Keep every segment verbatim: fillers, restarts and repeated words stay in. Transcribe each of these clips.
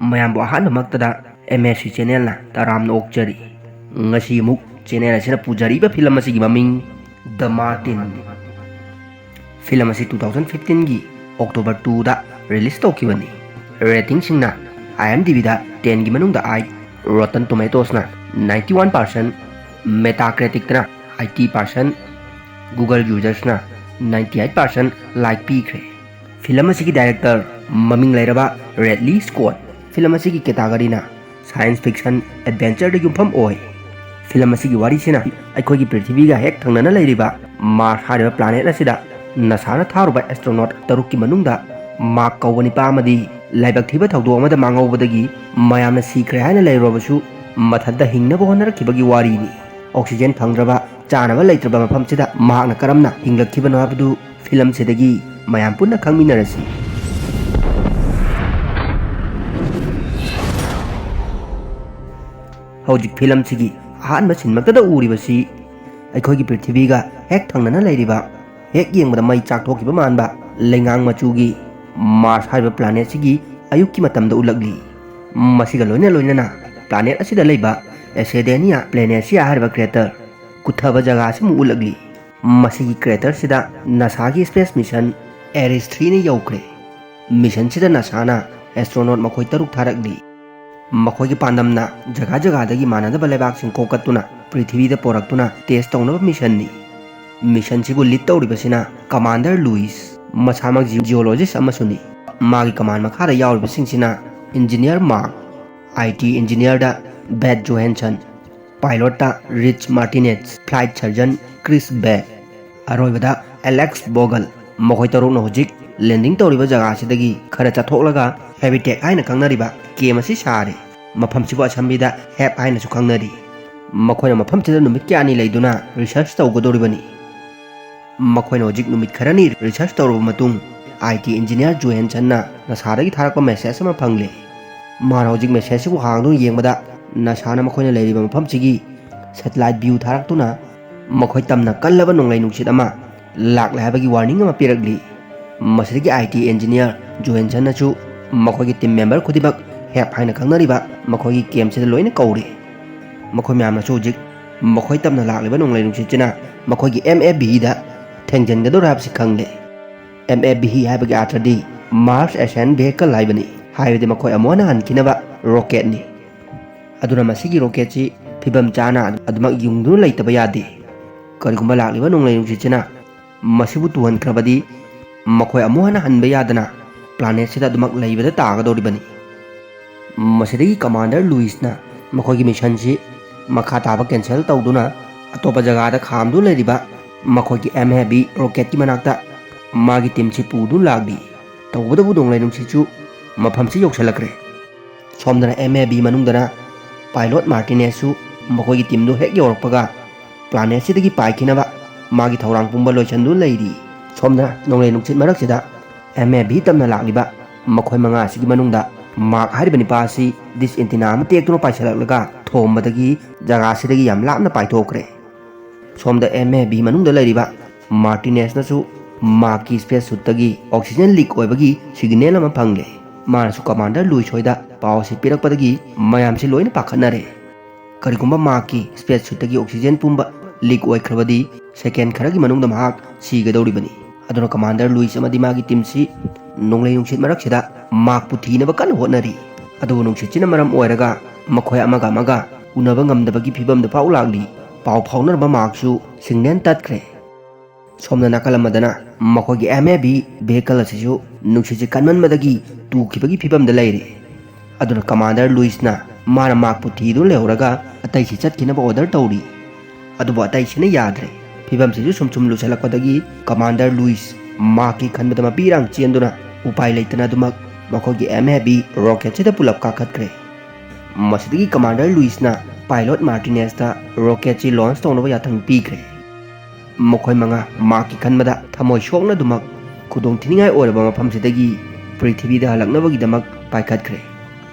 ꯃꯌꯥꯝꯕꯨ ꯑꯍꯥꯟꯕꯃꯛꯇꯗ M S C channelꯅ ꯇꯔꯥꯝꯅ ꯑꯣꯛꯆꯔꯤ꯫ ꯉꯁꯤ ꯑꯃꯨꯛ channel ꯑꯁꯤꯅ ꯄꯨꯖꯔꯤꯕ film ꯑꯁꯤꯒꯤ ꯃꯃꯤꯡ The Martin꯫ Film ꯑꯁꯤ two thousand fifteenꯒꯤ October twoꯗ release ꯇꯧꯈꯤꯕꯅꯤ꯫ Ratingꯁꯤꯡꯅ IMDbꯗ tenꯒꯤ ꯃꯅꯨꯡꯗ eight, Rotten Tomatoesꯅ ninety one percent, Metacriticꯇꯅ eighty percent, Google usersꯅ ninety eight percent like ꯄꯤꯈ꯭ꯔꯦ꯫ Film ꯑꯁꯤꯒꯤ director ꯃꯃꯤꯡ ꯂꯩꯔꯕ Ridley Scott꯫ Film ꯑꯁꯤꯒꯤ categoryꯅ science fiction adventureꯗ ꯌꯨꯝꯐꯝ ꯑꯣꯏ꯫ Film ꯑꯁꯤꯒꯤ ꯋꯥꯔꯤꯁꯤꯅ ꯑꯩꯈꯣꯏꯒꯤ ꯄ꯭ꯔꯤꯊꯤꯕꯤꯒ ꯍꯦꯛ ꯊꯪꯅꯅ ꯂꯩꯔꯤꯕ Mars ꯍꯥꯏꯔꯤꯕ planet ꯑꯁꯤꯗ NASAꯅ ꯊꯥꯔꯨꯕ astronaut ꯇꯔꯨꯛꯀꯤ ꯃꯅꯨꯡꯗ Mark ꯀꯧꯕ ꯅꯤꯄꯥ ꯑꯃꯗꯤ ꯂꯥꯏꯕꯛ ꯊꯤꯕ ꯊꯧꯗꯣꯛ ꯑꯃꯗ ꯃꯥꯡꯍꯧꯕꯗꯒꯤ ꯃꯌꯥꯝꯅ ꯁꯤꯈ꯭ꯔꯦ ꯍꯥꯏꯅ ꯂꯩꯔꯨꯔꯕꯁꯨ ꯃꯊꯟꯇ ꯍꯤꯡꯅꯕ ꯍꯣꯠꯅꯔꯛꯈꯤꯕꯒꯤ ꯋꯥꯔꯤꯅꯤ꯫ Oxygen ꯐꯪꯗ꯭ꯔꯕ, ꯆꯥꯅꯕ ꯂꯩꯇ꯭ꯔꯕ ꯃꯐꯝꯁꯤꯗ ꯃꯍꯥꯛꯅ ꯀꯔꯝꯅ ꯍꯤꯡꯂꯛꯈꯤꯕꯅꯣ ꯍꯥꯏꯕꯗꯨ film ꯁꯤꯗꯒꯤ ꯃꯌꯥꯝ ꯄꯨꯟꯅ ꯈꯪꯃꯤꯟꯅꯔꯁꯤ꯫ ꯍꯧꯖꯤꯛ film ꯁꯤꯒꯤ ꯑꯍꯥꯟꯕ ꯁꯤꯟꯃꯛꯇꯗ ꯎꯔꯤꯕꯁꯤ ꯑꯩꯈꯣꯏꯒꯤ ꯄ꯭ꯔꯤꯊꯤꯕꯤꯒ ꯍꯦꯛ ꯊꯪꯅꯅ ꯂꯩꯔꯤꯕ, ꯍꯦꯛ ꯌꯦꯡꯕꯗ ꯃꯩ ꯆꯥꯛꯊꯣꯛꯈꯤꯕ ꯃꯥꯟꯕ ꯂꯩꯉꯥꯡ ꯃꯆꯨꯒꯤ Mars ꯍꯥꯏꯔꯤꯕ planet ꯁꯤꯒꯤ ꯑꯌꯨꯛꯀꯤ ꯃꯇꯝꯗ ꯎꯠꯂꯛꯂꯤ꯫ ꯃꯁꯤꯒ ꯂꯣꯏꯅ ꯂꯣꯏꯅꯅ planet ꯑꯁꯤꯗ ꯂꯩꯕ Acidania Planitia ꯍꯥꯏꯔꯤꯕ crater ꯀꯨꯊꯕ ꯖꯒꯥ ꯑꯁꯤꯃꯨꯛ ꯎꯠꯂꯛꯂꯤ꯫ ꯃꯁꯤꯒꯤ crater ꯁꯤꯗ NASAꯒꯤ space mission Ares threeꯅ ꯌꯧꯈ꯭ꯔꯦ꯫ Mission ꯁꯤꯗ NASAꯅ astronaut ꯃꯈꯣꯏ ꯇꯔꯨꯛ ꯊꯥꯔꯛꯂꯤ꯫ ꯃꯈꯣꯏꯒꯤ ꯄꯥꯟꯗꯝꯅ ꯖꯒꯥ ꯖꯒꯥꯗꯒꯤ ꯃꯥꯟꯅꯗꯕ ꯂꯩꯕꯥꯛꯁꯤꯡ ꯈꯣꯝꯀꯠꯇꯨꯅ ꯄ꯭ꯔꯤꯊꯤꯕꯤꯗ ꯄꯣꯔꯛꯇꯨꯅ test ꯇꯧꯅꯕ mission ꯅꯤ꯫ Mission ꯁꯤꯕꯨ lead ꯇꯧꯔꯤꯕꯁꯤꯅ Commander Louis, ꯃꯁꯥꯃꯛ geo-, geologist ꯑꯃꯁꯨꯅꯤ꯫ ꯃꯥꯒꯤ command ꯃꯈꯥꯗ ꯌꯥꯎꯔꯤꯕꯁꯤꯡꯁꯤꯅ Engineer Mark, IT engineerꯗ Beth Johansson, pilotꯇ Rich Martinez, flight surgeon Chris Beck, ꯑꯔꯣꯏꯕꯗ Alex Bogle꯫ ꯃꯈꯣꯏ ꯇꯔꯨꯛꯅ ꯍꯧꯖꯤꯛ landing ꯇꯧꯔꯤꯕ ꯖꯒꯥ ꯑꯁꯤꯗꯒꯤ ꯈꯔ ꯆꯠꯊꯣꯛꯂꯒ Habitat ꯍꯥꯏꯅ ꯈꯪꯅꯔꯤꯕ camp ꯑꯁꯤ ꯁꯥꯔꯤ꯫ ꯃꯐꯝꯁꯤꯕꯨ ꯑꯁꯝꯕꯤꯗ Hap ꯍꯥꯏꯅꯁꯨ ꯈꯪꯅꯔꯤ꯫ ꯃꯈꯣꯏꯅ ꯃꯐꯝꯁꯤꯗ ꯅꯨꯃꯤꯠ ꯀꯌꯥꯅꯤ ꯂꯩꯗꯨꯅ research ꯇꯧꯒꯗꯧꯔꯤꯕꯅꯤ꯫ ꯃꯈꯣꯏꯅ ꯍꯧꯖꯤꯛ ꯅꯨꯃꯤꯠ ꯈꯔꯅꯤ research ꯇꯧꯔꯕ ꯃꯇꯨꯡ, IT engineer Johanssonꯅ NASAꯗꯒꯤ ꯊꯥꯔꯛꯄ message ꯑꯃ ꯐꯪꯂꯦ꯫ ꯃꯥꯅ ꯍꯧꯖꯤꯛ message ꯁꯤꯕꯨ ꯍꯥꯡꯗꯨꯅ ꯌꯦꯡꯕꯗ, NASAꯅ ꯃꯈꯣꯏꯅ ꯂꯩꯔꯤꯕ ꯃꯐꯝꯁꯤꯒꯤ satellite view ꯊꯥꯔꯛꯇꯨꯅ ꯃꯈꯣꯏ ꯇꯝꯅ ꯀꯜꯂꯕ ꯅꯣꯡꯂꯩ ꯅꯨꯡꯁꯤꯠ ꯑꯃ ꯂꯥꯛꯂꯦ ꯍꯥꯏꯕꯒꯤ warning ꯑꯃ ꯄꯤꯔꯛꯂꯤ꯫ ꯃꯁꯤꯗꯒꯤ IT engineer Johanssonꯅꯁꯨ ꯃꯈꯣꯏꯒꯤ team member ꯈꯨꯗꯤꯡꯃꯛ ꯍꯦꯞ ꯍꯥꯏꯅ ꯈꯪꯅꯔꯤꯕ ꯃꯈꯣꯏꯒꯤ ꯀꯦꯝꯁꯤꯗ ꯂꯣꯏꯅ ꯀꯧꯔꯦ꯫ ꯃꯈꯣꯏ ꯃꯌꯥꯝꯅꯁꯨ ꯍꯧꯖꯤꯛ ꯃꯈꯣꯏ ꯇꯝꯅ ꯂꯥꯛꯂꯤꯕ ꯅꯣꯡꯂꯩ ꯅꯨꯡꯁꯤꯠꯁꯤꯅ ꯃꯈꯣꯏꯒꯤ ꯑꯦꯝ ꯑꯦꯐ ꯕꯤꯗ ꯊꯦꯡꯖꯤꯟꯒꯗꯧꯔꯦ ꯍꯥꯏꯕꯁꯤ ꯈꯪꯂꯦ꯫ ꯑꯦꯝ ꯑꯦꯐ ꯕꯤ ꯍꯥꯏꯕꯒꯤ ꯑꯥꯔꯊꯗꯤ ꯃꯥꯔꯁ ꯑꯦꯁꯦꯟ ꯚꯦꯍꯤꯀꯜ ꯍꯥꯏꯕꯅꯤ, ꯍꯥꯏꯕꯗꯤ ꯃꯈꯣꯏ ꯑꯃꯨꯛ ꯍꯟꯅ ꯍꯟꯈꯤꯅꯕ ꯔꯣꯀꯦꯠꯅꯤ꯫ ꯑꯗꯨꯅ ꯃꯁꯤꯒꯤ ꯔꯣꯀꯦꯠꯁꯤ ꯐꯤꯕꯝ ꯆꯥꯅ ꯑꯗꯨꯃꯛ ꯌꯨꯡꯗꯨꯅ ꯂꯩꯇꯕ ꯌꯥꯗꯦ꯫ ꯀꯔꯤꯒꯨꯝꯕ ꯂꯥꯛꯂꯤꯕ ꯅꯣꯡꯂꯩ ꯅꯨꯡꯁꯤꯠꯁꯤꯅ ꯃꯁꯤꯕꯨ ꯇꯨꯍꯟꯈ꯭ꯔꯕꯗꯤ ꯃꯈꯣꯏ ꯑꯃꯨꯛ ꯍꯟꯅ ꯍꯟꯕ ꯌꯥꯗꯅ ꯄ꯭ꯂꯥꯅꯦꯠꯁꯤꯗ ꯑꯗꯨꯃꯛ ꯂꯩꯕꯗ ꯇꯥꯒꯗꯧꯔꯤꯕꯅꯤ꯫ ꯃꯁꯤꯗꯒꯤ ꯀꯃꯥꯟꯗꯔ ꯂꯨꯏꯁꯅ ꯃꯈꯣꯏꯒꯤ ꯃꯤꯁꯟꯁꯤ ꯃꯈꯥ ꯇꯥꯕ ꯀꯦꯟꯁꯦꯜ ꯇꯧꯗꯨꯅ ꯑꯇꯣꯞꯄ ꯖꯒꯥꯗ ꯈꯥꯝꯗꯨꯅ ꯂꯩꯔꯤꯕ ꯃꯈꯣꯏꯒꯤ ꯑꯦꯝ ꯑꯦꯐ ꯕꯤ ꯔꯣꯀꯦꯠꯀꯤ ꯃꯅꯥꯛꯇ ꯃꯥꯒꯤ ꯇꯤꯝꯁꯤ ꯄꯨꯗꯨꯅ ꯂꯥꯛꯂꯤ꯫ ꯇꯧꯕꯇꯕꯨ ꯅꯣꯡꯂꯩ ꯅꯨꯡꯁꯤꯠꯁꯨ ꯃꯐꯝꯁꯤ ꯌꯧꯁꯤꯜꯂꯛꯈ꯭ꯔꯦ꯫ ꯁꯣꯝꯗꯅ ꯑꯦꯝ ꯑꯦ ꯕꯤ ꯃꯅꯨꯡꯗꯅ ꯄꯥꯏꯂꯣꯠ ꯃꯥꯔꯇꯤꯅꯦꯁꯁꯨ ꯃꯈꯣꯏꯒꯤ ꯇꯤꯝꯗꯨ ꯍꯦꯛ ꯌꯧꯔꯛꯄꯒ ꯄ꯭ꯂꯥꯅꯦꯠꯁꯤꯗꯒꯤ ꯄꯥꯏꯈꯤꯅꯕ ꯃꯥꯒꯤ ꯊꯧꯔꯥꯡ ꯄꯨꯝꯕ ꯂꯣꯏꯁꯤꯟꯗꯨꯅ ꯂꯩꯔꯤ꯫ ꯁꯣꯝꯗ ꯅꯣꯡꯂꯩ ꯅꯨꯡꯁꯤꯠ ꯃꯔꯛꯁꯤꯗ ꯑꯦꯝ ꯑꯦ ꯕꯤ ꯇꯝꯅ ꯂꯥꯛꯂꯤꯕ ꯃꯈꯣꯏ ꯃꯉꯥ ꯑꯁꯤꯒꯤ ꯃꯅꯨꯡꯗ ꯃꯥꯔꯛ ꯍꯥꯏꯔꯤꯕ ꯅꯤꯄꯥ ꯑꯁꯤ ꯗꯤꯁ ꯑꯦꯟꯇꯤꯅꯥ ꯑꯃ ꯇꯦꯛꯇꯨꯅ ꯄꯥꯏꯁꯤꯜꯂꯛꯂꯒ ꯊꯣꯝꯕꯗꯒꯤ ꯖꯒꯥꯁꯤꯗꯒꯤ ꯌꯥꯝ ꯂꯥꯞꯅ ꯄꯥꯏꯊꯣꯛꯈ꯭ꯔꯦ꯫ ꯁꯣꯝꯗ ꯑꯦꯝ ꯑꯦ ꯕꯤ ꯃꯅꯨꯡꯗ ꯂꯩꯔꯤꯕ ꯃꯥꯔꯇꯤꯅꯦꯁꯅꯁꯨ ꯃꯥꯔꯛꯀꯤ ꯁ꯭ꯄꯦꯁ ꯁꯨꯠꯇꯒꯤ ꯑꯣꯛꯁꯤꯖꯦꯟ ꯂꯤꯛ ꯑꯣꯏꯕꯒꯤ ꯁꯤꯒꯅꯦꯜ ꯑꯃ ꯐꯪꯂꯦ꯫ ꯃꯥꯅꯁꯨ ꯀꯃꯥꯟꯗꯔ ꯂꯨꯏꯁ ꯍꯣꯏꯗ ꯄꯥꯎ ꯑꯁꯤ ꯄꯤꯔꯛꯄꯗꯒꯤ ꯃꯌꯥꯝꯁꯤ ꯂꯣꯏꯅ ꯄꯥꯈꯠꯅꯔꯦ꯫ ꯀꯔꯤꯒꯨꯝꯕ ꯃꯥꯔꯛꯀꯤ ꯁ꯭ꯄꯦꯁ ꯁꯨꯠꯇꯒꯤ ꯑꯣꯛꯁꯤꯖꯦꯟ ꯄꯨꯝꯕ ꯂꯤꯛ ꯑꯣꯏꯈ꯭ꯔꯕꯗꯤ ꯁꯦꯀꯦꯟ ꯈꯔꯒꯤ ꯃꯅꯨꯡꯗ ꯃꯍꯥꯛ ꯁꯤꯒꯗꯧꯔꯤꯕꯅꯤ꯫ ꯑꯗꯨꯅ ꯀꯃꯥꯟꯗꯔ ꯂꯨꯏꯁ ꯑꯃꯗꯤ ꯃꯥꯒꯤ ꯇꯤꯝꯁꯤ ꯅꯣꯡꯂꯩ ꯅꯨꯡꯁꯤꯠ ꯃꯔꯛꯁꯤꯗ ꯃꯥꯔꯛꯄꯨ ꯊꯤꯅꯕ ꯀꯟꯅ ꯍꯣꯠꯅꯔꯤ꯫ ꯑꯗꯨꯕꯨ ꯅꯨꯡꯁꯤꯠꯁꯤꯅ ꯃꯔꯝ ꯑꯣꯏꯔꯒ ꯃꯈꯣꯏ ꯑꯃꯒ ꯑꯃꯒ ꯎꯅꯕ ꯉꯝꯗꯕꯒꯤ ꯐꯤꯕꯝꯗ ꯐꯥꯎ ꯂꯥꯛꯂꯤ꯫ ꯄꯥꯎ ꯐꯥꯎꯅꯔꯝꯕ ꯃꯥꯔꯛꯁꯨ ꯁꯤꯒꯅꯦꯜ ꯇꯠꯈ꯭ꯔꯦ꯫ ꯁꯣꯝꯗ ꯅꯥꯀꯜ ꯑꯃꯗꯅ ꯃꯈꯣꯏꯒꯤ ꯑꯦꯝ ꯑꯦ ꯕꯤ ꯚꯦꯍꯤꯀꯜ ꯑꯁꯤꯁꯨ ꯅꯨꯡꯁꯤꯠꯁꯤ ꯀꯟꯃꯟꯕꯗꯒꯤ ꯇꯨꯈꯤꯕꯒꯤ ꯐꯤꯕꯝꯗ ꯂꯩꯔꯦ꯫ ꯑꯗꯨꯅ ꯀꯃꯥꯟꯗꯔ ꯂꯨꯏꯁꯅ ꯃꯥꯅ ꯃꯥꯔꯛꯄꯨ ꯊꯤꯗꯨꯅ ꯂꯩꯍꯧꯔꯒ ꯑꯇꯩꯁꯤ ꯆꯠꯈꯤꯅꯕ ꯑꯣꯔꯗꯔ ꯇꯧꯔꯤ꯫ ꯑꯗꯨꯕꯨ ꯑꯇꯩꯁꯤꯅ ꯌꯥꯗ꯭ꯔꯦ꯫ ꯐꯤꯕꯝꯁꯤꯁꯨ ꯁꯨꯝ ꯁꯨꯝ ꯂꯨꯁꯜꯂꯛꯄꯗꯒꯤ ꯀꯃꯥꯟꯗꯔ ꯂꯨꯏꯁ ꯃꯥꯔꯛꯀꯤ ꯈꯟꯕꯗ ꯃꯄꯤ ꯏꯔꯥꯡ ꯆꯦꯟꯗꯨꯅ ꯎꯄꯥꯏ ꯂꯩꯇꯅ ꯑꯗꯨꯃꯛ ꯃꯈꯣꯏꯒꯤ ꯑꯦꯝ ꯑꯦ ꯕꯤ ꯔꯣꯀꯦꯠꯁꯤꯗ ꯄꯨꯂꯞ ꯀꯥꯈꯠꯈ꯭ꯔꯦ꯫ ꯃꯁꯤꯗꯒꯤ ꯀꯃꯥꯟꯗꯔ ꯂꯨꯏꯁꯅ ꯄꯥꯏꯂꯣꯠ ꯃꯥꯔꯇꯤꯅꯦꯁꯇ ꯔꯣꯀꯦꯠꯁꯤ ꯂꯣꯟꯆ ꯇꯧꯅꯕ ꯌꯥꯊꯪ ꯄꯤꯈ꯭ꯔꯦ꯫ ꯃꯈꯣꯏ ꯃꯉꯥ ꯃꯥꯔꯛꯀꯤ ꯈꯟꯕꯗ ꯊꯃꯣꯏ ꯁꯣꯛꯅ ꯑꯗꯨꯃꯛ ꯈꯨꯗꯣꯡꯊꯤꯅꯤꯡꯉꯥꯏ ꯑꯣꯏꯔꯕ ꯃꯐꯝꯁꯤꯗꯒꯤ ꯄ꯭ꯔꯤꯊꯤꯕꯤꯗ ꯍꯜꯂꯛꯅꯕꯒꯤꯗꯃꯛ ꯄꯥꯏꯈꯠꯈ꯭ꯔꯦ꯫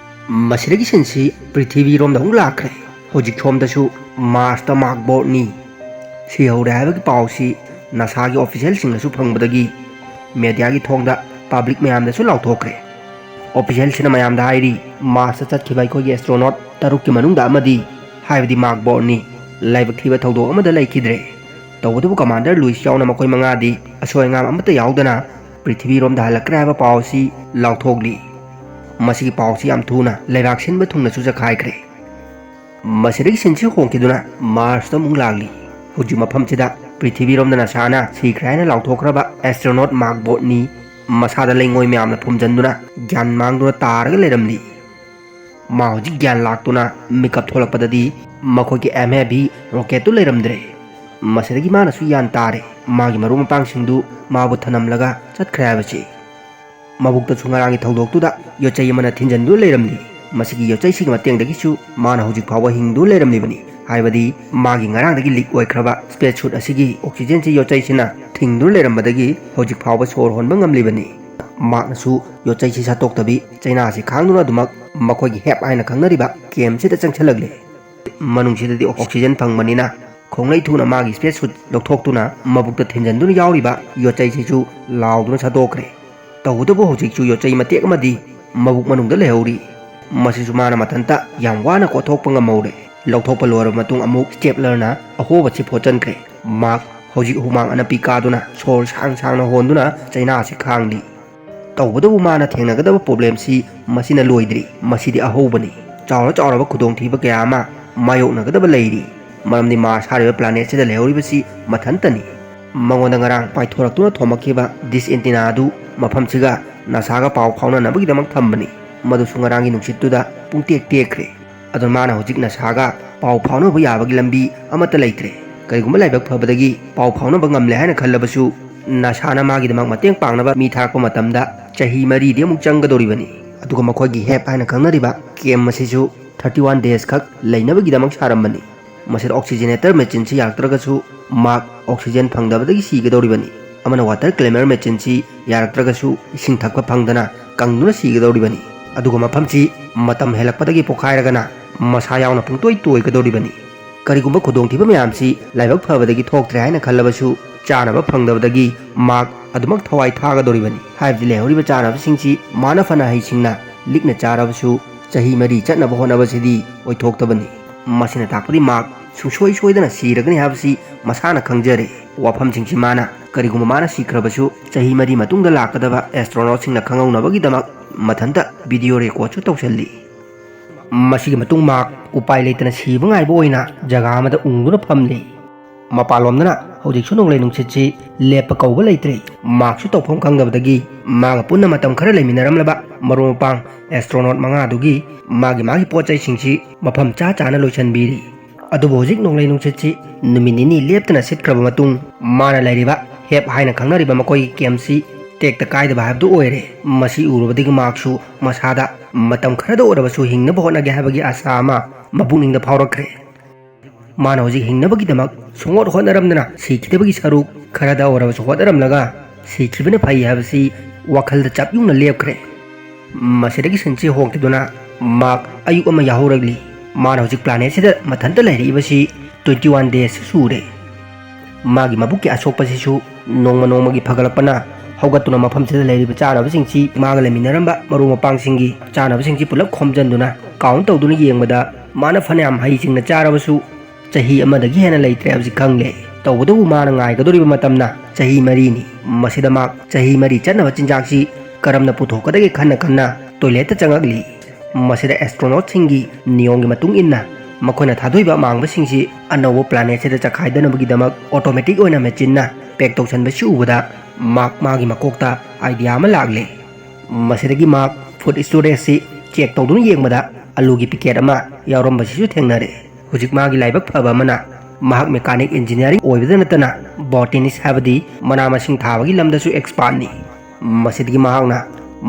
ꯃꯁꯤꯗꯒꯤ ꯁꯤꯟꯁꯤ ꯄ꯭ꯔꯤꯊꯤꯕꯤꯔꯣꯝꯗ ꯑꯃꯨꯛ ꯂꯥꯛꯈ꯭ꯔꯦ꯫ ꯍꯧꯖꯤꯛ ꯁꯣꯝꯗꯁꯨ ꯃꯥꯔꯁꯇ ꯃꯥꯔꯛ ꯕꯣꯔꯗꯅꯤ ꯁꯤꯍꯧꯔꯦ ꯍꯥꯏꯕꯒꯤ ꯄꯥꯎꯁꯤ ꯅꯥꯁꯥꯒꯤ ꯑꯣꯐꯤꯁꯤꯌꯦꯜꯁꯤꯡꯅꯁꯨ ꯐꯪꯕꯗꯒꯤ ꯃꯦꯗꯤꯌꯥꯒꯤ ꯊꯣꯡꯗ ꯄꯕ꯭ꯂꯤꯛ ꯃꯌꯥꯝꯗꯁꯨ ꯂꯥꯎꯊꯣꯛꯈ꯭ꯔꯦ꯫ ꯑꯣꯐꯤꯁꯤꯌꯦꯜꯁꯤꯅ ꯃꯌꯥꯝꯗ ꯍꯥꯏꯔꯤ, ꯃꯥꯔꯁꯇ ꯆꯠꯈꯤꯕ ꯑꯩꯈꯣꯏꯒꯤ ꯑꯦꯁꯇ꯭ꯔꯣꯅꯣꯠ ꯇꯔꯨꯛꯀꯤ ꯃꯅꯨꯡꯗ ꯑꯃꯗꯤ, ꯍꯥꯏꯕꯗꯤ ꯃꯥꯔꯛ ꯕꯣꯔꯠꯅꯤ, ꯂꯥꯏꯕꯛ ꯊꯤꯕ ꯊꯧꯗꯣꯛ ꯑꯃꯗ ꯂꯩꯈꯤꯗ꯭ꯔꯦ꯫ ꯇꯧꯕꯇꯕꯨ ꯀꯃꯥꯟꯗꯔ ꯂꯨꯏꯁ ꯌꯥꯎꯅ ꯃꯈꯣꯏ ꯃꯉꯥꯗꯤ ꯑꯁꯣꯏ ꯑꯉꯥꯝ ꯑꯃꯠꯇ ꯌꯥꯎꯗꯅ ꯄ꯭ꯔꯤꯊꯤꯕꯤꯔꯣꯝꯗ ꯍꯜꯂꯛꯈ꯭ꯔꯦ ꯍꯥꯏꯕ ꯄꯥꯎ ꯑꯁꯤ ꯂꯥꯎꯊꯣꯛꯂꯤ꯫ ꯃꯁꯤꯒꯤ ꯄꯥꯎꯁꯤ ꯌꯥꯝ ꯊꯨꯅ ꯂꯩꯕꯥꯛ ꯁꯤꯟꯕ ꯊꯨꯡꯅꯁꯨ ꯆꯈꯥꯏꯈ꯭ꯔꯦ꯫ ꯃꯁꯤꯗꯒꯤ ꯁꯤꯟꯁꯤ ꯍꯣꯡꯈꯤꯗꯨꯅ ꯃꯥꯔꯁꯇ ꯑꯃꯨꯛ ꯂꯥꯛꯂꯤ꯫ ꯍꯧꯖꯤꯛ ꯃꯐꯝꯁꯤꯗ ꯄ꯭ꯔꯤꯊꯤꯕꯤꯔꯣꯝꯗ ꯅꯁꯥꯅ ꯁꯤꯈ꯭ꯔꯦ ꯍꯥꯏꯅ ꯂꯥꯎꯊꯣꯛꯈ꯭ꯔꯕ ꯑꯦꯁꯇ꯭ꯔꯣꯅꯣꯠ ꯃꯥꯔꯛ ꯕꯣꯠꯅꯤ꯫ ꯃꯁꯥꯗ ꯂꯩꯉꯣꯏ ꯃꯌꯥꯝꯅ ꯐꯨꯝꯖꯤꯟꯗꯨꯅ ꯒ꯭ꯌꯥꯟ ꯃꯥꯡꯗꯨꯅ ꯇꯥꯔꯒ ꯂꯩꯔꯝꯂꯤ꯫ ꯃꯥ ꯍꯧꯖꯤꯛ ꯒ꯭ꯌꯥꯟ ꯂꯥꯛꯇꯨꯅ ꯃꯤꯀꯞ ꯊꯣꯛꯂꯛꯄꯗꯗꯤ ꯃꯈꯣꯏꯒꯤ ꯑꯦꯝ ꯑꯦ ꯚꯤ ꯔꯣꯀꯦꯠꯇꯨ ꯂꯩꯔꯝꯗ꯭ꯔꯦ꯫ ꯃꯁꯤꯗꯒꯤ ꯃꯥꯅꯁꯨ ꯒ꯭ꯌꯥꯟ ꯇꯥꯔꯦ, ꯃꯥꯒꯤ ꯃꯔꯨꯞ ꯃꯄꯥꯡꯁꯤꯡꯗꯨ ꯃꯥꯕꯨ ꯊꯅꯝꯂꯒ ꯆꯠꯈ꯭ꯔꯦ ꯍꯥꯏꯕꯁꯤ꯫ ꯃꯕꯨꯛꯇꯁꯨ ꯉꯔꯥꯡꯒꯤ ꯊꯧꯗꯣꯛꯇꯨꯗ ꯌꯣꯠꯆꯩ ꯑꯃꯅ ꯊꯤꯟꯖꯤꯟꯗꯨꯅ ꯂꯩꯔꯝꯂꯤ꯫ ꯃꯁꯤꯒꯤ ꯌꯣꯠꯆꯩꯁꯤꯒꯤ ꯃꯇꯦꯡꯗꯒꯤꯁꯨ ꯃꯥꯅ ꯍꯧꯖꯤꯛ ꯐꯥꯎꯕ ꯍꯤꯡꯗꯨꯅ ꯂꯩꯔꯝꯂꯤꯕꯅꯤ꯫ ꯍꯥꯏꯕꯗꯤ ꯃꯥꯒꯤ ꯉꯔꯥꯡꯗꯒꯤ ꯂꯤꯛ ꯑꯣꯏꯈ꯭ꯔꯕ ꯁ꯭ꯄꯦꯁ ꯁꯨꯠ ꯑꯁꯤꯒꯤ ꯑꯣꯛꯁꯤꯖꯦꯟꯁꯤ ꯌꯣꯠꯆꯩꯁꯤꯅ ꯊꯤꯡꯗꯨꯅ ꯂꯩꯔꯝꯕꯗꯒꯤ ꯍꯧꯖꯤꯛ ꯐꯥꯎꯕ ꯁꯣꯔ ꯍꯣꯟꯕ ꯉꯝꯂꯤꯕꯅꯤ꯫ ꯃꯥꯛꯅꯁꯨ ꯌꯣꯠꯆꯩꯁꯤ ꯁꯠꯇꯣꯛꯇꯕꯤ ꯆꯩꯅꯥꯁꯤ ꯈꯥꯡꯗꯨꯅ ꯑꯗꯨꯃꯛ ꯃꯈꯣꯏꯒꯤ ꯍꯦꯞ ꯍꯥꯏꯅ ꯈꯪꯅꯔꯤꯕ ꯀꯦꯝꯁꯤꯗ ꯆꯪꯁꯤꯜꯂꯛꯂꯦ꯫ ꯃꯅꯨꯡꯁꯤꯗꯗꯤ ꯑꯣꯛꯁꯤꯖꯦꯟ ꯐꯪꯕꯅꯤꯅ ꯈꯣꯡꯂꯩ ꯊꯨꯅ ꯃꯥꯒꯤ ꯁ꯭ꯄꯦꯁ ꯁꯨꯠ ꯂꯧꯊꯣꯛꯇꯨꯅ ꯃꯕꯨꯛꯇ ꯊꯤꯟꯖꯤꯟꯗꯨꯅ ꯌꯥꯎꯔꯤꯕ ꯌꯣꯠꯆꯩꯁꯤꯁꯨ ꯂꯥꯎꯗꯨꯅ ꯁꯠꯇꯣꯛꯈ꯭ꯔꯦ꯫ ꯇꯧꯕꯇꯕꯨ ꯍꯧꯖꯤꯛꯁꯨ ꯌꯣꯠꯆꯩ ꯃꯇꯦꯛ ꯑꯃꯗꯤ ꯃꯕꯨꯛ ꯃꯅꯨꯡꯗ ꯂꯩꯍꯧꯔꯤ꯫ ꯃꯁꯤꯁꯨ ꯃꯥꯅ ꯃꯊꯟꯇ ꯌꯥꯝ ꯋꯥꯅ ꯀꯣꯠꯊꯣꯛꯄ ꯉꯝꯍꯧꯔꯦ꯫ ꯂꯧꯊꯣꯛꯄ ꯂꯣꯏꯔꯕ ꯃꯇꯨꯡ ꯑꯃꯨꯛ ꯁ꯭ꯇꯦꯞꯂꯔꯅ ꯑꯍꯣꯕꯁꯤ ꯐꯣꯠꯆꯟꯈ꯭ꯔꯦ꯫ ꯃꯥꯛ ꯍꯧꯖꯤꯛ ꯍꯨꯃꯥꯡ ꯑꯅꯞꯄꯤ ꯀꯥꯗꯨꯅ ꯁꯣꯔ ꯁꯥꯡ ꯁꯥꯡꯅ ꯍꯣꯟꯗꯨꯅ ꯆꯩꯅꯥ ꯑꯁꯤ ꯈꯥꯡꯂꯤ꯫ ꯇꯧꯕꯇꯕꯨ ꯃꯥꯅ ꯊꯦꯡꯅꯒꯗꯕ ꯄ꯭ꯔꯣꯕ꯭ꯂꯦꯝꯁꯤ ꯃꯁꯤꯅ ꯂꯣꯏꯗ꯭ꯔꯤ꯫ ꯃꯁꯤꯗꯤ ꯑꯍꯧꯕꯅꯤ꯫ ꯆꯥꯎꯔ ꯆꯥꯎꯔꯕ ꯈꯨꯗꯣꯡꯊꯤꯕ ꯀꯌꯥ ꯑꯃ ꯃꯥꯌꯣꯛꯅꯒꯗꯕ ꯂꯩꯔꯤ꯫ ꯃꯔꯝꯗꯤ ꯃꯥꯔꯁ ꯍꯥꯏꯔꯤꯕ ꯄ꯭ꯂꯥꯅꯦꯠꯁꯤꯗ ꯂꯩꯍꯧꯔꯤꯕꯁꯤ ꯃꯊꯟꯇꯅꯤ꯫ ꯃꯉꯣꯟꯗ ꯉꯔꯥꯡ ꯄꯥꯏꯊꯣꯔꯛꯇꯨꯅ ꯊꯣꯝꯃꯛꯈꯤꯕ ꯗꯤꯁ ꯑꯦꯟꯇꯤꯅꯥ ꯑꯗꯨ ꯃꯐꯝꯁꯤꯒ ꯅꯥꯁꯥꯒ ꯄꯥꯎ ꯐꯥꯎꯅꯅꯕꯒꯤꯗꯃꯛ ꯊꯝꯕꯅꯤ꯫ ꯃꯗꯨꯁꯨ ꯉꯔꯥꯡꯒꯤ ꯅꯨꯡꯁꯤꯠꯇꯨꯗ ꯄꯨꯡꯇꯦꯛ ꯇꯦꯛꯈ꯭ꯔꯦ꯫ ꯑꯗꯨꯅ ꯃꯥꯅ ꯍꯧꯖꯤꯛ ꯅꯥꯁꯥꯒ ꯄꯥꯎ ꯐꯥꯎꯅꯕ ꯌꯥꯕꯒꯤ ꯂꯝꯕꯤ ꯑꯃꯠꯇ ꯂꯩꯇ꯭ꯔꯦ꯫ ꯀꯔꯤꯒꯨꯝꯕ ꯂꯥꯏꯕꯛ ꯐꯕꯗꯒꯤ ꯄꯥꯎ ꯐꯥꯎꯅꯕ ꯉꯝꯂꯦ ꯍꯥꯏꯅ ꯈꯜꯂꯕꯁꯨ, ꯅꯥꯁꯥꯅ ꯃꯥꯒꯤꯗꯃꯛ ꯃꯇꯦꯡ ꯄꯥꯡꯅꯕ ꯃꯤ ꯊꯥꯔꯛꯄ ꯃꯇꯝꯗ ꯆꯍꯤ ꯃꯔꯤꯗꯤ ꯑꯃꯨꯛ ꯆꯪꯒꯗꯧꯔꯤꯕꯅꯤ꯫ ꯑꯗꯨꯒ ꯃꯈꯣꯏꯒꯤ ꯍꯦꯞ ꯍꯥꯏꯅ ꯈꯪꯅꯔꯤꯕ ꯀꯦꯝ ꯑꯁꯤꯁꯨ ꯊꯥꯔꯇꯤ ꯋꯥꯟ ꯗꯦꯖ ꯈꯛ ꯂꯩꯅꯕꯒꯤꯗꯃꯛ ꯁꯥꯔꯝꯕꯅꯤ꯫ ꯃꯁꯤꯗ ꯑꯣꯛꯁꯤꯖꯦꯅꯦꯇꯔ ꯃꯦꯆꯤꯟꯁꯤ ꯌꯥꯔꯛꯇ꯭ꯔꯒꯁꯨ ꯃꯥꯛ ꯑꯣꯛꯁꯤꯖꯦꯟ ꯐꯪꯗꯕꯗꯒꯤ ꯁꯤꯒꯗꯧꯔꯤꯕꯅꯤ꯫ ꯑꯃꯅ ꯋꯥꯇꯔ ꯀ꯭ꯂꯦꯃꯔ ꯃꯦꯆꯤꯟꯁꯤ ꯌꯥꯔꯛꯇ꯭ꯔꯒꯁꯨ ꯏꯁꯤꯡ ꯊꯛꯄ ꯐꯪꯗꯅ ꯀꯪꯗꯨꯅ ꯁꯤꯒꯗꯧꯔꯤꯕꯅꯤ꯫ ꯑꯗꯨꯒ ꯃꯐꯝꯁꯤ ꯃꯇꯝ ꯍꯦꯜꯂꯛꯄꯗꯒꯤ ꯄꯣꯈꯥꯏꯔꯒꯅ ꯃꯁꯥ ꯌꯥꯎꯅ ꯄꯨꯡꯇꯣꯏ ꯇꯣꯏꯒꯗꯧꯔꯤꯕꯅꯤ꯫ ꯀꯔꯤꯒꯨꯝꯕ ꯈꯨꯗꯣꯡꯊꯤꯕ ꯃꯌꯥꯝꯁꯤ ꯂꯥꯏꯕꯛ ꯐꯕꯗꯒꯤ ꯊꯣꯛꯇ꯭ꯔꯦ ꯍꯥꯏꯅ ꯈꯜꯂꯕꯁꯨ, ꯆꯥꯅꯕ ꯐꯪꯗꯕꯗꯒꯤ ꯃꯥꯛ ꯑꯗꯨꯃꯛ ꯊꯋꯥꯏ ꯊꯥꯒꯗꯧꯔꯤꯕꯅꯤ꯫ ꯍꯥꯏꯕꯗꯤ ꯂꯩꯍꯧꯔꯤꯕ ꯆꯥꯅꯕꯁꯤꯡꯁꯤ ꯃꯥꯅ ꯐꯅ ꯍꯩꯁꯤꯡꯅ ꯂꯤꯛꯅ ꯆꯥꯔꯕꯁꯨ ꯆꯍꯤ ꯃꯔꯤ ꯆꯠꯅꯕ ꯍꯣꯠꯅꯕꯁꯤꯗꯤ ꯑꯣꯏꯊꯣꯛꯇꯕꯅꯤ꯫ ꯃꯁꯤꯅ ꯇꯥꯛꯄꯗꯤ ꯃꯍꯥꯛ ꯁꯨꯡꯁꯣꯏ ꯁꯣꯏꯗꯅ ꯁꯤꯔꯒꯅꯤ ꯍꯥꯏꯕꯁꯤ ꯃꯁꯥꯅ ꯈꯪꯖꯔꯦ꯫ ꯋꯥꯐꯝꯁꯤꯡꯁꯤ ꯃꯥꯅ ꯀꯔꯤꯒꯨꯝꯕ ꯃꯥꯅ ꯁꯤꯈ꯭ꯔꯕꯁꯨ ꯆꯍꯤ ꯃꯔꯤ ꯃꯇꯨꯡꯗ ꯂꯥꯛꯀꯗꯕ ꯑꯦꯁꯇ꯭ꯔꯣꯅꯣꯠꯁꯤꯡꯅ ꯈꯪꯍꯧꯅꯕꯒꯤꯗꯃꯛ ꯃꯊꯟꯇ ꯚꯤꯗꯤꯑꯣ ꯔꯦꯀꯣꯔꯗꯁꯨ ꯇꯧꯁꯤꯜꯂꯤ꯫ ꯃꯁꯤꯒꯤ ꯃꯇꯨꯡ ꯃꯍꯥꯛ ꯎꯄꯥꯏ ꯂꯩꯇꯅ ꯁꯤꯕ ꯉꯥꯏꯕ ꯑꯣꯏꯅ ꯖꯒꯥ ꯑꯃꯗ ꯎꯪꯗꯨꯅ ꯐꯝꯂꯤ꯫ ꯃꯄꯥꯟꯂꯣꯝꯗꯅ ꯍꯧꯖꯤꯛꯁꯨ ꯅꯣꯡꯂꯩ ꯅꯨꯡꯁꯤꯠꯁꯤ ꯂꯦꯞꯄ ꯀꯧꯕ ꯂꯩꯇ꯭ꯔꯦ꯫ ꯃꯍꯥꯛꯁꯨ ꯇꯧꯐꯝ ꯈꯪꯗꯕꯗꯒꯤ ꯃꯥꯒ ꯄꯨꯟꯅ ꯃꯇꯝ ꯈꯔ ꯂꯩꯃꯤꯟꯅꯔꯝꯂꯕ ꯃꯔꯨꯞ ꯃꯄꯥꯡ ꯑꯦꯁꯇ꯭ꯔꯣꯅꯣꯠ ꯃꯉꯥꯗꯨꯒꯤ ꯃꯥꯒꯤ ꯃꯥꯒꯤ ꯄꯣꯠ ꯆꯩꯁꯤꯡꯁꯤ ꯃꯐꯝ ꯆꯥ ꯆꯥꯅ ꯂꯣꯏꯁꯤꯟꯕꯤꯔꯤ꯫ ꯑꯗꯨꯕꯨ ꯍꯧꯖꯤꯛ ꯅꯣꯡꯂꯩ ꯅꯨꯡꯁꯤꯠꯁꯤ ꯅꯨꯃꯤꯠ ꯅꯤꯅꯤ ꯂꯦꯞꯇꯅ ꯁꯤꯠꯈ꯭ꯔꯕ ꯃꯇꯨꯡ ꯃꯥꯅ ꯂꯩꯔꯤꯕ ꯍꯦꯞ ꯍꯥꯏꯅ ꯈꯪꯅꯔꯤꯕ ꯃꯈꯣꯏꯒꯤ ꯀꯦꯝꯁꯤ ꯇꯦꯛꯇ ꯀꯥꯏꯗꯕ ꯍꯥꯏꯕꯗꯨ ꯑꯣꯏꯔꯦ꯫ ꯃꯁꯤ ꯎꯔꯨꯕꯗꯒꯤ ꯃꯍꯥꯛꯁꯨ ꯃꯁꯥꯗ ꯃꯇꯝ ꯈꯔꯗ ꯑꯣꯏꯔꯕꯁꯨ ꯍꯤꯡꯅꯕ ꯍꯣꯠꯅꯒꯦ ꯍꯥꯏꯕꯒꯤ ꯑꯥꯁꯥ ꯑꯃ ꯃꯄꯨꯛꯅꯤꯡꯗ ꯐꯥꯎꯔꯛꯈ꯭ꯔꯦ꯫ ꯃꯥꯅ ꯍꯧꯖꯤꯛ ꯍꯤꯡꯅꯕꯒꯤꯗꯃꯛ ꯁꯨꯡꯍꯣꯠ ꯍꯣꯠꯅꯔꯝꯗꯅ ꯁꯤꯈꯤꯗꯕꯒꯤ ꯁꯔꯨꯛ ꯈꯔꯗ ꯑꯣꯏꯔꯕꯁꯨ ꯍꯣꯠꯅꯔꯝꯂꯒ ꯁꯤꯈꯤꯕꯅ ꯐꯩ ꯍꯥꯏꯕꯁꯤ ꯋꯥꯈꯜꯗ ꯆꯞ ꯌꯨꯡꯅ ꯂꯦꯞꯈ꯭ꯔꯦ꯫ ꯃꯁꯤꯗꯒꯤ ꯁꯤꯟꯁꯤ ꯍꯣꯡꯈꯤꯗꯨꯅ ꯃꯍꯥꯛ ꯑꯌꯨꯛ ꯑꯃ ꯌꯥꯍꯧꯔꯛꯂꯤ꯫ ꯃꯥꯅ ꯍꯧꯖꯤꯛ ꯄ꯭ꯂꯥꯅꯦꯠꯁꯤꯗ ꯃꯊꯟꯇ ꯂꯩꯔꯛꯏꯕꯁꯤ twenty one days ꯁꯨꯔꯦ꯫ ꯃꯥꯒꯤ ꯃꯕꯨꯛꯀꯤ ꯑꯁꯣꯛꯄꯁꯤꯁꯨ ꯅꯣꯡꯃ ꯅꯣꯡꯃꯒꯤ ꯐꯒꯠꯂꯛꯄꯅ ꯍꯧꯒꯠꯇꯨꯅ ꯃꯐꯝꯁꯤꯗ ꯂꯩꯔꯤꯕ ꯆꯥꯅꯕꯁꯤꯡꯁꯤ ꯃꯥꯒ ꯂꯩꯃꯤꯟꯅꯔꯝꯕ ꯃꯔꯨꯞ ꯃꯄꯥꯡꯁꯤꯡꯒꯤ ꯆꯥꯅꯕꯁꯤꯡꯁꯤ ꯄꯨꯂꯞ ꯈꯣꯝꯖꯤꯟꯗꯨꯅ ꯀꯥꯎꯟ ꯇꯧꯗꯨꯅ ꯌꯦꯡꯕꯗ ꯃꯥꯅ ꯐꯅꯌꯥꯝ ꯍꯩꯁꯤꯡꯅ ꯆꯥꯔꯕꯁꯨ ꯆꯍꯤ ꯑꯃꯗꯒꯤ ꯍꯦꯟꯅ ꯂꯩꯇ꯭ꯔꯦ ꯍꯥꯏꯕꯁꯤ ꯈꯪꯂꯦ꯫ ꯇꯧꯕꯇꯕꯨ ꯃꯥꯅ ꯉꯥꯏꯒꯗꯧꯔꯤꯕ ꯃꯇꯝꯅ ꯆꯍꯤ ꯃꯔꯤꯅꯤ꯫ ꯃꯁꯤꯗ ꯃꯍꯥꯛ ꯆꯍꯤ ꯃꯔꯤ ꯆꯠꯅꯕ ꯆꯤꯟꯖꯥꯛꯁꯤ ꯀꯔꯝꯅ ꯄꯨꯊꯣꯛꯀꯗꯒꯦ ꯈꯟꯅ ꯈꯟꯅ ꯇꯣꯏꯂꯦꯠꯇ ꯆꯪꯉꯛꯂꯤ꯫ ꯃꯁꯤꯗ ꯑꯦꯁꯇ꯭ꯔꯣꯅꯣꯠꯁꯤꯡꯒꯤ ꯅꯤꯌꯣꯝꯒꯤ ꯃꯇꯨꯡ ꯏꯟꯅ ꯃꯈꯣꯏꯅ ꯊꯥꯗꯣꯛꯏꯕ ꯑꯃꯥꯡꯕꯁꯤꯡꯁꯤ ꯑꯅꯧꯕ ꯄ꯭ꯂꯥꯅꯦꯠꯁꯤꯗ ꯆꯈꯥꯏꯗꯅꯕꯒꯤꯗꯃꯛ ꯑꯣꯇꯣꯃꯦꯇꯤꯛ ꯑꯣꯏꯅ ꯃꯦꯆꯤꯟꯅ ꯄꯦꯛ ꯇꯧꯁꯟꯕꯁꯤ ꯎꯕꯗ ꯃꯍꯥꯛ ꯃꯥꯒꯤ ꯃꯀꯣꯛꯇ ꯑꯥꯏꯗꯤꯌꯥ ꯑꯃ ꯂꯥꯛꯂꯦ꯫ ꯃꯁꯤꯗꯒꯤ ꯃꯍꯥꯛ ꯐꯨꯗ ꯁ꯭ꯇꯣꯔꯦꯖꯁꯤ ꯆꯦꯛ ꯇꯧꯗꯨꯅ ꯌꯦꯡꯕꯗ ꯑꯂꯨꯒꯤ ꯄꯤꯀꯦꯠ ꯑꯃ ꯌꯥꯎꯔꯝꯕꯁꯤꯁꯨ ꯊꯦꯡꯅꯔꯦ꯫ ꯍꯧꯖꯤꯛ ꯃꯥꯒꯤ ꯂꯥꯏꯕꯛ ꯐꯕ ꯑꯃꯅ ꯃꯍꯥꯛ ꯃꯦꯀꯥꯅꯤꯛ ꯏꯟꯖꯤꯅꯤꯌꯥꯔꯤꯡ ꯑꯣꯏꯕꯗ ꯅꯠꯇꯅ ꯕꯣꯇꯦꯅꯤꯁ ꯍꯥꯏꯕꯗꯤ ꯃꯅꯥ ꯃꯁꯤꯡ ꯊꯥꯕꯒꯤ ꯂꯝꯗꯁꯨ ꯑꯦꯛꯁꯄꯥꯔꯠꯅꯤ꯫ ꯃꯁꯤꯗꯒꯤ ꯃꯍꯥꯛꯅ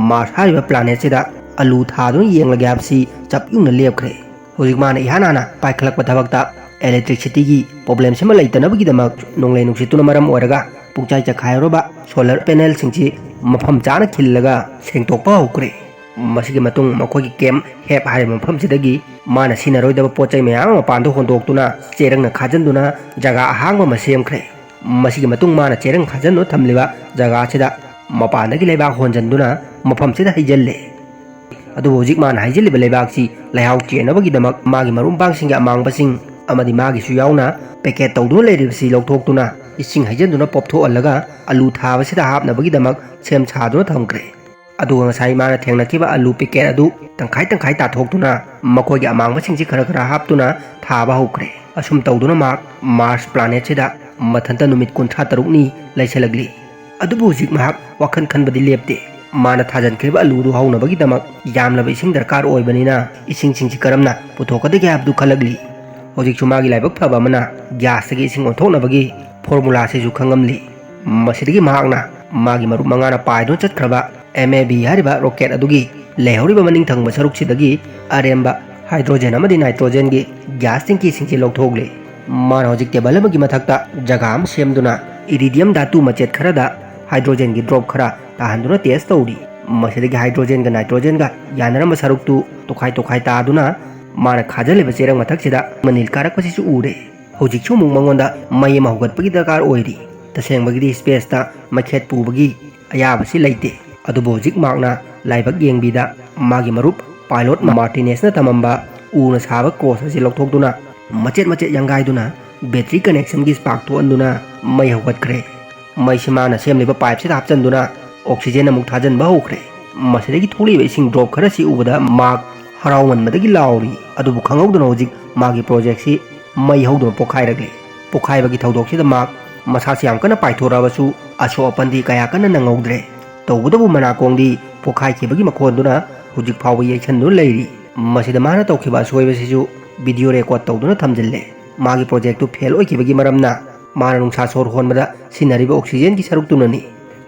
ꯃꯥꯔꯁ ꯍꯥꯏꯔꯤꯕ ꯄ꯭ꯂꯥꯅꯦꯠꯁꯤꯗ ꯑꯂꯨ ꯊꯥꯗꯨꯅ ꯌꯦꯡꯂꯒꯦ ꯍꯥꯏꯕꯁꯤ ꯆꯞ ꯌꯨꯡꯅ ꯂꯦꯞꯈ꯭ꯔꯦ꯫ ꯍꯧꯖꯤꯛ ꯃꯥꯅ ꯏꯍꯥꯟ ꯍꯥꯟꯅ ꯄꯥꯏꯈꯠꯂꯛꯄ ꯊꯕꯛꯇ ꯏꯂꯦꯛꯇ꯭ꯔꯤꯁꯤꯇꯤꯒꯤ ꯄ꯭ꯔꯣꯕ꯭ꯂꯦꯝꯁꯤꯃ ꯂꯩꯇꯅꯕꯒꯤꯗꯃꯛ ꯅꯣꯡꯂꯩ ꯅꯨꯡꯁꯤꯠꯇꯨꯅ ꯃꯔꯝ ꯑꯣꯏꯔꯒ ꯄꯨꯡꯆꯥꯏ ꯆꯈꯥꯏꯔꯨꯔꯕ ꯁꯣꯂꯔ ꯄꯦꯅꯦꯜꯁꯤꯡꯁꯤ ꯃꯐꯝ ꯆꯥꯅ ꯈꯤꯜꯂꯒ ꯁꯦꯡꯗꯣꯛꯄ ꯍꯧꯈ꯭ꯔꯦ꯫ ꯃꯁꯤꯒꯤ ꯃꯇꯨꯡ ꯃꯈꯣꯏꯒꯤ ꯀꯦꯝ ꯍꯦꯞ ꯍꯥꯏꯔꯤꯕ ꯃꯐꯝꯁꯤꯗꯒꯤ ꯃꯥꯅ ꯁꯤꯖꯤꯟꯅꯔꯣꯏꯗꯕ ꯄꯣꯠ ꯆꯩ ꯃꯌꯥꯝ ꯑꯃ ꯃꯄꯥꯟꯗ ꯍꯣꯟꯗꯣꯛꯇꯨꯅ ꯆꯦꯔꯪꯅ ꯈꯥꯖꯤꯟꯗꯨꯅ ꯖꯒꯥ ꯑꯍꯥꯡꯕ ꯑꯃ ꯁꯦꯝꯈ꯭ꯔꯦ꯫ ꯃꯁꯤꯒꯤ ꯃꯇꯨꯡ ꯃꯥꯅ ꯆꯦꯔꯪ ꯈꯥꯖꯤꯟꯗꯨꯅ ꯊꯝꯂꯤꯕ ꯖꯒꯥꯁꯤꯗ ꯃꯄꯥꯟꯗꯒꯤ ꯂꯩꯕꯥꯛ ꯍꯣꯟꯖꯟꯗꯨꯅ ꯃꯐꯝꯁꯤꯗ ꯍꯩꯖꯤꯜꯂꯦ꯫ ꯑꯗꯨꯕꯨ ꯍꯧꯖꯤꯛ ꯃꯥꯅ ꯍꯩꯖꯤꯜꯂꯤꯕ ꯂꯩꯕꯥꯛꯁꯤ ꯂꯩꯍꯥꯎ ꯆꯦꯟꯅꯕꯒꯤꯗꯃꯛ ꯃꯥꯒꯤ ꯃꯔꯨꯞ ꯃꯄꯥꯡꯁꯤꯡꯒꯤ ꯑꯃꯥꯡꯕꯁꯤꯡ ꯑꯃꯗꯤ ꯃꯥꯒꯤꯁꯨ ꯌꯥꯎꯅ ꯄꯦꯀꯦꯠ ꯇꯧꯗꯨꯅ ꯂꯩꯔꯤꯕꯁꯤ ꯂꯧꯊꯣꯛꯇꯨꯅ ꯏꯁꯤꯡ ꯍꯩꯖꯤꯟꯗꯨꯅ ꯄꯣꯞꯊꯣꯛꯍꯜꯂꯒ ꯑꯂꯨ ꯊꯥꯕꯁꯤꯗ ꯍꯥꯞꯅꯕꯒꯤꯗꯃꯛ ꯁꯦꯝ ꯁꯥꯗꯨꯅ ꯊꯝꯈ꯭ꯔꯦ꯫ ꯑꯗꯨꯒ ꯉꯁꯥꯏ ꯃꯥꯅ ꯊꯦꯡꯅꯈꯤꯕ ꯑꯂꯨ ꯄꯦꯀꯦꯠ ꯑꯗꯨ ꯇꯪꯈꯥꯏ ꯇꯪꯈꯥꯏ ꯇꯥꯊꯣꯛꯇꯨꯅ ꯃꯈꯣꯏꯒꯤ ꯑꯃꯥꯡꯕꯁꯤꯡꯁꯤ ꯈꯔ ꯈꯔ ꯍꯥꯞꯇꯨꯅ ꯊꯥꯕ ꯍꯧꯈ꯭ꯔꯦ꯫ ꯑꯁꯨꯝ ꯇꯧꯗꯨꯅ ꯃꯍꯥꯛ ꯃꯥꯔꯁ ꯄ꯭ꯂꯥꯅꯦꯠꯁꯤꯗ ꯃꯊꯟꯇ ꯅꯨꯃꯤꯠ ꯀꯨꯟꯊ꯭ꯔꯥ ꯇꯔꯨꯛꯅꯤ ꯂꯩꯁꯜꯂꯛꯂꯤ꯫ ꯑꯗꯨꯕꯨ ꯍꯧꯖꯤꯛ ꯃꯍꯥꯛ ꯋꯥꯈꯜ ꯈꯟꯕꯗꯤ ꯂꯦꯞꯇꯦ꯫ ꯃꯥꯅ ꯊꯥꯖꯤꯟꯈ꯭ꯔꯤꯕ ꯑꯂꯨꯗꯨ ꯍꯧꯅꯕꯒꯤꯗꯃꯛ ꯌꯥꯝꯂꯕ ꯏꯁꯤꯡ ꯗꯔꯀꯥꯔ ꯑꯣꯏꯕꯅꯤꯅ ꯏꯁꯤꯡꯁꯤꯡꯁꯤ ꯀꯔꯝꯅ ꯄꯨꯊꯣꯛꯀꯗꯒꯦ ꯍꯥꯏꯕꯗꯨ ꯈꯜꯂꯛꯂꯤ꯫ ꯍꯧꯖꯤꯛꯁꯨ ꯃꯥꯒꯤ ꯂꯥꯏꯕꯛ ꯐꯕ ꯑꯃꯅ ꯒ꯭ꯌꯥꯁꯇꯒꯤ ꯏꯁꯤꯡ ꯑꯣꯟꯊꯣꯛꯅꯕꯒꯤ ꯐꯣꯔꯃꯨꯂꯥꯁꯤꯁꯨ ꯈꯪꯉꯝꯂꯤ꯫ ꯃꯁꯤꯗꯒꯤ ꯃꯍꯥꯛꯅ ꯃꯥꯒꯤ ꯃꯔꯨꯞ ꯃꯉꯥꯅ ꯄꯥꯏꯗꯨꯅ ꯆꯠꯈ꯭ꯔꯕ ꯑꯦꯝ ꯑꯦ ꯕꯤ ꯍꯥꯏꯔꯤꯕ ꯔꯣꯀꯦꯠ ꯑꯗꯨꯒꯤ ꯂꯩꯍꯧꯔꯤꯕ ꯃꯅꯤꯡ ꯊꯪꯕ ꯁꯔꯨꯛꯁꯤꯗꯒꯤ ꯑꯔꯦꯝꯕ ꯍꯥꯏꯗ꯭ꯔꯣꯖꯦꯟ ꯑꯃꯗꯤ ꯅꯥꯏꯇ꯭ꯔꯣꯖꯦꯟꯒꯤ ꯒ꯭ꯌꯥꯁ ꯇꯦꯡꯀꯤꯁꯤꯡꯁꯤ ꯂꯧꯊꯣꯛꯂꯦ꯫ ꯃꯥꯅ ꯍꯧꯖꯤꯛ ꯇꯦꯕꯜ ꯑꯃꯒꯤ ꯃꯊꯛꯇ ꯖꯒꯥ ꯑꯃ ꯁꯦꯝꯗꯨꯅ ꯏꯔꯤꯗꯤꯌꯝ ꯙꯥꯇꯨ ꯃꯆꯦꯠ ꯈꯔꯗ ꯍꯥꯏꯗ꯭ꯔꯣꯖꯦꯟꯒꯤ ꯗ꯭ꯔꯣꯞ ꯈꯔ ꯇꯥꯍꯟꯗꯨꯅ ꯇꯦꯁ ꯇꯧꯔꯤ꯫ ꯃꯁꯤꯗꯒꯤ ꯍꯥꯏꯗ꯭ꯔꯣꯖꯦꯟꯒ ꯅꯥꯏꯇ꯭ꯔꯣꯖꯦꯟꯒ ꯌꯥꯅꯔꯝꯕ ꯁꯔꯨꯛꯇꯨ ꯇꯣꯈꯥꯏ ꯇꯣꯈꯥꯏ ꯇꯥꯗꯨꯅ ꯃꯥꯅ ꯈꯥꯖꯤꯜꯂꯤꯕ ꯆꯦꯔꯪ ꯃꯊꯛꯁꯤꯗ ꯃꯅꯤꯜ ꯀꯥꯔꯛꯄꯁꯤꯁꯨ ꯎꯔꯦ꯫ ꯍꯧꯖꯤꯛꯁꯨ ꯑꯃꯨꯛ ꯃꯉꯣꯟꯗ ꯃꯩ ꯑꯃ ꯍꯧꯒꯠꯄꯒꯤ ꯗꯔꯀꯥꯔ ꯑꯣꯏꯔꯤ꯫ ꯇꯁꯦꯡꯕꯒꯤꯗꯤ ꯁ꯭ꯄꯦꯁꯇ ꯃꯩꯈꯦꯠ ꯄꯨꯕꯒꯤ ꯑꯌꯥꯕꯁꯤ ꯂꯩꯇꯦ꯫ ꯑꯗꯨꯕꯨ ꯍꯧꯖꯤꯛ ꯃꯥꯔꯛꯅ ꯂꯥꯏꯕꯛ ꯌꯦꯡꯕꯤꯗ ꯃꯥꯒꯤ ꯃꯔꯨꯞ ꯄꯥꯏꯂꯣꯠ ꯃꯥꯔꯇꯤꯅꯦꯁꯅ ꯊꯝꯃꯝꯕ ꯎꯅ ꯁꯥꯕ ꯀ꯭ꯔꯣꯁ ꯑꯁꯤ ꯂꯧꯊꯣꯛꯇꯨꯅ ꯃꯆꯦꯠ ꯃꯆꯦꯠ ꯌꯥꯡꯒꯥꯏꯗꯨꯅ ꯕꯦꯇ꯭ꯔꯤ ꯀꯅꯦꯛꯁꯟꯒꯤ ꯁ꯭ꯄꯥꯔꯛ ꯊꯣꯛꯍꯟꯗꯨꯅ ꯃꯩ ꯍꯧꯒꯠꯈ꯭ꯔꯦ꯫ ꯃꯩꯁꯤ ꯃꯥꯅ ꯁꯦꯝꯂꯤꯕ ꯄꯥꯏꯞꯁꯤꯗ ꯍꯥꯞꯆꯤꯟꯗꯨꯅ ꯑꯣꯛꯁꯤꯖꯦꯟ ꯑꯃꯨꯛ ꯊꯥꯖꯤꯟꯕ ꯍꯧꯈ꯭ꯔꯦ꯫ ꯃꯁꯤꯗꯒꯤ ꯊꯣꯛꯂꯛꯏꯕ ꯏꯁꯤꯡ ꯗ꯭ꯔꯣꯞ ꯈꯔꯁꯤ ꯎꯕꯗ ꯃꯥꯔꯛ ꯍꯔꯥꯎꯃꯟꯕꯗꯒꯤ ꯂꯥꯎꯔꯤ꯫ ꯑꯗꯨꯕꯨ ꯈꯪꯍꯧꯗꯅ ꯍꯧꯖꯤꯛ ꯃꯥꯒꯤ ꯄ꯭ꯔꯣꯖꯦꯛꯁꯤ ꯃꯩ ꯍꯧꯗꯨꯅ ꯄꯣꯈꯥꯏꯔꯛꯂꯦ꯫ ꯄꯣꯈꯥꯏꯕꯒꯤ ꯊꯧꯗꯣꯛꯁꯤꯗ ꯃꯥꯔꯛ ꯃꯁꯥꯁꯤ ꯌꯥꯝ ꯀꯟꯅ ꯄꯥꯏꯊꯣꯔꯛꯑꯕꯁꯨ ꯑꯁꯣꯛ ꯑꯄꯟꯗꯤ ꯀꯌꯥ ꯀꯟꯅ ꯅꯪꯍꯧꯗ꯭ꯔꯦ꯫ ꯇꯧꯕꯇꯕꯨ ꯃꯅꯥꯀꯣꯡꯗꯤ ꯄꯣꯈꯥꯏꯈꯤꯕꯒꯤ ꯃꯈꯣꯟꯗꯨꯅ ꯍꯧꯖꯤꯛ ꯐꯥꯎꯕ ꯌꯩꯁꯟꯗꯨꯅ ꯂꯩꯔꯤ꯫ ꯃꯁꯤꯗ ꯃꯥꯅ ꯇꯧꯈꯤꯕ ꯑꯁꯣꯏꯕꯁꯤꯁꯨ ꯚꯤꯗꯤꯑꯣ ꯔꯦꯀꯣꯔꯗ ꯇꯧꯗꯨꯅ ꯊꯝꯖꯤꯜꯂꯦ꯫ ꯃꯥꯒꯤ ꯄ꯭ꯔꯣꯖꯦꯛꯇꯨ ꯐꯦꯜ ꯑꯣꯏꯈꯤꯕꯒꯤ ꯃꯔꯝꯅ ꯃꯥꯅ ꯅꯨꯡꯁꯥ ꯁꯣꯔ ꯍꯣꯟꯕꯗ ꯁꯤꯖꯤꯟꯅꯔꯤꯕ ꯑꯣꯛꯁꯤꯖꯦꯟꯒꯤ ꯁꯔꯨꯛꯇꯨꯅꯅꯤ꯫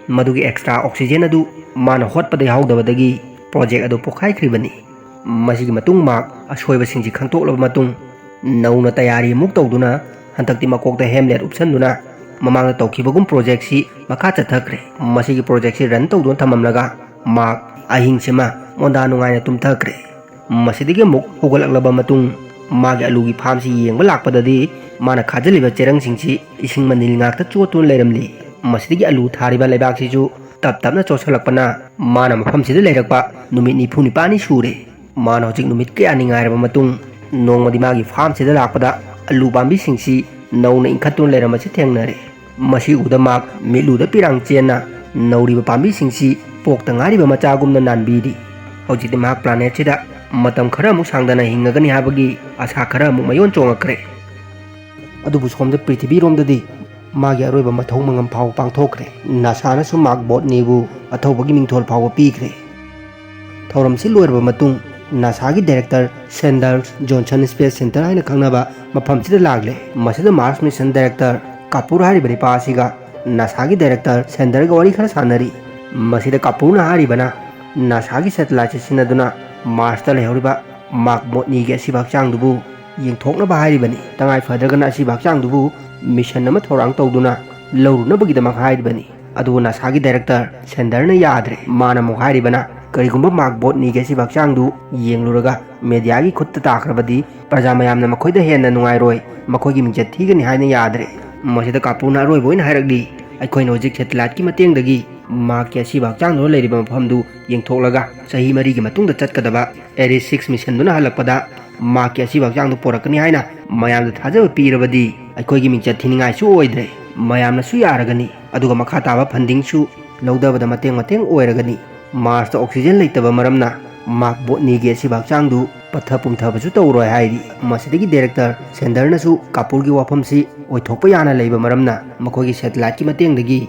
ꯃꯗꯨꯒꯤ ꯑꯦꯛꯁꯇ꯭ꯔꯥ ꯑꯣꯛꯁꯤꯖꯦꯟ ꯑꯗꯨ ꯃꯥꯅ ꯍꯣꯠꯄꯗ ꯌꯥꯎꯍꯧꯗꯕꯗꯒꯤ ꯄ꯭ꯔꯣꯖꯦꯛ ꯑꯗꯨ ꯄꯣꯈꯥꯏꯈ꯭ꯔꯤꯕꯅꯤ꯫ ꯃꯁꯤꯒꯤ ꯃꯇꯨꯡ ꯃꯥꯔꯛ ꯑꯁꯣꯏꯕꯁꯤꯡꯁꯤ ꯈꯪꯇꯣꯛꯂꯕ ꯃꯇꯨꯡ ꯅꯧꯅ ꯇꯌꯥꯔꯤ ꯑꯃꯨꯛ ꯇꯧꯗꯨꯅ ꯍꯟꯗꯛꯇꯤ ꯃꯀꯣꯛꯇ ꯍꯦꯝꯂꯦꯠ ꯎꯞꯁꯟꯗꯨꯅ ꯃꯃꯥꯡꯗ ꯇꯧꯈꯤꯕꯒꯨꯝ ꯄ꯭ꯔꯣꯖꯦꯛꯁꯤ ꯃꯈꯥ ꯆꯠꯊꯈ꯭ꯔꯦ꯫ ꯃꯁꯤꯒꯤ ꯄ꯭ꯔꯣꯖꯦꯛꯁꯤ ꯔꯟ ꯇꯧꯗꯨꯅ ꯊꯝꯂꯝꯂꯒ ꯃꯥꯔꯛ ꯑꯍꯤꯡꯁꯤꯃ ꯃꯣꯟꯗꯥ ꯅꯨꯡꯉꯥꯏꯅ ꯇꯨꯝꯊꯈ꯭ꯔꯦ꯫ ꯃꯁꯤꯗꯒꯤ ꯑꯃꯨꯛ ꯍꯧꯒꯠꯂꯛꯂꯕ ꯃꯇꯨꯡ ꯃꯥꯒꯤ ꯑꯂꯨꯒꯤ ꯐꯥꯔꯝꯁꯤ ꯌꯦꯡꯕ ꯂꯥꯛꯄꯗꯗꯤ ꯃꯥꯅ ꯈꯥꯖꯤꯜꯂꯤꯕ ꯆꯦꯔꯪꯁꯤꯡꯁꯤ ꯏꯁꯤꯡ ꯃꯅꯤꯜ ꯉꯥꯛꯇ ꯆꯣꯠꯇꯨꯅ ꯂꯩꯔꯝꯂꯤ꯫ ꯃꯁꯤꯗꯒꯤ ꯑꯂꯨ ꯊꯥꯔꯤꯕ ꯂꯩꯕꯥꯛꯁꯤꯁꯨ ꯇꯞ ꯇꯞꯅ ꯆꯣꯠꯁꯤꯜꯂꯛꯄꯅ ꯃꯥꯅ ꯃꯐꯝꯁꯤꯗ ꯂꯩꯔꯛꯄ ꯅꯨꯃꯤꯠ ꯅꯤꯐꯨ ꯅꯤꯄꯥꯜꯅꯤ ꯁꯨꯔꯦ꯫ ꯃꯥꯅ ꯍꯧꯖꯤꯛ ꯅꯨꯃꯤꯠ ꯀꯌꯥꯅꯤ ꯉꯥꯏꯔꯕ ꯃꯇꯨꯡ ꯅꯣꯡꯃꯗꯤ ꯃꯥꯒꯤ ꯐꯥꯔꯝꯁꯤꯗ ꯂꯥꯛꯄꯗ ꯑꯂꯨ ꯄꯥꯝꯕꯤꯁꯤꯡꯁꯤ ꯅꯧꯅ ꯏꯟꯈꯠꯇꯨꯅ ꯂꯩꯔꯝꯕꯁꯤ ꯊꯦꯡꯅꯔꯦ꯫ ꯃꯁꯤ ꯎꯕꯗ ꯃꯍꯥꯛ ꯃꯤꯠꯂꯨꯗ ꯄꯤꯔꯥꯡ ꯆꯦꯟꯅ ꯅꯧꯔꯤꯕ ꯄꯥꯝꯕꯤꯁꯤꯡꯁꯤ ꯄꯣꯛꯇ ꯉꯥꯏꯔꯤꯕ ꯃꯆꯥꯒꯨꯝꯅ ꯅꯥꯟꯕꯤꯔꯤ꯫ ꯍꯧꯖꯤꯛꯇꯤ ꯃꯍꯥꯛ ꯄ꯭ꯂꯥꯅꯦꯠꯁꯤꯗ ꯃꯇꯝ ꯈꯔ ꯑꯃꯨꯛ ꯁꯥꯡꯗꯅ ꯍꯤꯡꯉꯒꯅꯤ ꯍꯥꯏꯕꯒꯤ ꯑꯁꯥ ꯈꯔ ꯑꯃꯨꯛ ꯃꯌꯣꯟ ꯆꯣꯡꯉꯛꯈ꯭ꯔꯦ꯫ ꯑꯗꯨꯕꯨ ꯁꯣꯝꯗ ꯄ꯭ꯔꯤꯊꯤꯕꯤꯔꯣꯝꯗꯗꯤ ꯃꯥꯒꯤ ꯑꯔꯣꯏꯕ ꯃꯊꯧ ꯃꯉꯝ ꯐꯥꯎꯕ ꯄꯥꯡꯊꯣꯛꯈ꯭ꯔꯦ꯫ ꯅꯥꯁꯥꯅꯁꯨ ꯃꯥꯔꯛ ꯕꯣꯠꯅꯤꯕꯨ ꯑꯊꯧꯕꯒꯤ ꯃꯤꯡꯊꯣꯜ ꯐꯥꯎꯕ ꯄꯤꯈ꯭ꯔꯦ꯫ ꯊꯧꯔꯝꯁꯤ ꯂꯣꯏꯔꯕ ꯃꯇꯨꯡ ꯅꯥꯁꯥꯒꯤ director senders Johnson space centre ꯍꯥꯏꯅ ꯈꯪꯅꯕ ꯃꯐꯝꯁꯤꯗ ꯂꯥꯛꯂꯦ꯫ ꯃꯁꯤꯗ ꯃꯥꯔꯁ ꯃꯤꯁꯟ ꯗꯥꯏꯔꯦꯛꯇꯔ ꯀꯥꯄꯨꯔ ꯍꯥꯏꯔꯤꯕ ꯅꯨꯄꯥ ꯑꯁꯤꯒ ꯅꯥꯁꯥꯒꯤ ꯗꯥꯏꯔꯦꯛꯇꯔ ꯁꯦꯟꯗꯔꯒ ꯋꯥꯔꯤ ꯈꯔ ꯁꯥꯟꯅꯔꯤ꯫ ꯃꯁꯤꯗ ꯀꯥꯄꯨꯔꯅ ꯍꯥꯏꯔꯤꯕꯅ ꯅꯥꯁꯥꯒꯤ ꯁꯦꯇꯦꯂꯥꯏꯠꯁꯦ ꯁꯤꯖꯤꯟꯅꯗꯨꯅ ꯃꯥꯔꯁꯇ ꯂꯩꯍꯧꯔꯤꯕ ꯃꯥꯔꯛ ꯕꯣꯠꯅꯤꯒꯤ ꯑꯁꯤꯕ ꯍꯛꯆꯥꯡꯗꯨꯕꯨ ꯌꯦꯡꯊꯣꯛꯅꯕ ꯍꯥꯏꯔꯤꯕꯅꯤ꯫ ꯇꯉꯥꯏ ꯐꯗ꯭ꯔꯒꯅ ꯑꯁꯤꯕ ꯍꯛꯆꯥꯡꯗꯨꯕꯨ ꯃꯤꯁꯟ ꯑꯃ ꯊꯧꯔꯥꯡ ꯇꯧꯗꯨꯅ ꯂꯧꯔꯨꯅꯕꯒꯤꯗꯃꯛ ꯍꯥꯏꯔꯤꯕꯅꯤ꯫ ꯑꯗꯨꯕꯨ ꯅꯥꯁꯥꯒꯤ ꯗꯥꯏꯔꯦꯛꯇꯔ ꯁꯦꯟꯗꯔꯅ ꯌꯥꯗ꯭ꯔꯦ꯫ ꯃꯥꯅ ꯑꯃꯨꯛ ꯍꯥꯏꯔꯤꯕꯅ, ꯀꯔꯤꯒꯨꯝꯕ ꯃꯥꯔꯛ ꯕꯣꯠꯅꯤꯒꯤ ꯑꯁꯤꯕ ꯍꯛꯆꯥꯡꯗꯨ ꯌꯦꯡꯂꯨꯔꯒ ꯃꯦꯗꯤꯌꯥꯒꯤ ꯈꯨꯠꯇ ꯇꯥꯈ꯭ꯔꯕꯗꯤ ꯄ꯭ꯔꯖꯥ ꯃꯌꯥꯝꯅ ꯃꯈꯣꯏꯗ ꯍꯦꯟꯅ ꯅꯨꯡꯉꯥꯏꯔꯣꯏ, ꯃꯈꯣꯏꯒꯤ ꯃꯤꯡꯆꯠ ꯊꯤꯒꯅꯤ ꯍꯥꯏꯅ ꯌꯥꯗ꯭ꯔꯦ꯫ ꯃꯁꯤꯗ ꯀꯥꯄꯨꯔꯅ ꯑꯔꯣꯏꯕ ꯑꯣꯏꯅ ꯍꯥꯏꯔꯛꯂꯤ, ꯑꯩꯈꯣꯏꯅ ꯍꯧꯖꯤꯛ ꯁꯦꯇꯦꯂꯥꯏꯠꯀꯤ ꯃꯇꯦꯡꯗꯒꯤ ꯃꯥꯔꯛꯀꯤ ꯑꯁꯤꯕ ꯍꯛꯆꯥꯡꯗꯨꯅ ꯂꯩꯔꯤꯕ ꯃꯐꯝꯗꯨ ꯌꯦꯡꯊꯣꯛꯂꯒ ꯆꯍꯤ ꯃꯔꯤꯒꯤ ꯃꯇꯨꯡꯗ ꯆꯠꯀꯗꯕ ꯑꯦꯔꯤꯁ ꯁꯤꯛꯁ ꯃꯤꯁꯟꯗꯨꯅ ꯍꯜꯂꯛꯄꯗ ꯃꯍꯥꯛꯀꯤ ꯑꯁꯤꯕ ꯍꯛꯆꯥꯡꯗꯨ ꯄꯣꯔꯛꯀꯅꯤ ꯍꯥꯏꯅ ꯃꯌꯥꯝꯗ ꯊꯥꯖꯕ ꯄꯤꯔꯕꯗꯤ ꯑꯩꯈꯣꯏꯒꯤ ꯃꯤꯡꯆꯠ ꯊꯤꯅꯤꯡꯉꯥꯏꯁꯨ ꯑꯣꯏꯗ꯭ꯔꯦ, ꯃꯌꯥꯝꯅꯁꯨ ꯌꯥꯔꯒꯅꯤ, ꯑꯗꯨꯒ ꯃꯈꯥ ꯇꯥꯕ ꯐꯟꯗꯤꯡꯁꯨ ꯂꯧꯊꯕꯗ ꯃꯇꯦꯡ ꯃꯇꯦꯡ ꯑꯣꯏꯔꯒꯅꯤ꯫ ꯃꯥꯔꯁꯇ ꯑꯣꯛꯁꯤꯖꯦꯟ ꯂꯩꯇꯕ ꯃꯔꯝꯅ ꯃꯥꯔꯛ ꯕꯣꯠꯅꯤꯒꯤ ꯑꯁꯤꯕ ꯍꯛꯆꯥꯡꯗꯨ ꯄꯠꯊ ꯄꯨꯝꯊꯕꯁꯨ ꯇꯧꯔꯣꯏ ꯍꯥꯏꯔꯤ꯫ ꯃꯁꯤꯗꯒꯤ ꯗꯥꯏꯔꯦꯛꯇꯔ ꯁꯦꯟꯗꯔꯅꯁꯨ ꯀꯥꯄꯨꯔꯒꯤ ꯋꯥꯐꯝꯁꯤ ꯑꯣꯏꯊꯣꯛꯄ ꯌꯥꯅ ꯂꯩꯕ ꯃꯔꯝꯅ ꯃꯈꯣꯏꯒꯤ ꯁꯦꯇꯦꯂꯥꯏꯠꯀꯤ ꯃꯇꯦꯡꯗꯒꯤ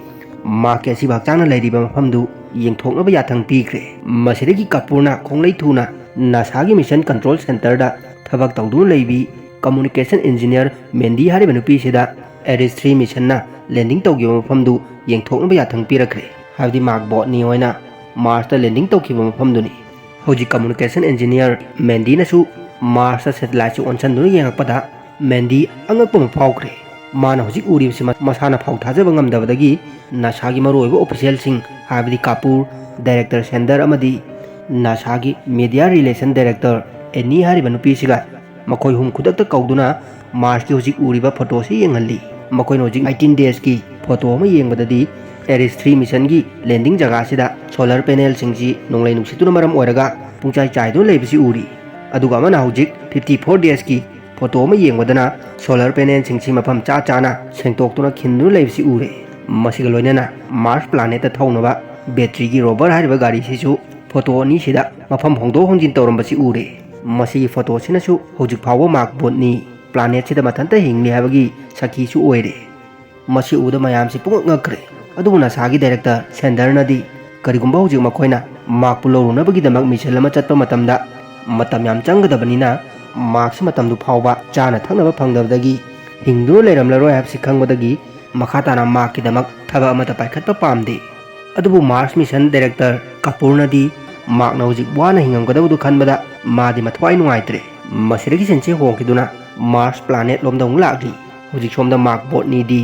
ꯃꯥꯔꯛꯀꯤ ꯑꯁꯤꯕ ꯍꯛꯆꯥꯡꯅ ꯂꯩꯔꯤꯕ ꯃꯐꯝꯗꯨ ꯌꯦꯡꯊꯣꯛꯅꯕ ꯌꯥꯊꯪ ꯄꯤꯈ꯭ꯔꯦ꯫ ꯃꯁꯤꯗꯒꯤ ꯀꯥꯄꯨꯔꯅ ꯈꯣꯡꯂꯩ ꯊꯨꯅ ꯅꯥꯁꯥꯒꯤ ꯃꯤꯁꯟ ꯀꯟꯇ꯭ꯔꯣꯜ ꯁꯦꯟꯇꯔꯗ ꯊꯕꯛ ꯇꯧꯗꯨꯅ ꯂꯩꯕꯤ ꯀꯝꯃꯨꯅꯤꯀꯦꯁꯟ ꯏꯟꯖꯤꯅꯤꯌꯔ ꯃꯦꯟꯗꯤ ꯍꯥꯏꯔꯤꯕ ꯅꯨꯄꯤꯁꯤꯗ ꯑꯦꯔꯤꯁ ꯊ꯭ꯔꯤ ꯃꯤꯁꯟꯅ ꯂꯦꯟꯗꯤꯡ ꯇꯧꯈꯤꯕ ꯃꯐꯝꯗꯨ ꯌꯦꯡꯊꯣꯛꯅꯕ ꯌꯥꯊꯪ ꯄꯤꯔꯛꯈ꯭ꯔꯦ꯫ ꯍꯥꯏꯕꯗꯤ ꯃꯥꯔꯛ ꯕꯣꯠꯅꯤ ꯍꯣꯏꯅ ꯃꯥꯔꯁꯇ ꯂꯦꯟꯗꯤꯡ ꯇꯧꯈꯤꯕ ꯃꯐꯝꯗꯨꯅꯤ꯫ ꯍꯧꯖꯤꯛ ꯀꯝꯃꯨꯅꯤꯀꯦꯁꯟ ꯏꯟꯖꯤꯅꯤꯌꯔ ꯃꯦꯟꯗꯤꯅꯁꯨ ꯃꯥꯔꯁꯇ ꯁꯦꯇꯦꯂꯥꯏꯠꯁꯤ ꯑꯣꯟꯁꯤꯟꯗꯨꯅ ꯌꯦꯡꯉꯛꯄꯗ ꯃꯦꯟꯗꯤ ꯑꯉꯛꯄ ꯑꯃ ꯐꯥꯎꯈ꯭ꯔꯦ꯫ ꯃꯥꯅ ꯍꯧꯖꯤꯛ ꯎꯔꯤꯕꯁꯤ ꯃ-, ꯃꯁꯥꯅ ꯐꯥꯎ ꯊꯥꯖꯕ ꯉꯝꯗꯕꯗꯒꯤ ꯅꯥꯁꯥꯒꯤ ꯃꯔꯨꯑꯣꯏꯕ ꯑꯣꯐꯤꯁꯤꯌꯦꯜꯁꯤꯡ, ꯍꯥꯏꯕꯗꯤ ꯀꯥꯄꯨꯔ, ꯗꯥꯏꯔꯦꯛꯇꯔ ꯁꯦꯟꯗꯔ ꯑꯃꯗꯤ ꯅꯥꯁꯥꯒꯤ ꯃꯤꯗꯤꯌꯥ ꯔꯤꯂꯦꯁꯟ ꯗꯥꯏꯔꯦꯛꯇꯔ ꯑꯦꯅꯤ ꯍꯥꯏꯔꯤꯕ ꯅꯨꯄꯤꯁꯤꯒ ꯃꯈꯣꯏ ꯑꯍꯨꯝ ꯈꯨꯗꯛꯇ ꯀꯧꯗꯨꯅ ꯃꯥꯔꯁꯀꯤ ꯍꯧꯖꯤꯛ ꯎꯔꯤꯕ ꯐꯣꯇꯣꯁꯤ ꯌꯦꯡꯍꯜꯂꯤ꯫ ꯃꯈꯣꯏꯅ ꯍꯧꯖꯤꯛ ꯑꯩꯠꯇꯤꯟ ꯗꯦꯖꯀꯤ ꯐꯣꯇꯣ ꯑꯃ ꯌꯦꯡꯕꯗꯗꯤ, ꯑꯦꯔꯤꯁ ꯊ꯭ꯔꯤ ꯃꯤꯁꯟꯒꯤ ꯂꯦꯟꯗꯤꯡ ꯖꯒꯥꯁꯤꯗ ꯁꯣꯂꯔ ꯄꯦꯅꯦꯜꯁꯤꯡꯁꯤ ꯅꯣꯡꯂꯩ ꯅꯨꯡꯁꯤꯠꯇꯨꯅ ꯃꯔꯝ ꯑꯣꯏꯔꯒ ꯄꯨꯡꯆꯥꯏ ꯆꯥꯏꯗꯨꯅ ꯂꯩꯕꯁꯤ ꯎꯔꯤ꯫ ꯑꯗꯨꯒ ꯑꯃꯅ ꯍꯧꯖꯤꯛ ꯐꯤꯐꯇꯤ ꯐꯣꯔ ꯗꯦꯖꯀꯤ ꯐꯣꯇꯣ ꯑꯃ ꯌꯦꯡꯕꯗꯅ ꯁꯣꯂꯔ ꯄꯦꯅꯦꯜꯁꯤꯡꯁꯤ ꯃꯐꯝ ꯆꯥ ꯆꯥꯅ ꯁꯦꯡꯗꯣꯛꯇꯨꯅ ꯈꯤꯟꯗꯨꯅ ꯂꯩꯕꯁꯤ ꯎꯔꯦ꯫ ꯃꯁꯤꯒ ꯂꯣꯏꯅꯅ ꯃꯥꯔꯁ ꯄ꯭ꯂꯥꯅꯦꯠꯇ ꯊꯧꯅꯕ ꯕꯦꯇ꯭ꯔꯤꯒꯤ ꯔꯣꯕꯔ ꯍꯥꯏꯔꯤꯕ ꯒꯥꯔꯤꯁꯤꯁꯨ ꯐꯣꯇꯣ ꯑꯅꯤꯁꯤꯗ ꯃꯐꯝ ꯍꯣꯡꯗꯣꯛ ꯍꯣꯡꯖꯤꯟ ꯇꯧꯔꯝꯕꯁꯤ ꯎꯔꯦ꯫ ꯃꯁꯤꯒꯤ ꯐꯣꯇꯣꯁꯤꯅꯁꯨ ꯍꯧꯖꯤꯛ ꯐꯥꯎꯕ ꯃꯥꯔꯛ ꯕꯣꯠꯅꯤ ꯄ꯭ꯂꯥꯅꯦꯠꯁꯤꯗ ꯃꯊꯟꯇ ꯍꯤꯡꯂꯤ ꯍꯥꯏꯕꯒꯤ ꯁꯥꯈꯤꯁꯨ ꯑꯣꯏꯔꯦ꯫ ꯃꯁꯤ ꯎꯕꯗ ꯃꯌꯥꯝꯁꯤ ꯄꯨꯡꯉꯛ ꯉꯛꯈ꯭ꯔꯦ꯫ ꯑꯗꯨꯕꯨ ꯅꯥꯁꯥꯒꯤ ꯗꯥꯏꯔꯦꯛꯇꯔ ꯁꯦꯟꯗꯔꯅꯗꯤ ꯀꯔꯤꯒꯨꯝꯕ ꯍꯧꯖꯤꯛ ꯃꯈꯣꯏꯅ ꯃꯥꯔꯛꯄꯨ ꯂꯧꯔꯨꯅꯕꯒꯤꯗꯃꯛ ꯃꯤꯁꯟ ꯑꯃ ꯆꯠꯄ ꯃꯇꯝꯗ ꯃꯇꯝ ꯌꯥꯝ ꯆꯪꯒꯗꯕꯅꯤꯅ, ꯃꯥꯔꯛꯁꯤ ꯃꯇꯝꯗꯨ ꯐꯥꯎꯕ ꯆꯥꯅ ꯊꯛꯅꯕ ꯐꯪꯗꯕꯗꯒꯤ ꯍꯤꯡꯗꯨꯅ ꯂꯩꯔꯝꯂꯔꯣꯏ ꯍꯥꯏꯕꯁꯤ ꯈꯪꯕꯗꯒꯤ ꯃꯈꯥ ꯇꯥꯅ ꯃꯥꯔꯛꯀꯤꯗꯃꯛ ꯊꯕꯛ ꯑꯃꯠꯇ ꯄꯥꯏꯈꯠꯄ ꯄꯥꯝꯗꯦ꯫ ꯑꯗꯨꯕꯨ ꯃꯥꯔꯁ ꯃꯤꯁꯟ ꯗꯥꯏꯔꯦꯛꯇꯔ ꯀꯄꯨꯔꯅꯗꯤ ꯃꯥꯔꯛꯅ ꯍꯧꯖꯤꯛ ꯋꯥꯅ ꯍꯤꯡꯉꯝꯒꯗꯕꯗꯨ ꯈꯟꯕꯗ ꯃꯥꯗꯤ ꯃꯊ꯭ꯋꯥꯏ ꯅꯨꯡꯉꯥꯏꯇ꯭ꯔꯦ꯫ ꯃꯁꯤꯗꯒꯤ ꯁꯤꯟꯁꯤ ꯍꯣꯡꯈꯤꯗꯨꯅ ꯃꯥꯔꯁ ꯄ꯭ꯂꯥꯅꯦꯠ ꯂꯣꯝꯗ ꯑꯃꯨꯛ ꯂꯥꯛꯂꯤ꯫ ꯍꯧꯖꯤꯛ ꯁꯣꯝꯗ ꯃꯥꯔꯛ ꯕꯣꯠꯅꯤꯗꯤ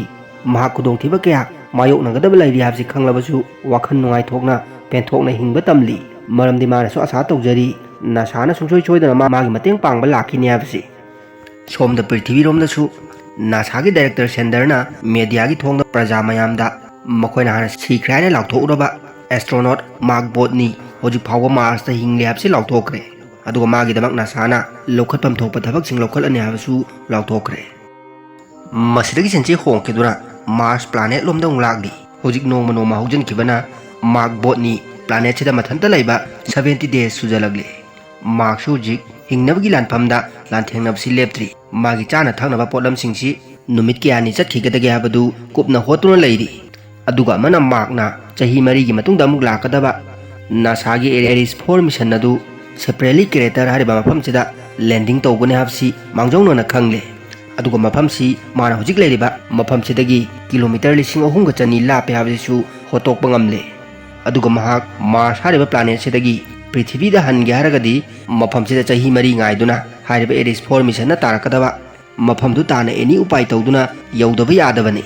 ꯃꯍꯥꯛ ꯈꯨꯗꯣꯡꯊꯤꯕ ꯀꯌꯥ ꯃꯥꯌꯣꯛꯅꯒꯗꯕ ꯂꯩꯔꯤ ꯍꯥꯏꯕꯁꯤ ꯈꯪꯂꯕꯁꯨ ꯋꯥꯈꯜ ꯅꯨꯡꯉꯥꯏꯊꯣꯛꯅ ꯄꯦꯟꯊꯣꯛꯅ ꯍꯤꯡꯕ ꯇꯝꯂꯤ꯫ ꯃꯔꯝꯗꯤ ꯃꯥꯅꯁꯨ ꯑꯁꯥ ꯇꯧꯖꯔꯤ, ꯅꯥꯁꯥꯅ ꯁꯨꯡꯁꯣꯏ ꯁꯣꯏꯗꯅ ꯃꯥ-, ꯃꯥꯒꯤ ꯃꯇꯦꯡ ꯄꯥꯡꯕ ꯂꯥꯛꯈꯤꯅꯤ ꯍꯥꯏꯕꯁꯤ꯫ ꯁꯣꯝꯗ ꯄ꯭ꯔꯤꯊꯤꯕꯤꯔꯣꯝꯗꯁꯨ ꯅꯥꯁꯥꯒꯤ ꯗꯥꯏꯔꯦꯛꯇꯔ ꯁꯦꯟꯗꯔꯅ ꯃꯦꯗꯤꯌꯥꯒꯤ ꯊꯣꯡꯗ ꯄ꯭ꯔꯖꯥ ꯃꯌꯥꯝꯗ ꯃꯈꯣꯏꯅ ꯍꯥꯟꯅ ꯁꯤꯈ꯭ꯔꯦ ꯍꯥꯏꯅ ꯂꯥꯎꯊꯣꯛꯎꯔꯕ ꯑꯦꯁꯇ꯭ꯔꯣꯅꯣꯠ ꯃꯥꯔꯛ ꯕꯣꯠꯅꯤ ꯍꯧꯖꯤꯛ ꯐꯥꯎꯕ ꯃꯥꯔꯁꯇ ꯍꯤꯡꯂꯤ ꯍꯥꯏꯕꯁꯤ ꯂꯥꯎꯊꯣꯛꯈ꯭ꯔꯦ꯫ ꯑꯗꯨꯒ ꯃꯥꯒꯤꯗꯃꯛ ꯅꯥꯁꯥꯅ ꯂꯧꯈꯠꯐꯝ ꯊꯣꯛꯄ ꯊꯕꯛꯁꯤꯡ ꯂꯧꯈꯠꯂꯅꯤ ꯍꯥꯏꯕꯁꯨ ꯂꯥꯎꯊꯣꯛꯈ꯭ꯔꯦ꯫ ꯃꯁꯤꯗꯒꯤ ꯁꯤꯟꯁꯤ ꯍꯣꯡꯈꯤꯗꯨꯅ ꯃꯥꯔꯁ ꯄ꯭ꯂꯥꯅꯦꯠ ꯂꯣꯝꯗ ꯑꯃꯨꯛ ꯂꯥꯛꯂꯤ꯫ ꯍꯧꯖꯤꯛ ꯅꯣꯡꯃ ꯅꯣꯡꯃ ꯍꯧꯖꯤꯟꯈꯤꯕꯅ ꯃꯥꯔꯛ ꯕꯣꯠꯅꯤ ꯄ꯭ꯂꯥꯅꯦꯠꯁꯤꯗ ꯃꯊꯟꯇ ꯂꯩꯕ ꯁꯚꯦꯟꯇꯤ ꯗꯦꯖ ꯁꯨꯖꯜꯂꯛꯂꯤ꯫ ꯃꯥꯔꯛꯁꯨ ꯍꯧꯖꯤꯛ ꯍꯤꯡꯅꯕꯒꯤ ꯂꯥꯟꯐꯝꯗ ꯂꯥꯟꯊꯦꯡꯅꯕꯁꯤ ꯂꯦꯞꯇ꯭ꯔꯤ꯫ ꯃꯥꯒꯤ ꯆꯥꯅ ꯊꯛꯅꯕ ꯄꯣꯠꯂꯝꯁꯤꯡꯁꯤ ꯅꯨꯃꯤꯠ ꯀꯌꯥꯅꯤ ꯆꯠꯈꯤꯒꯗꯒꯦ ꯍꯥꯏꯕꯗꯨ ꯀꯨꯞꯅ ꯍꯣꯠꯇꯨꯅ ꯂꯩꯔꯤ꯫ ꯑꯗꯨꯒ ꯑꯃꯅ ꯃꯥꯔꯛꯅ ꯆꯍꯤ ꯃꯔꯤꯒꯤ ꯃꯇꯨꯡꯗ ꯑꯃꯨꯛ ꯂꯥꯛꯀꯗꯕ ꯅꯥꯁꯥꯒꯤ ꯑꯦꯔꯤꯁ ꯐꯣꯔ ꯃꯤꯁꯟ ꯑꯗꯨ ꯁꯦꯄ꯭ꯔꯦꯂꯤ ꯀ꯭ꯔꯦꯇꯔ ꯍꯥꯏꯔꯤꯕ ꯃꯐꯝꯁꯤꯗ ꯂꯦꯟꯗꯤꯡ ꯇꯧꯒꯅꯤ ꯍꯥꯏꯕꯁꯤ ꯃꯥꯡꯖꯧꯅꯅ ꯈꯪꯂꯦ꯫ ꯑꯗꯨꯒ ꯃꯐꯝꯁꯤ ꯃꯥꯅ ꯍꯧꯖꯤꯛ ꯂꯩꯔꯤꯕ ꯃꯐꯝꯁꯤꯗꯒꯤ ꯀꯤꯂꯣꯃꯤꯇꯔ ꯂꯤꯁꯤꯡ ꯑꯍꯨꯝꯒ ꯆꯅꯤ ꯂꯥꯞꯄꯦ ꯍꯥꯏꯕꯁꯤꯁꯨ ꯍꯣꯠꯇꯣꯛꯄ ꯉꯝꯂꯦ꯫ ꯑꯗꯨꯒ ꯃꯍꯥꯛ ꯃꯥꯔꯁ ꯍꯥꯏꯔꯤꯕ ꯄ꯭ꯂꯥꯅꯦꯠꯁꯤꯗꯒꯤ ꯄ꯭ꯔꯤꯊꯤꯕꯤꯗ ꯍꯟꯒꯦ ꯍꯥꯏꯔꯒꯗꯤ ꯃꯐꯝꯁꯤꯗ ꯆꯍꯤ ꯃꯔꯤ ꯉꯥꯏꯗꯨꯅ ꯍꯥꯏꯔꯤꯕ ꯑꯦꯔꯤꯁ ꯐꯣꯔ ꯃꯤꯁꯟꯅ ꯇꯥꯔꯛꯀꯗꯕ ꯃꯐꯝꯗꯨ ꯇꯥꯟꯅ ꯑꯦꯅꯤ ꯎꯄꯥꯏ ꯇꯧꯗꯨꯅ ꯌꯧꯗꯕ ꯌꯥꯗꯕꯅꯤ꯫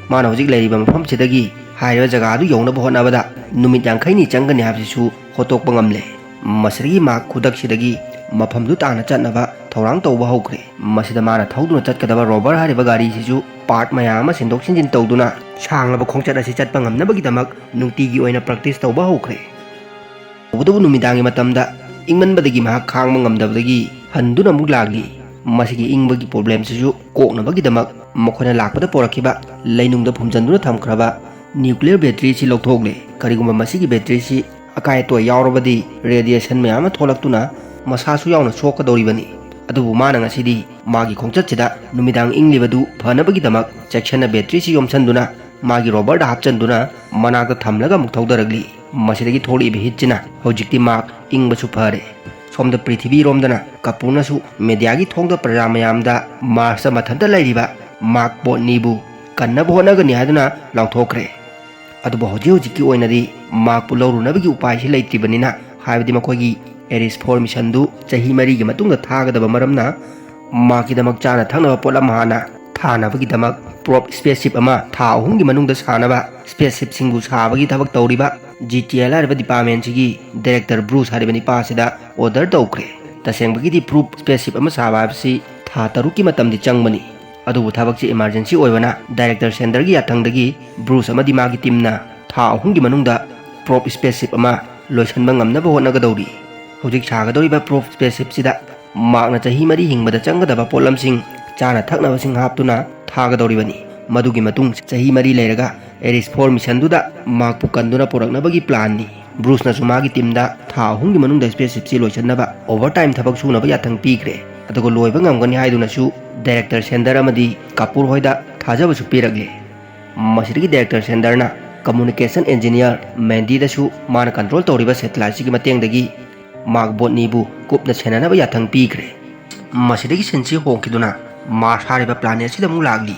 ꯃꯥꯅ ꯍꯧꯖꯤꯛ ꯂꯩꯔꯤꯕ ꯃꯐꯝꯁꯤꯗꯒꯤ ꯍꯥꯏꯔꯤꯕ ꯖꯒꯥ ꯑꯗꯨ ꯌꯧꯅꯕ ꯍꯣꯠꯅꯕꯗ ꯅꯨꯃꯤꯠ ꯌꯥꯡꯈꯩꯅꯤ ꯆꯪꯒꯅꯤ ꯍꯥꯏꯕꯁꯤꯁꯨ ꯍꯣꯠꯇꯣꯛꯄ ꯉꯝꯂꯦ꯫ ꯃꯁꯤꯗꯒꯤ ꯃꯍꯥꯛ ꯈꯨꯗꯛꯁꯤꯗꯒꯤ ꯃꯐꯝꯗꯨ ꯇꯥꯟꯅ ꯆꯠꯅꯕ ꯊꯧꯔꯥꯡ ꯇꯧꯕ ꯍꯧꯈ꯭ꯔꯦ꯫ ꯃꯁꯤꯗ ꯃꯥꯅ ꯊꯧꯗꯨꯅ ꯆꯠꯀꯗꯕ ꯔꯣꯕꯔ ꯍꯥꯏꯔꯤꯕ ꯒꯥꯔꯤꯁꯤꯁꯨ ꯄꯥꯔꯠ ꯃꯌꯥꯝ ꯑꯃ ꯁꯤꯟꯗꯣꯛ ꯁꯤꯟꯖꯤꯟ ꯇꯧꯗꯨꯅ ꯁꯥꯡꯂꯕ ꯈꯣꯡꯆꯠ ꯑꯁꯤ ꯆꯠꯄ ꯉꯝꯅꯕꯒꯤꯗꯃꯛ ꯅꯨꯡꯇꯤꯒꯤ ꯑꯣꯏꯅ ꯄ꯭ꯔꯦꯛꯇꯤꯁ ꯇꯧꯕ ꯍꯧꯈ꯭ꯔꯦ꯫ ꯇꯧꯕꯇꯕꯨ ꯅꯨꯃꯤꯗꯥꯡꯒꯤ ꯃꯇꯝꯗ ꯏꯪꯃꯟꯕꯗꯒꯤ ꯃꯍꯥꯛ ꯈꯥꯡꯕ ꯉꯝꯗꯕꯗꯒꯤ ꯍꯟꯗꯨꯅ ꯑꯃꯨꯛ ꯂꯥꯛꯂꯤ꯫ ꯃꯁꯤꯒꯤ ꯏꯪꯕꯒꯤ ꯄ꯭ꯔꯣꯕ꯭ꯂꯦꯝꯁꯤꯁꯨ ꯀꯣꯛꯅꯕꯒꯤꯗꯃꯛ ꯃꯈꯣꯏꯅ ꯂꯥꯛꯄꯗ ꯄꯣꯔꯛꯈꯤꯕ ꯂꯩꯅꯨꯡꯗ ꯐꯨꯝꯖꯤꯟꯗꯨꯅ ꯊꯝꯈ꯭ꯔꯕ ꯅ꯭ꯌꯨꯀ꯭ꯂꯤꯌꯔ ꯕꯦꯇ꯭ꯔꯤꯁꯤ ꯂꯧꯊꯣꯛꯂꯦ꯫ ꯀꯔꯤꯒꯨꯝꯕ ꯃꯁꯤꯒꯤ ꯕꯦꯇ꯭ꯔꯤꯁꯤ ꯑꯀꯥꯏ ꯑꯇꯣꯏ ꯌꯥꯎꯔꯕꯗꯤ ꯔꯦꯗꯤꯌꯦꯁꯟ ꯃꯌꯥꯝ ꯑꯃ ꯊꯣꯛꯂꯛꯇꯨꯅ ꯃꯁꯥꯁꯨ ꯌꯥꯎꯅ ꯁꯣꯛꯀꯗꯧꯔꯤꯕꯅꯤ꯫ ꯑꯗꯨꯕꯨ ꯃꯥꯅ ꯉꯁꯤꯗꯤ ꯃꯥꯒꯤ ꯈꯣꯡꯆꯠꯁꯤꯗ ꯅꯨꯃꯤꯗꯥꯡ ꯏꯪꯂꯤꯕꯗꯨ ꯐꯅꯕꯒꯤꯗꯃꯛ ꯆꯦꯛꯁꯤꯟꯅ ꯕꯦꯇ꯭ꯔꯤꯁꯤ ꯌꯣꯝꯁꯤꯟꯗꯨꯅ ꯃꯥꯒꯤ ꯔꯣꯕꯔꯗ ꯍꯥꯞꯆꯤꯟꯗꯨꯅ ꯃꯅꯥꯛꯇ ꯊꯝꯂꯒ ꯑꯃꯨꯛ ꯊꯧꯗꯔꯛꯂꯤ꯫ ꯃꯁꯤꯗꯒꯤ ꯊꯣꯛꯂꯛꯏꯕ ꯍꯤꯠꯁꯤꯅ ꯍꯧꯖꯤꯛꯇꯤ ꯃꯥꯛ ꯏꯪꯕꯁꯨ ꯐꯔꯦ꯫ ꯁꯣꯝꯗ ꯄ꯭ꯔꯤꯊꯤꯕꯤꯔꯣꯝꯗꯅ ꯀꯄꯨꯔꯅꯁꯨ ꯃꯦꯗꯤꯌꯥꯒꯤ ꯊꯣꯡꯗ ꯄ꯭ꯔꯖꯥ ꯃꯌꯥꯝꯗ ꯃꯥꯔꯁꯇ ꯃꯊꯟꯇ ꯂꯩꯔꯤꯕ ꯃꯥꯛ ꯕꯣꯠꯅꯤꯕꯨ ꯀꯟꯅꯕ ꯍꯣꯠꯅꯒꯅꯤ ꯍꯥꯏꯗꯨꯅ ꯂꯥꯎꯊꯣꯛꯈ꯭ꯔꯦ꯫ ꯑꯗꯨꯕꯨ ꯍꯧꯖꯤꯛ ꯍꯧꯖꯤꯛꯀꯤ ꯑꯣꯏꯅꯗꯤ ꯃꯥꯛꯄꯨ ꯂꯧꯔꯨꯅꯕꯒꯤ ꯎꯄꯥꯏꯁꯤ ꯂꯩꯇ꯭ꯔꯤꯕꯅꯤꯅ, ꯍꯥꯏꯕꯗꯤ ꯃꯈꯣꯏꯒꯤ ꯑꯦꯔꯤꯁ ꯐꯣꯔ ꯃꯤꯁꯟꯗꯨ ꯆꯍꯤ ꯃꯔꯤꯒꯤ ꯃꯇꯨꯡꯗ ꯊꯥꯒꯗꯕ ꯃꯔꯝꯅ, ꯃꯥꯛꯀꯤꯗꯃꯛ ꯆꯥꯅ ꯊꯛꯅꯕ ꯄꯣꯠꯂꯝ ꯍꯥꯟꯅ ꯊꯥꯅꯕꯒꯤꯗꯃꯛ ꯄ꯭ꯔꯣꯞ ꯁ꯭ꯄꯦꯁꯁꯤꯞ ꯑꯃ ꯊꯥ ꯑꯍꯨꯝꯒꯤ ꯃꯅꯨꯡꯗ ꯁꯥꯅꯕ ꯁ꯭ꯄꯦꯁꯁꯤꯞꯁꯤꯡꯕꯨ ꯁꯥꯕꯒꯤ ꯊꯕꯛ ꯇꯧꯔꯤꯕ ꯖꯤ ꯇꯤ ꯑꯦꯜ ꯍꯥꯏꯔꯤꯕ ꯗꯤꯄꯥꯔꯠꯃꯦꯟꯁꯤꯒꯤ ꯗꯥꯏꯔꯦꯛꯇꯔ ꯕ꯭ꯔꯨꯁ ꯍꯥꯏꯔꯤꯕ ꯅꯤꯄꯥ ꯑꯁꯤꯗ ꯑꯣꯔꯗꯔ ꯇꯧꯈ꯭ꯔꯦ꯫ ꯇꯁꯦꯡꯕꯒꯤꯗꯤ ꯄ꯭ꯔꯣꯞ ꯁ꯭ꯄꯦꯁꯁꯤꯞ ꯑꯃ ꯁꯥꯕ ꯍꯥꯏꯕꯁꯤ ꯊꯥ ꯇꯔꯨꯛꯀꯤ ꯃꯇꯝꯗꯤ ꯆꯪꯕꯅꯤ꯫ ꯑꯗꯨꯕꯨ ꯊꯕꯛꯁꯤ ꯏꯃꯥꯔꯖꯦꯟꯁꯤ ꯑꯣꯏꯕꯅ ꯗꯥꯏꯔꯦꯛꯇꯔ ꯁꯦꯟꯗꯔꯒꯤ ꯌꯥꯊꯪꯗꯒꯤ ꯕ꯭ꯔꯨꯁ ꯑꯃꯗꯤ ꯃꯥꯒꯤ ꯇꯤꯝꯅ ꯊꯥ ꯑꯍꯨꯝꯒꯤ ꯃꯅꯨꯡꯗ ꯄ꯭ꯔꯣꯞ ꯁ꯭ꯄꯦꯁꯁꯤꯞ ꯑꯃ ꯂꯣꯏꯁꯤꯟꯕ ꯉꯝꯅꯕ ꯍꯣꯠꯅꯒꯗꯧꯔꯤ꯫ ꯍꯧꯖꯤꯛ ꯁꯥꯒꯗꯧꯔꯤꯕ ꯄ꯭ꯔꯣꯞ ꯁ꯭ꯄꯦꯁꯁꯤꯞꯁꯤꯗ ꯃꯥꯛꯅ ꯆꯍꯤ ꯃꯔꯤ ꯍꯤꯡꯕꯗ ꯆꯪꯒꯗꯕ ꯄꯣꯠꯂꯝꯁꯤꯡ, ꯆꯥꯅ ꯊꯛꯅꯕꯁꯤꯡ ꯍꯥꯞꯇꯨꯅ ꯊꯥꯒꯗꯧꯔꯤꯕꯅꯤ꯫ ꯃꯗꯨꯒꯤ ꯃꯇꯨꯡ ꯆꯍꯤ ꯃꯔꯤ ꯂꯩꯔꯒ ꯑꯦꯔꯤꯁ ꯐꯣꯔ ꯃꯤꯁꯟꯗꯨꯗ ꯃꯥꯛꯄꯨ ꯀꯟꯗꯨꯅ ꯄꯨꯔꯛꯅꯕꯒꯤ ꯄ꯭ꯂꯥꯟꯅꯤ꯫ ꯕ꯭ꯔꯨꯁꯅꯁꯨ ꯃꯥꯒꯤ ꯇꯤꯝꯗ ꯊꯥ ꯑꯍꯨꯝꯒꯤ ꯃꯅꯨꯡꯗ ꯁ꯭ꯄꯦꯁꯁꯤꯞꯁꯤ ꯂꯣꯏꯁꯤꯟꯅꯕ ꯑꯣꯚꯔꯇꯥꯏꯝ ꯊꯕꯛ ꯁꯨꯅꯕ ꯌꯥꯊꯪ ꯄꯤꯈ꯭ꯔꯦ꯫ ꯑꯗꯨꯒ ꯂꯣꯏꯕ ꯉꯝꯒꯅꯤ ꯍꯥꯏꯗꯨꯅꯁꯨ ꯗꯥꯏꯔꯦꯛꯇꯔ ꯁꯦꯟꯗꯔ ꯑꯃꯗꯤ ꯀꯥꯄꯨꯔ ꯍꯣꯏꯗ ꯊꯥꯖꯕꯁꯨ ꯄꯤꯔꯛꯂꯦ꯫ ꯃꯁꯤꯗꯒꯤ ꯗꯥꯏꯔꯦꯛꯇꯔ ꯁꯦꯟꯗꯔꯅ ꯀꯝꯃꯨꯅꯤꯀꯦꯁꯟ ꯏꯟꯖꯤꯅꯤꯌꯔ ꯃꯦꯟꯗꯤꯗꯁꯨ ꯃꯥꯅ ꯀꯟꯇ꯭ꯔꯣꯜ ꯇꯧꯔꯤꯕ ꯁꯦꯇꯦꯂꯥꯏꯠꯁꯤꯒꯤ ꯃꯇꯦꯡꯗꯒꯤ ꯃꯥꯛ ꯕꯣꯠꯅꯤꯕꯨ ꯀꯨꯞꯅ ꯁꯦꯟꯅꯕ ꯌꯥꯊꯪ ꯄꯤꯈ꯭ꯔꯦ꯫ ꯃꯁꯤꯗꯒꯤ ꯁꯤꯟꯁꯤ ꯍꯣꯡꯈꯤꯗꯨꯅ ꯃꯥꯔꯁ ꯍꯥꯏꯔꯤꯕ ꯄ꯭ꯂꯥꯅꯦꯠꯁꯤꯗ ꯑꯃꯨꯛ ꯂꯥꯛꯂꯤ꯫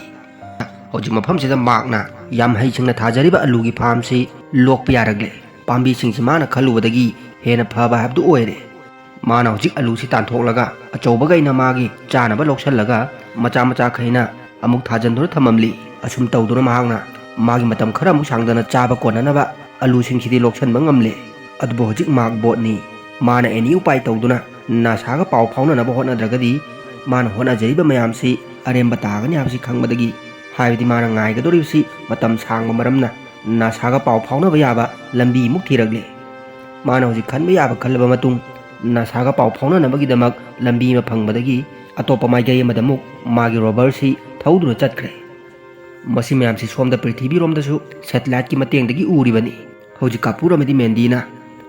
ꯍꯧꯖꯤꯛ ꯃꯐꯝꯁꯤꯗ ꯃꯥꯛꯅ ꯌꯥꯝ ꯍꯩꯁꯤꯡꯅ ꯊꯥꯖꯔꯤꯕ ꯑꯂꯨꯒꯤ ꯐꯥꯔꯝꯁꯤ ꯂꯣꯛꯄ ꯌꯥꯔꯛꯂꯦ꯫ ꯄꯥꯝꯕꯤꯁꯤꯡꯁꯤ ꯃꯥꯅ ꯈꯜꯂꯨꯕꯗꯒꯤ ꯍꯦꯟꯅ ꯐꯕ ꯍꯥꯏꯕꯗꯨ ꯑꯣꯏꯔꯦ꯫ ꯃꯥꯅ ꯍꯧꯖꯤꯛ ꯑꯂꯨꯁꯤ ꯇꯥꯟꯊꯣꯛꯂꯒ ꯑꯆꯧꯕꯈꯩꯅ ꯃꯥꯒꯤ ꯆꯥꯅꯕ ꯂꯧꯁꯤꯜꯂꯒ ꯃꯆꯥ ꯃꯆꯥꯈꯩꯅ ꯑꯃꯨꯛ ꯊꯥꯖꯤꯟꯗꯨꯅ ꯊꯝꯃꯝꯂꯤ꯫ ꯑꯁꯨꯝ ꯇꯧꯗꯨꯅ ꯃꯍꯥꯛꯅ ꯃꯥꯒꯤ ꯃꯇꯝ ꯈꯔ ꯑꯃꯨꯛ ꯁꯥꯡꯗꯅ ꯆꯥꯕ ꯀꯣꯟꯅꯅꯕ ꯑꯂꯨꯁꯤꯡꯁꯤꯗꯤ ꯂꯣꯛꯁꯤꯟꯕ ꯉꯝꯂꯦ꯫ ꯑꯗꯨꯕꯨ ꯍꯧꯖꯤꯛ ꯃꯥꯛ ꯕꯣꯠꯅꯤ꯫ ꯃꯥꯅ ꯑꯦꯅꯤ ꯎꯄꯥꯏ ꯇꯧꯗꯨꯅ ꯅꯥꯁꯥꯒ ꯄꯥꯎ ꯐꯥꯎꯅꯅꯕ ꯍꯣꯠꯅꯗ꯭ꯔꯒꯗꯤ ꯃꯥꯅ ꯍꯣꯠꯅꯖꯔꯤꯕ ꯃꯌꯥꯝꯁꯤ ꯑꯔꯦꯝꯕ ꯇꯥꯒꯅꯤ ꯍꯥꯏꯕꯁꯤ ꯈꯪꯕꯗꯒꯤ, ꯍꯥꯏꯕꯗꯤ ꯃꯥꯅ ꯉꯥꯏꯒꯗꯧꯔꯤꯕꯁꯤ ꯃꯇꯝ ꯁꯥꯡꯕ ꯃꯔꯝꯅ, ꯅꯥꯁꯥꯒ ꯄꯥꯎ ꯐꯥꯎꯅꯕ ꯌꯥꯕ ꯂꯝꯕꯤ ꯑꯃꯨꯛ ꯊꯤꯔꯛꯂꯦ꯫ ꯃꯥꯅ ꯍꯧꯖꯤꯛ ꯈꯟꯕ ꯌꯥꯕ ꯈꯜꯂꯕ ꯃꯇꯨꯡ, ꯅꯥꯁꯥꯒ ꯄꯥꯎ ꯐꯥꯎꯅꯅꯕꯒꯤꯗꯃꯛ ꯂꯝꯕꯤ ꯑꯃ ꯐꯪꯕꯗꯒꯤ ꯑꯇꯣꯞꯄ ꯃꯥꯏꯀꯩ ꯑꯃꯗ ꯑꯃꯨꯛ ꯃꯥꯒꯤ ꯔꯣꯚꯔꯁꯤ ꯊꯧꯗꯨꯅ ꯆꯠꯈ꯭ꯔꯦ꯫ ꯃꯁꯤ ꯃꯌꯥꯝꯁꯤ ꯁꯣꯝꯗ ꯄ꯭ꯔꯤꯊꯤꯕꯤꯔꯣꯝꯗꯁꯨ ꯁꯦꯇꯦꯂꯥꯏꯠꯀꯤ ꯃꯇꯦꯡꯗꯒꯤ ꯎꯔꯤꯕꯅꯤ꯫ ꯍꯧꯖꯤꯛ ꯀꯥꯄꯨꯔ ꯑꯃꯗꯤ ꯃꯦꯟꯗꯤꯅ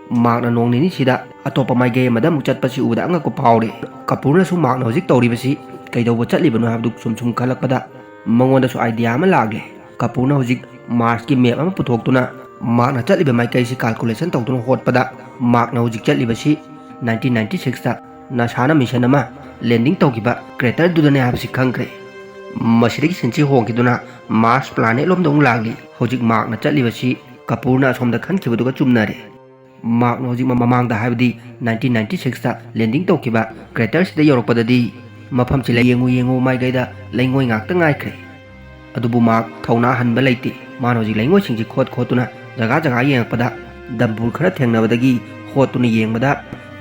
ꯃꯥꯔꯛꯅ ꯅꯣꯡ ꯅꯤꯅꯤꯁꯤꯗ ꯑꯇꯣꯞꯄ ꯃꯥꯏꯀꯩ ꯑꯃꯗ ꯑꯃꯨꯛ ꯆꯠꯄꯁꯤ ꯎꯕꯗ ꯑꯉꯛꯄ ꯐꯥꯎꯔꯦ꯫ ꯀꯥꯄꯨꯔꯅꯁꯨ ꯃꯥꯔꯛꯅ ꯍꯧꯖꯤꯛ ꯇꯧꯔꯤꯕꯁꯤ ꯀꯩꯗꯧꯕ ꯆꯠꯂꯤꯕꯅꯣ ꯍꯥꯏꯕꯗꯨ ꯁꯨꯝ ꯁꯨꯝ ꯈꯜꯂꯛꯄꯗ ꯃꯉꯣꯟꯗꯁꯨ ꯑꯥꯏꯗꯤꯌꯥ ꯑꯃ ꯂꯥꯛꯂꯦ꯫ ꯀꯥꯄꯨꯔꯅ ꯍꯧꯖꯤꯛ ꯃꯥꯔꯁꯀꯤ ꯃꯦꯞ ꯑꯃ ꯄꯨꯊꯣꯛꯇꯨꯅ ꯃꯥꯔꯛꯅ ꯆꯠꯂꯤꯕ ꯃꯥꯏꯀꯩꯁꯤ ꯀꯥꯜꯀꯨꯂꯦꯁꯟ ꯇꯧꯗꯨꯅ ꯍꯣꯠꯄꯗ, ꯃꯥꯔꯛꯅ ꯍꯧꯖꯤꯛ ꯆꯠꯂꯤꯕꯁꯤ ꯅꯥꯏꯟꯇꯤꯟ ꯅꯥꯏꯟꯇꯤ ꯁꯤꯛꯁꯇ ꯅꯥꯁꯥꯅ ꯃꯤꯁꯟ ꯑꯃ ꯂꯦꯟꯗꯤꯡ ꯇꯧꯈꯤꯕ ꯀ꯭ꯔꯦꯇꯔꯗꯨꯗꯅꯦ ꯍꯥꯏꯕꯁꯤ ꯈꯪꯈ꯭ꯔꯦ꯫ ꯃꯁꯤꯗꯒꯤ ꯁꯤꯟꯁꯤ ꯍꯣꯡꯈꯤꯗꯨꯅ ꯃꯥꯔꯁ ꯄ꯭ꯂꯥꯅꯦꯠ ꯂꯣꯝꯗ ꯑꯃꯨꯛ ꯂꯥꯛꯂꯤ꯫ ꯍꯧꯖꯤꯛ ꯃꯥꯔꯛꯅ ꯆꯠꯂꯤꯕꯁꯤ ꯀꯥꯄꯨꯔꯅ ꯑꯁꯣꯝꯗ ꯈꯟꯈꯤꯕꯗꯨꯒ ꯆꯨꯝꯅꯔꯦ꯫ ꯃꯥꯔꯛꯅ ꯍꯧꯖꯤꯛ ꯃ-, ꯃꯃꯥꯡꯗ, ꯍꯥꯏꯕꯗꯤ ꯅꯥꯏꯟꯇꯤꯟ ꯅꯥꯏꯟꯇꯤ ꯁꯤꯛꯁꯇ ꯂꯦꯟꯗꯤꯡ ꯇꯧꯈꯤꯕ ꯀ꯭ꯔꯦꯇꯔꯁꯤꯗ ꯌꯧꯔꯛꯄꯗꯗꯤ, ꯃꯐꯝꯁꯤ ꯂꯩ-, ꯌꯦꯡꯉꯨ ꯌꯦꯡꯉꯨ ꯃꯥꯏꯀꯩꯗ ꯂꯩꯉꯣꯏ ꯉꯥꯛꯇ ꯉꯥꯏꯈ꯭ꯔꯦ꯫ ꯑꯗꯨꯕꯨ ꯃꯥꯔꯛ ꯊꯧꯅꯥ ꯍꯟꯕ ꯂꯩꯇꯦ꯫ ꯃꯥꯅ ꯍꯧꯖꯤꯛ ꯂꯩꯉꯣꯏꯁꯤꯡꯁꯤ ꯈꯣꯠ ꯈꯣꯠꯇꯨꯅ ꯖꯒꯥ ꯖꯒꯥ ꯌꯦꯡꯉꯛꯄꯗ, ꯗꯝꯕꯨꯔ ꯈꯔ ꯊꯦꯡꯅꯕꯗꯒꯤ ꯍꯣꯠꯇꯨꯅ ꯌꯦꯡꯕꯗ,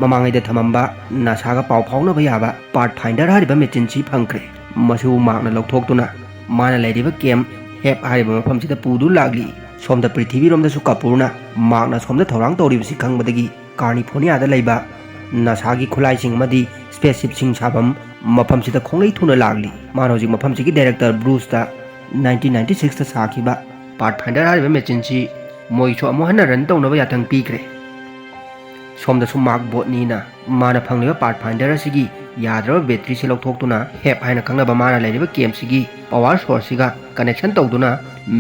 ꯃꯃꯥꯡꯉꯩꯗ ꯊꯝꯃꯝꯕ ꯅꯥꯁꯥꯒ ꯄꯥꯎ ꯐꯥꯎꯅꯕ ꯌꯥꯕ ꯄꯥꯠ ꯐꯥꯏꯟꯗꯔ ꯍꯥꯏꯔꯤꯕ ꯃꯦꯆꯤꯟꯁꯤ ꯐꯪꯈ꯭ꯔꯦ꯫ ꯃꯁꯤꯕꯨ ꯃꯥꯔꯛꯅ ꯂꯧꯊꯣꯛꯇꯨꯅ ꯃꯥꯅ ꯂꯩꯔꯤꯕ ꯀꯦꯝ ꯍꯦꯞ ꯍꯥꯏꯔꯤꯕ ꯃꯐꯝꯁꯤꯗ ꯄꯨꯗꯨꯅ ꯂꯥꯛꯂꯤ꯫ ꯁꯣꯝꯗ ꯄ꯭ꯔꯤꯊꯤꯕꯤꯔꯣꯝꯗꯁꯨ ꯀꯥꯄꯨꯔꯅ ꯃꯥꯔꯛꯅ ꯁꯣꯝꯗ ꯊꯧꯔꯥꯡ ꯇꯧꯔꯤꯕꯁꯤ ꯈꯪꯕꯗꯒꯤ, ꯀꯥꯔꯅꯤꯐꯣꯔꯅꯤꯌꯥꯗ ꯂꯩꯕ ꯅꯥꯁꯥꯒꯤ ꯈꯨꯠꯂꯥꯏꯁꯤꯡ ꯑꯃꯗꯤ ꯁ꯭ꯄꯦꯁꯁꯤꯞꯁꯤꯡ ꯁꯥꯐꯝ ꯃꯐꯝꯁꯤꯗ ꯈꯣꯡꯂꯩ ꯊꯨꯅ ꯂꯥꯛꯂꯤ꯫ ꯃꯥꯅ ꯍꯧꯖꯤꯛ ꯃꯐꯝꯁꯤꯒꯤ ꯗꯥꯏꯔꯦꯛꯇꯔ ꯕ꯭ꯔꯨꯁꯇ ꯅꯥꯏꯟꯇꯤꯟ ꯅꯥꯏꯟꯇꯤ ꯁꯤꯛꯁꯇ ꯁꯥꯈꯤꯕ ꯄꯥꯠ ꯐꯥꯏꯟꯗꯔ ꯍꯥꯏꯔꯤꯕ ꯃꯦꯆꯤꯟꯁꯤ ꯃꯣꯏꯁꯨ ꯑꯃꯨꯛ ꯍꯟꯅ ꯔꯟ ꯇꯧꯅꯕ ꯌꯥꯊꯪ ꯄꯤꯈ꯭ꯔꯦ꯫ ꯁꯣꯝꯗꯁꯨ ꯃꯥꯔꯛ ꯕꯣꯠꯅꯤꯅ ꯃꯥꯅ ꯐꯪꯂꯤꯕ ꯄꯥꯠ ꯐꯥꯏꯟꯗꯔ ꯑꯁꯤꯒꯤ ꯌꯥꯗ꯭ꯔꯕ ꯕꯦꯇ꯭ꯔꯤꯁꯤ ꯂꯧꯊꯣꯛꯇꯨꯅ ꯍꯦꯞ ꯍꯥꯏꯅ ꯈꯪꯅꯕ ꯃꯥꯅ ꯂꯩꯔꯤꯕ ꯀꯦꯝꯁꯤꯒꯤ ꯄꯋꯥꯔ ꯁꯣꯔꯁꯁꯤꯒ ꯀꯅꯦꯛꯁꯟ ꯇꯧꯗꯨꯅ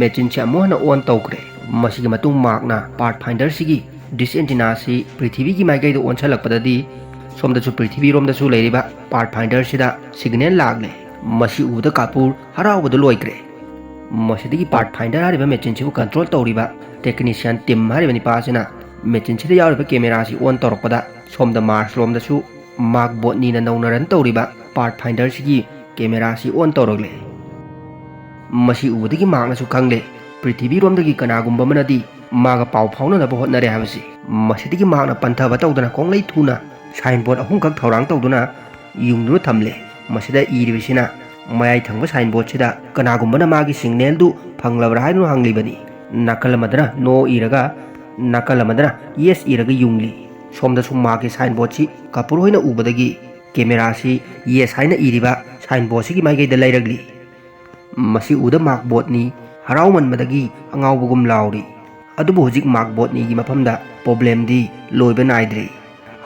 ꯃꯦꯆꯤꯟꯁꯤ ꯑꯃꯨꯛ ꯍꯟꯅ ꯑꯣꯟ ꯇꯧꯈ꯭ꯔꯦ꯫ ꯃꯁꯤꯒꯤ ꯃꯇꯨꯡ ꯃꯥꯔꯛꯅ ꯄꯥꯠ ꯐꯥꯏꯟꯗꯔꯁꯤꯒꯤ ꯗꯤꯁ ꯑꯦꯟꯇꯤꯅꯥꯁꯤ ꯄ꯭ꯔꯤꯊꯤꯕꯤꯒꯤ ꯃꯥꯏꯀꯩꯗ ꯑꯣꯟꯁꯤꯜꯂꯛꯄꯗꯗꯤ, ꯁꯣꯝꯗꯁꯨ ꯄ꯭ꯔꯤꯊꯤꯕꯤꯔꯣꯝꯗꯁꯨ ꯂꯩꯔꯤꯕ ꯄꯥꯠ ꯐꯥꯏꯟꯗꯔꯁꯤꯗ ꯁꯤꯒꯅꯦꯜ ꯂꯥꯛꯂꯦ꯫ ꯃꯁꯤ ꯎꯕꯗ ꯀꯥꯄꯨꯔ ꯍꯔꯥꯎꯕꯗ ꯂꯣꯏꯈ꯭ꯔꯦ꯫ ꯃꯁꯤꯗꯒꯤ ꯄꯥꯠ ꯐꯥꯏꯟꯗꯔ ꯍꯥꯏꯔꯤꯕ ꯃꯦꯆꯤꯟꯁꯤꯕꯨ ꯀꯟꯇ꯭ꯔꯣꯜ ꯇꯧꯔꯤꯕ ꯇꯦꯛꯅꯤꯁꯤꯌꯥꯟ ꯇꯤꯝ ꯍꯥꯏꯔꯤꯕ ꯅꯤꯄꯥ ꯑꯁꯤꯅ ꯃꯦꯆꯤꯟꯁꯤꯗ ꯌꯥꯎꯔꯤꯕ ꯀꯦꯃꯦꯔꯥꯁꯤ ꯑꯣꯟ ꯇꯧꯔꯛꯄꯗ, ꯁꯣꯝꯗ ꯃꯥꯔꯁ ꯂꯣꯝꯗꯁꯨ ꯃꯥꯔꯛ ꯕꯣꯠꯅꯤꯅ ꯅꯧꯅ ꯔꯟ ꯇꯧꯔꯤꯕ ꯄꯥꯠ ꯐꯥꯏꯟꯗꯔꯁꯤꯒꯤ ꯀꯦꯃꯦꯔꯥꯁꯤ ꯑꯣꯟ ꯇꯧꯔꯛꯂꯦ꯫ ꯃꯁꯤ ꯎꯕꯗꯒꯤ ꯃꯥꯔꯛꯅꯁꯨ ꯈꯪꯂꯦ, ꯄ꯭ꯔꯤꯊꯤꯕꯤꯔꯣꯝꯗꯒꯤ ꯀꯅꯥꯒꯨꯝꯕ ꯑꯃꯅꯗꯤ ꯃꯥꯒ ꯄꯥꯎ ꯐꯥꯎꯅꯅꯕ ꯍꯣꯠꯅꯔꯦ ꯍꯥꯏꯕꯁꯤ꯫ ꯃꯁꯤꯗꯒꯤ ꯃꯥꯔꯛꯅ ꯄꯟꯊꯕ ꯇꯧꯗꯅ ꯈꯣꯡꯂꯩ ꯊꯨꯅ ꯁꯥꯏꯟꯕꯣꯔꯗ ꯑꯍꯨꯝꯈꯛ ꯊꯧꯔꯥꯡ ꯇꯧꯗꯨꯅ ꯌꯨꯡꯗꯨꯅ ꯊꯝꯂꯦ꯫ ꯃꯁꯤꯗ ꯏꯔꯤꯕꯁꯤꯅ ꯃꯌꯥꯏ ꯊꯪꯕ ꯁꯥꯏꯟꯕꯣꯔꯗꯁꯤꯗ ꯀꯅꯥꯒꯨꯝꯕꯅ ꯃꯥꯒꯤ ꯁꯤꯒꯅꯦꯜꯗꯨ ꯐꯪꯂꯕ꯭ꯔꯥ ꯍꯥꯏꯗꯨꯅ ꯍꯪꯂꯤꯕꯅꯤ꯫ ꯅꯥꯀꯜ ꯑꯃꯗꯅ "ꯅꯣ" ꯏꯔꯒ, ꯅꯥꯀꯜ ꯑꯃꯗꯅ "ꯌꯦꯁ" ꯏꯔꯒ ꯌꯨꯡꯂꯤ꯫ ꯁꯣꯝꯗꯁꯨ ꯃꯥꯔꯛꯀꯤ ꯁꯥꯏꯟꯕꯣꯔꯗꯁꯤ ꯀꯥꯄꯨꯔ ꯍꯣꯏꯅ ꯎꯕꯗꯒꯤ ꯀꯦꯃꯦꯔꯥꯁꯤ "ꯌꯦꯁ" ꯍꯥꯏꯅ ꯏꯔꯤꯕ ꯁꯥꯏꯟꯕꯣꯔꯗꯁꯤꯒꯤ ꯃꯥꯏꯀꯩꯗ ꯂꯩꯔꯛꯂꯤ꯫ ꯃꯁꯤ ꯎꯕꯗ ꯃꯥꯔꯛ ꯕꯣꯠꯅꯤ ꯍꯔꯥꯎꯃꯟꯕꯗꯒꯤ ꯑꯉꯥꯎꯕꯒꯨꯝ ꯂꯥꯎꯔꯤ꯫ ꯑꯗꯨꯕꯨ ꯍꯧꯖꯤꯛ ꯃꯥꯔꯛ ꯕꯣꯠꯅꯤꯒꯤ ꯃꯐꯝꯗ ꯄ꯭ꯔꯣꯕ꯭ꯂꯦꯝꯗꯤ ꯂꯣꯏꯕ ꯅꯥꯏꯗ꯭ꯔꯤ꯫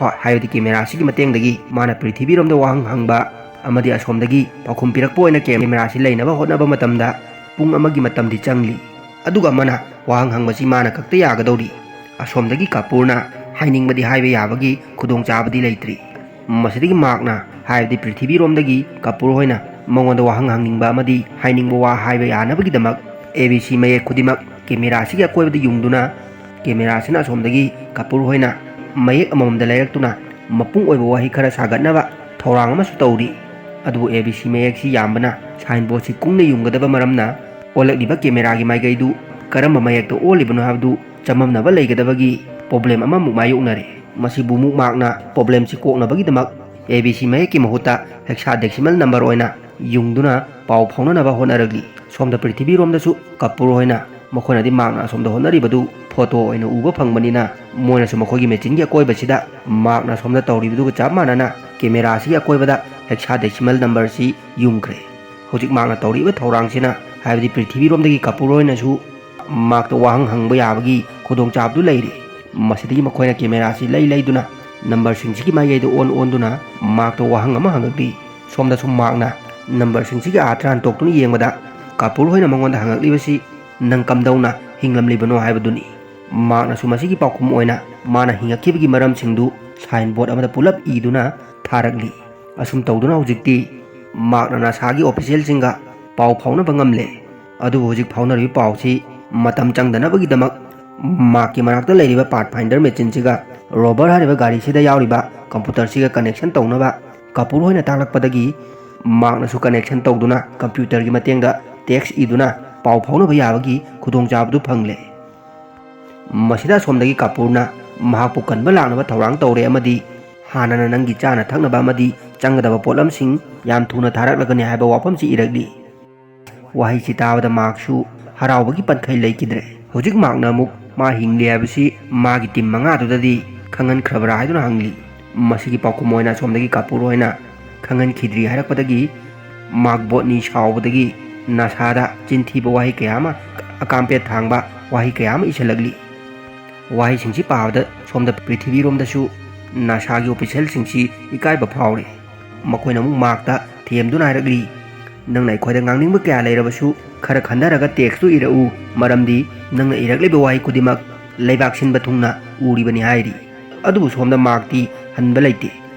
ꯍꯣꯏ, ꯍꯥꯏꯕꯗꯤ ꯀꯦꯃꯦꯔꯥꯁꯤꯒꯤ ꯃꯇꯦꯡꯗꯒꯤ ꯃꯥꯅ ꯄ꯭ꯔꯤꯊꯤꯕꯤꯔꯣꯝꯗ ꯋꯥꯍꯪ ꯍꯪꯕ ꯑꯃꯗꯤ ꯑꯁꯣꯝꯗꯒꯤ ꯄꯥꯎꯈꯨꯝ ꯄꯤꯔꯛꯄ ꯑꯣꯏꯅ ꯀꯦꯃꯦꯔꯥꯁꯤ ꯂꯩꯅꯕ ꯍꯣꯠꯅꯕ ꯃꯇꯝꯗ ꯄꯨꯡ ꯑꯃꯒꯤ ꯃꯇꯝꯗꯤ ꯆꯪꯂꯤ꯫ ꯑꯗꯨꯒ ꯑꯃꯅ ꯋꯥꯍꯪ ꯍꯪꯕꯁꯤ ꯃꯥꯅ ꯈꯛꯇ ꯌꯥꯒꯗꯧꯔꯤ꯫ ꯑꯁꯣꯝꯗꯒꯤ ꯀꯥꯄꯨꯔꯅ ꯍꯥꯏꯅꯤꯡꯕꯗꯤ ꯍꯥꯏꯕ ꯌꯥꯕꯒꯤ ꯈꯨꯗꯣꯡꯆꯥꯕꯗꯤ ꯂꯩꯇ꯭ꯔꯤ꯫ ꯃꯁꯤꯗꯒꯤ ꯃꯥꯔꯛꯅ, ꯍꯥꯏꯕꯗꯤ ꯄ꯭ꯔꯤꯊꯤꯕꯤꯔꯣꯝꯗꯒꯤ ꯀꯥꯄꯨꯔ ꯍꯣꯏꯅ ꯃꯉꯣꯟꯗ ꯋꯥꯍꯪ ꯍꯪꯅꯤꯡꯕ ꯑꯃꯗꯤ ꯍꯥꯏꯅꯤꯡꯕ ꯋꯥ ꯍꯥꯏꯕ ꯌꯥꯅꯕꯒꯤꯗꯃꯛ "ꯑꯦ ꯕꯤ ꯁꯤ" ꯃꯌꯦꯛ ꯈꯨꯗꯤꯡꯃꯛ ꯀꯦꯃꯦꯔꯥꯁꯤꯒꯤ ꯑꯀꯣꯏꯕꯗ ꯌꯨꯡꯗꯨꯅ, ꯀꯦꯃꯦꯔꯥꯁꯤꯅ ꯑꯁꯣꯝꯗꯒꯤ ꯀꯥꯄꯨꯔ ꯍꯣꯏꯅ ꯃꯌꯦꯛ ꯑꯃꯃꯝꯗ ꯂꯩꯔꯛꯇꯨꯅ ꯃꯄꯨꯡ ꯑꯣꯏꯕ ꯋꯥꯍꯩ ꯈꯔ ꯁꯥꯒꯠꯅꯕ ꯊꯧꯔꯥꯡ ꯑꯃꯁꯨ ꯇꯧꯔꯤ꯫ ꯑꯗꯨꯕꯨ "ꯑꯦ ꯕꯤ ꯁꯤ" ꯃꯌꯦꯛꯁꯤ ꯌꯥꯝꯕꯅ ꯁꯥꯏꯟꯕꯣꯔꯗꯁꯤ ꯀꯨꯡꯅ ꯌꯨꯡꯒꯗꯕ ꯃꯔꯝꯅ ꯑꯣꯜꯂꯛꯂꯤꯕ ꯀꯦꯃꯦꯔꯥꯒꯤ ꯃꯥꯏꯀꯩꯗꯨ ꯀꯔꯝꯕ ꯃꯌꯦꯛꯇ ꯑꯣꯜꯂꯤꯕꯅꯣ ꯍꯥꯏꯕꯗꯨ ꯆꯃꯝꯅꯕ ꯂꯩꯒꯗꯕꯒꯤ ꯄ꯭ꯔꯣꯕ꯭ꯂꯦꯝ ꯑꯃꯃꯨꯛ ꯃꯥꯌꯣꯛꯅꯔꯦ꯫ ꯃꯁꯤꯕꯨ ꯑꯃꯨꯛ ꯃꯥꯔꯛꯅ ꯄ꯭ꯔꯣꯕ꯭ꯂꯦꯝꯁꯤ ꯀꯣꯛꯅꯕꯒꯤꯗꯃꯛ "ꯑꯦ ꯕꯤ ꯁꯤ" ꯃꯌꯦꯛꯀꯤ ꯃꯍꯨꯠꯇ ꯍꯦꯛꯁꯥꯗꯦꯁꯤꯃꯦꯜ ꯅꯝꯕꯔ ꯑꯣꯏꯅ ꯌꯨꯡꯗꯨꯅ ꯄꯥꯎ ꯐꯥꯎꯅꯅꯕ ꯍꯣꯠꯅꯔꯛꯂꯤ꯫ ꯁꯣꯝꯗ ꯄ꯭ꯔꯤꯊꯤꯕꯤꯔꯣꯝꯗꯁꯨ ꯀꯥꯄꯨꯔ ꯍꯣꯏꯅ ꯃꯈꯣꯏꯅꯗꯤ ꯃꯥꯔꯛꯅ ꯑꯁꯣꯝꯗ ꯍꯣꯠꯅꯔꯤꯕꯗꯨ ꯐꯣꯇꯣ ꯑꯣꯏꯅ ꯎꯕ ꯐꯪꯕꯅꯤꯅ ꯃꯣꯏꯅꯁꯨ ꯃꯈꯣꯏꯒꯤ ꯃꯦꯆꯤꯟꯒꯤ ꯑꯀꯣꯏꯕꯁꯤꯗ ꯃꯥꯔꯛꯅ ꯑꯁꯣꯝꯗ ꯇꯧꯔꯤꯕꯗꯨꯒ ꯆꯞ ꯃꯥꯟꯅꯅ ꯀꯦꯃꯦꯔꯥꯁꯤꯒꯤ ꯑꯀꯣꯏꯕꯗ ꯍꯦꯛꯁꯥꯗꯦꯁꯤꯃꯦꯜ ꯅꯝꯕꯔꯁꯤ ꯌꯨꯡꯈ꯭ꯔꯦ꯫ ꯍꯧꯖꯤꯛ ꯃꯥꯔꯛꯅ ꯇꯧꯔꯤꯕ ꯊꯧꯔꯥꯡꯁꯤꯅ, ꯍꯥꯏꯕꯗꯤ ꯄ꯭ꯔꯤꯊꯤꯕꯤꯔꯣꯝꯗꯒꯤ ꯀꯥꯄꯨꯔ ꯍꯣꯏꯅꯁꯨ ꯃꯥꯔꯛꯇ ꯋꯥꯍꯪ ꯍꯪꯕ ꯌꯥꯕꯒꯤ ꯈꯨꯗꯣꯡꯆꯥꯕꯗꯨ ꯂꯩꯔꯦ꯫ ꯃꯁꯤꯗꯒꯤ ꯃꯈꯣꯏꯅ ꯀꯦꯃꯦꯔꯥꯁꯤ ꯂꯩ ꯂꯩꯗꯨꯅ ꯅꯝꯕꯔꯁꯤꯡꯁꯤꯒꯤ ꯃꯥꯏꯀꯩꯗ ꯑꯣꯟ ꯑꯣꯟꯗꯨꯅ ꯃꯥꯔꯛꯇ ꯋꯥꯍꯪ ꯑꯃ ꯍꯪꯉꯛꯂꯤ꯫ ꯁꯣꯝꯗꯁꯨ ꯃꯥꯔꯛꯅ ꯅꯝꯕꯔꯁꯤꯡꯁꯤꯒꯤ ꯑꯥꯔꯊ ꯍꯟꯇꯣꯛꯇꯨꯅ ꯌꯦꯡꯕꯗ ꯀꯥꯄꯨꯔ ꯍꯣꯏꯅ ꯃꯉꯣꯟꯗ ꯍꯪꯉꯛꯂꯤꯕꯁꯤ ꯅꯪ ꯀꯝꯗꯧꯅ ꯍꯤꯡꯂꯝꯂꯤꯕꯅꯣ ꯍꯥꯏꯕꯗꯨꯅꯤ꯫ ꯃꯥꯔꯛꯅꯁꯨ ꯃꯁꯤꯒꯤ ꯄꯥꯎꯈꯨꯝ ꯑꯣꯏꯅ ꯃꯥꯅ ꯍꯤꯡꯉꯛꯈꯤꯕꯒꯤ ꯃꯔꯝꯁꯤꯡꯗꯨ ꯁꯥꯏꯟꯕꯣꯔꯗ ꯑꯃꯗ ꯄꯨꯂꯞ ꯏꯗꯨꯅ ꯊꯥꯔꯛꯂꯤ꯫ ꯑꯁꯨꯝ ꯇꯧꯗꯨꯅ ꯍꯧꯖꯤꯛꯇꯤ ꯃꯥꯔꯛꯅ ꯅꯥꯁꯥꯒꯤ ꯑꯣꯐꯤꯁꯤꯌꯦꯜꯁꯤꯡꯒ ꯄꯥꯎ ꯐꯥꯎꯅꯕ ꯉꯝꯂꯦ꯫ ꯑꯗꯨꯕꯨ ꯍꯧꯖꯤꯛ ꯐꯥꯎꯅꯔꯤꯕ ꯄꯥꯎꯁꯤ ꯃꯇꯝ ꯆꯪꯗꯅꯕꯒꯤꯗꯃꯛ ꯃꯥꯔꯛꯀꯤ ꯃꯅꯥꯛꯇ ꯂꯩꯔꯤꯕ ꯄꯥꯊꯐꯥꯏꯟꯗꯔ ꯃꯦꯆꯤꯟꯁꯤꯒ ꯔꯣꯚꯔ ꯍꯥꯏꯔꯤꯕ ꯒꯥꯔꯤꯁꯤꯗ ꯌꯥꯎꯔꯤꯕ ꯀꯝꯄ꯭ꯌꯨꯇꯔꯁꯤꯒ ꯀꯅꯦꯛꯁꯟ ꯇꯧꯅꯕ ꯀꯥꯄꯨꯔ ꯍꯣꯏꯅ ꯇꯥꯛꯂꯛꯄꯗꯒꯤ ꯃꯥꯔꯛꯅꯁꯨ ꯀꯅꯦꯛꯁꯟ ꯇꯧꯗꯨꯅ ꯀꯝꯄ꯭ꯌꯨꯇꯔꯒꯤ ꯃꯇꯦꯡꯗ ꯇꯦꯛꯁ ꯏꯗꯨꯅ ꯄꯥꯎ ꯐꯥꯎꯅꯕ ꯌꯥꯕꯒꯤ ꯈꯨꯗꯣꯡꯆꯥꯕꯗꯨ ꯐꯪꯂꯦ꯫ ꯃꯁꯤꯗ ꯑꯁꯣꯝꯗꯒꯤ ꯀꯥꯄꯨꯔꯅ ꯃꯍꯥꯛꯄꯨ ꯀꯟꯕ ꯂꯥꯛꯅꯕ ꯊꯧꯔꯥꯡ ꯇꯧꯔꯦ ꯑꯃꯗꯤ ꯍꯥꯟꯅꯅ ꯅꯪꯒꯤ ꯆꯥꯅ ꯊꯛꯅꯕ ꯑꯃꯗꯤ ꯆꯪꯒꯗꯕ ꯄꯣꯠꯂꯝꯁꯤꯡ ꯌꯥꯝ ꯊꯨꯅ ꯊꯥꯔꯛꯂꯒꯅꯤ ꯍꯥꯏꯕ ꯋꯥꯐꯝꯁꯤ ꯏꯔꯛꯂꯤ꯫ ꯋꯥꯍꯩꯁꯤ ꯇꯥꯕꯗ ꯃꯥꯔꯛꯁꯨ ꯍꯔꯥꯎꯕꯒꯤ ꯄꯟꯈꯩ ꯂꯩꯈꯤꯗ꯭ꯔꯦ꯫ ꯍꯧꯖꯤꯛ ꯃꯥꯔꯛꯅ ꯑꯃꯨꯛ ꯃꯥ ꯍꯤꯡꯂꯤ ꯍꯥꯏꯕꯁꯤ ꯃꯥꯒꯤ ꯇꯤꯝ ꯃꯉꯥꯗꯨꯗꯗꯤ ꯈꯪꯍꯟꯈ꯭ꯔꯕ꯭ꯔꯥ ꯍꯥꯏꯗꯨꯅ ꯍꯪꯂꯤ꯫ ꯃꯁꯤꯒꯤ ꯄꯥꯎꯈꯨꯝ ꯑꯣꯏꯅ ꯑꯁꯣꯝꯗꯒꯤ ꯀꯥꯄꯨꯔ ꯍꯣꯏꯅ ꯈꯪꯍꯟꯈꯤꯗ꯭ꯔꯤ ꯍꯥꯏꯔꯛꯄꯗꯒꯤ ꯃꯥꯔꯛ ꯕꯣꯠꯅꯤ ꯁꯥꯎꯕꯗꯒꯤ ꯅꯥꯁꯥꯗ ꯆꯤꯟꯊꯤꯕ ꯋꯥꯍꯩ ꯀꯌꯥ ꯑꯃ, ꯑꯀꯥꯝꯄꯦꯠ ꯊꯥꯡꯕ ꯋꯥꯍꯩ ꯀꯌꯥ ꯑꯃ ꯏꯁꯤꯜꯂꯛꯂꯤ꯫ ꯋꯥꯍꯩꯁꯤꯡꯁꯤ ꯄꯥꯕꯗ ꯁꯣꯝꯗ ꯄ꯭ꯔꯤꯊꯤꯕꯤꯔꯣꯝꯗꯁꯨ ꯅꯥꯁꯥꯒꯤ ꯑꯣꯐꯤꯁꯦꯜꯁꯤꯡꯁꯤ ꯏꯀꯥꯏꯕ ꯐꯥꯎꯔꯦ꯫ ꯃꯈꯣꯏꯅ ꯑꯃꯨꯛ ꯃꯥꯔꯛꯇ ꯊꯦꯝꯗꯨꯅ ꯍꯥꯏꯔꯛꯂꯤ, "ꯅꯪꯅ ꯑꯩꯈꯣꯏꯗ ꯉꯥꯡꯅꯤꯡꯕ ꯀꯌꯥ ꯂꯩꯔꯕꯁꯨ ꯈꯔ ꯈꯟꯊꯔꯒ ꯇꯦꯛꯁꯇꯨ ꯏꯔꯛꯎ, ꯃꯔꯝꯗꯤ ꯅꯪꯅ ꯏꯔꯛꯂꯤꯕ ꯋꯥꯍꯩ ꯈꯨꯗꯤꯡꯃꯛ ꯂꯩꯕꯥꯛ ꯁꯤꯟꯕ ꯊꯨꯡꯅ ꯎꯔꯤꯕꯅꯤ" ꯍꯥꯏꯔꯤ꯫ ꯑꯗꯨꯕꯨ ꯁꯣꯝꯗ ꯃꯥꯔꯛꯇꯤ ꯍꯟꯕ ꯂꯩꯇꯦ꯫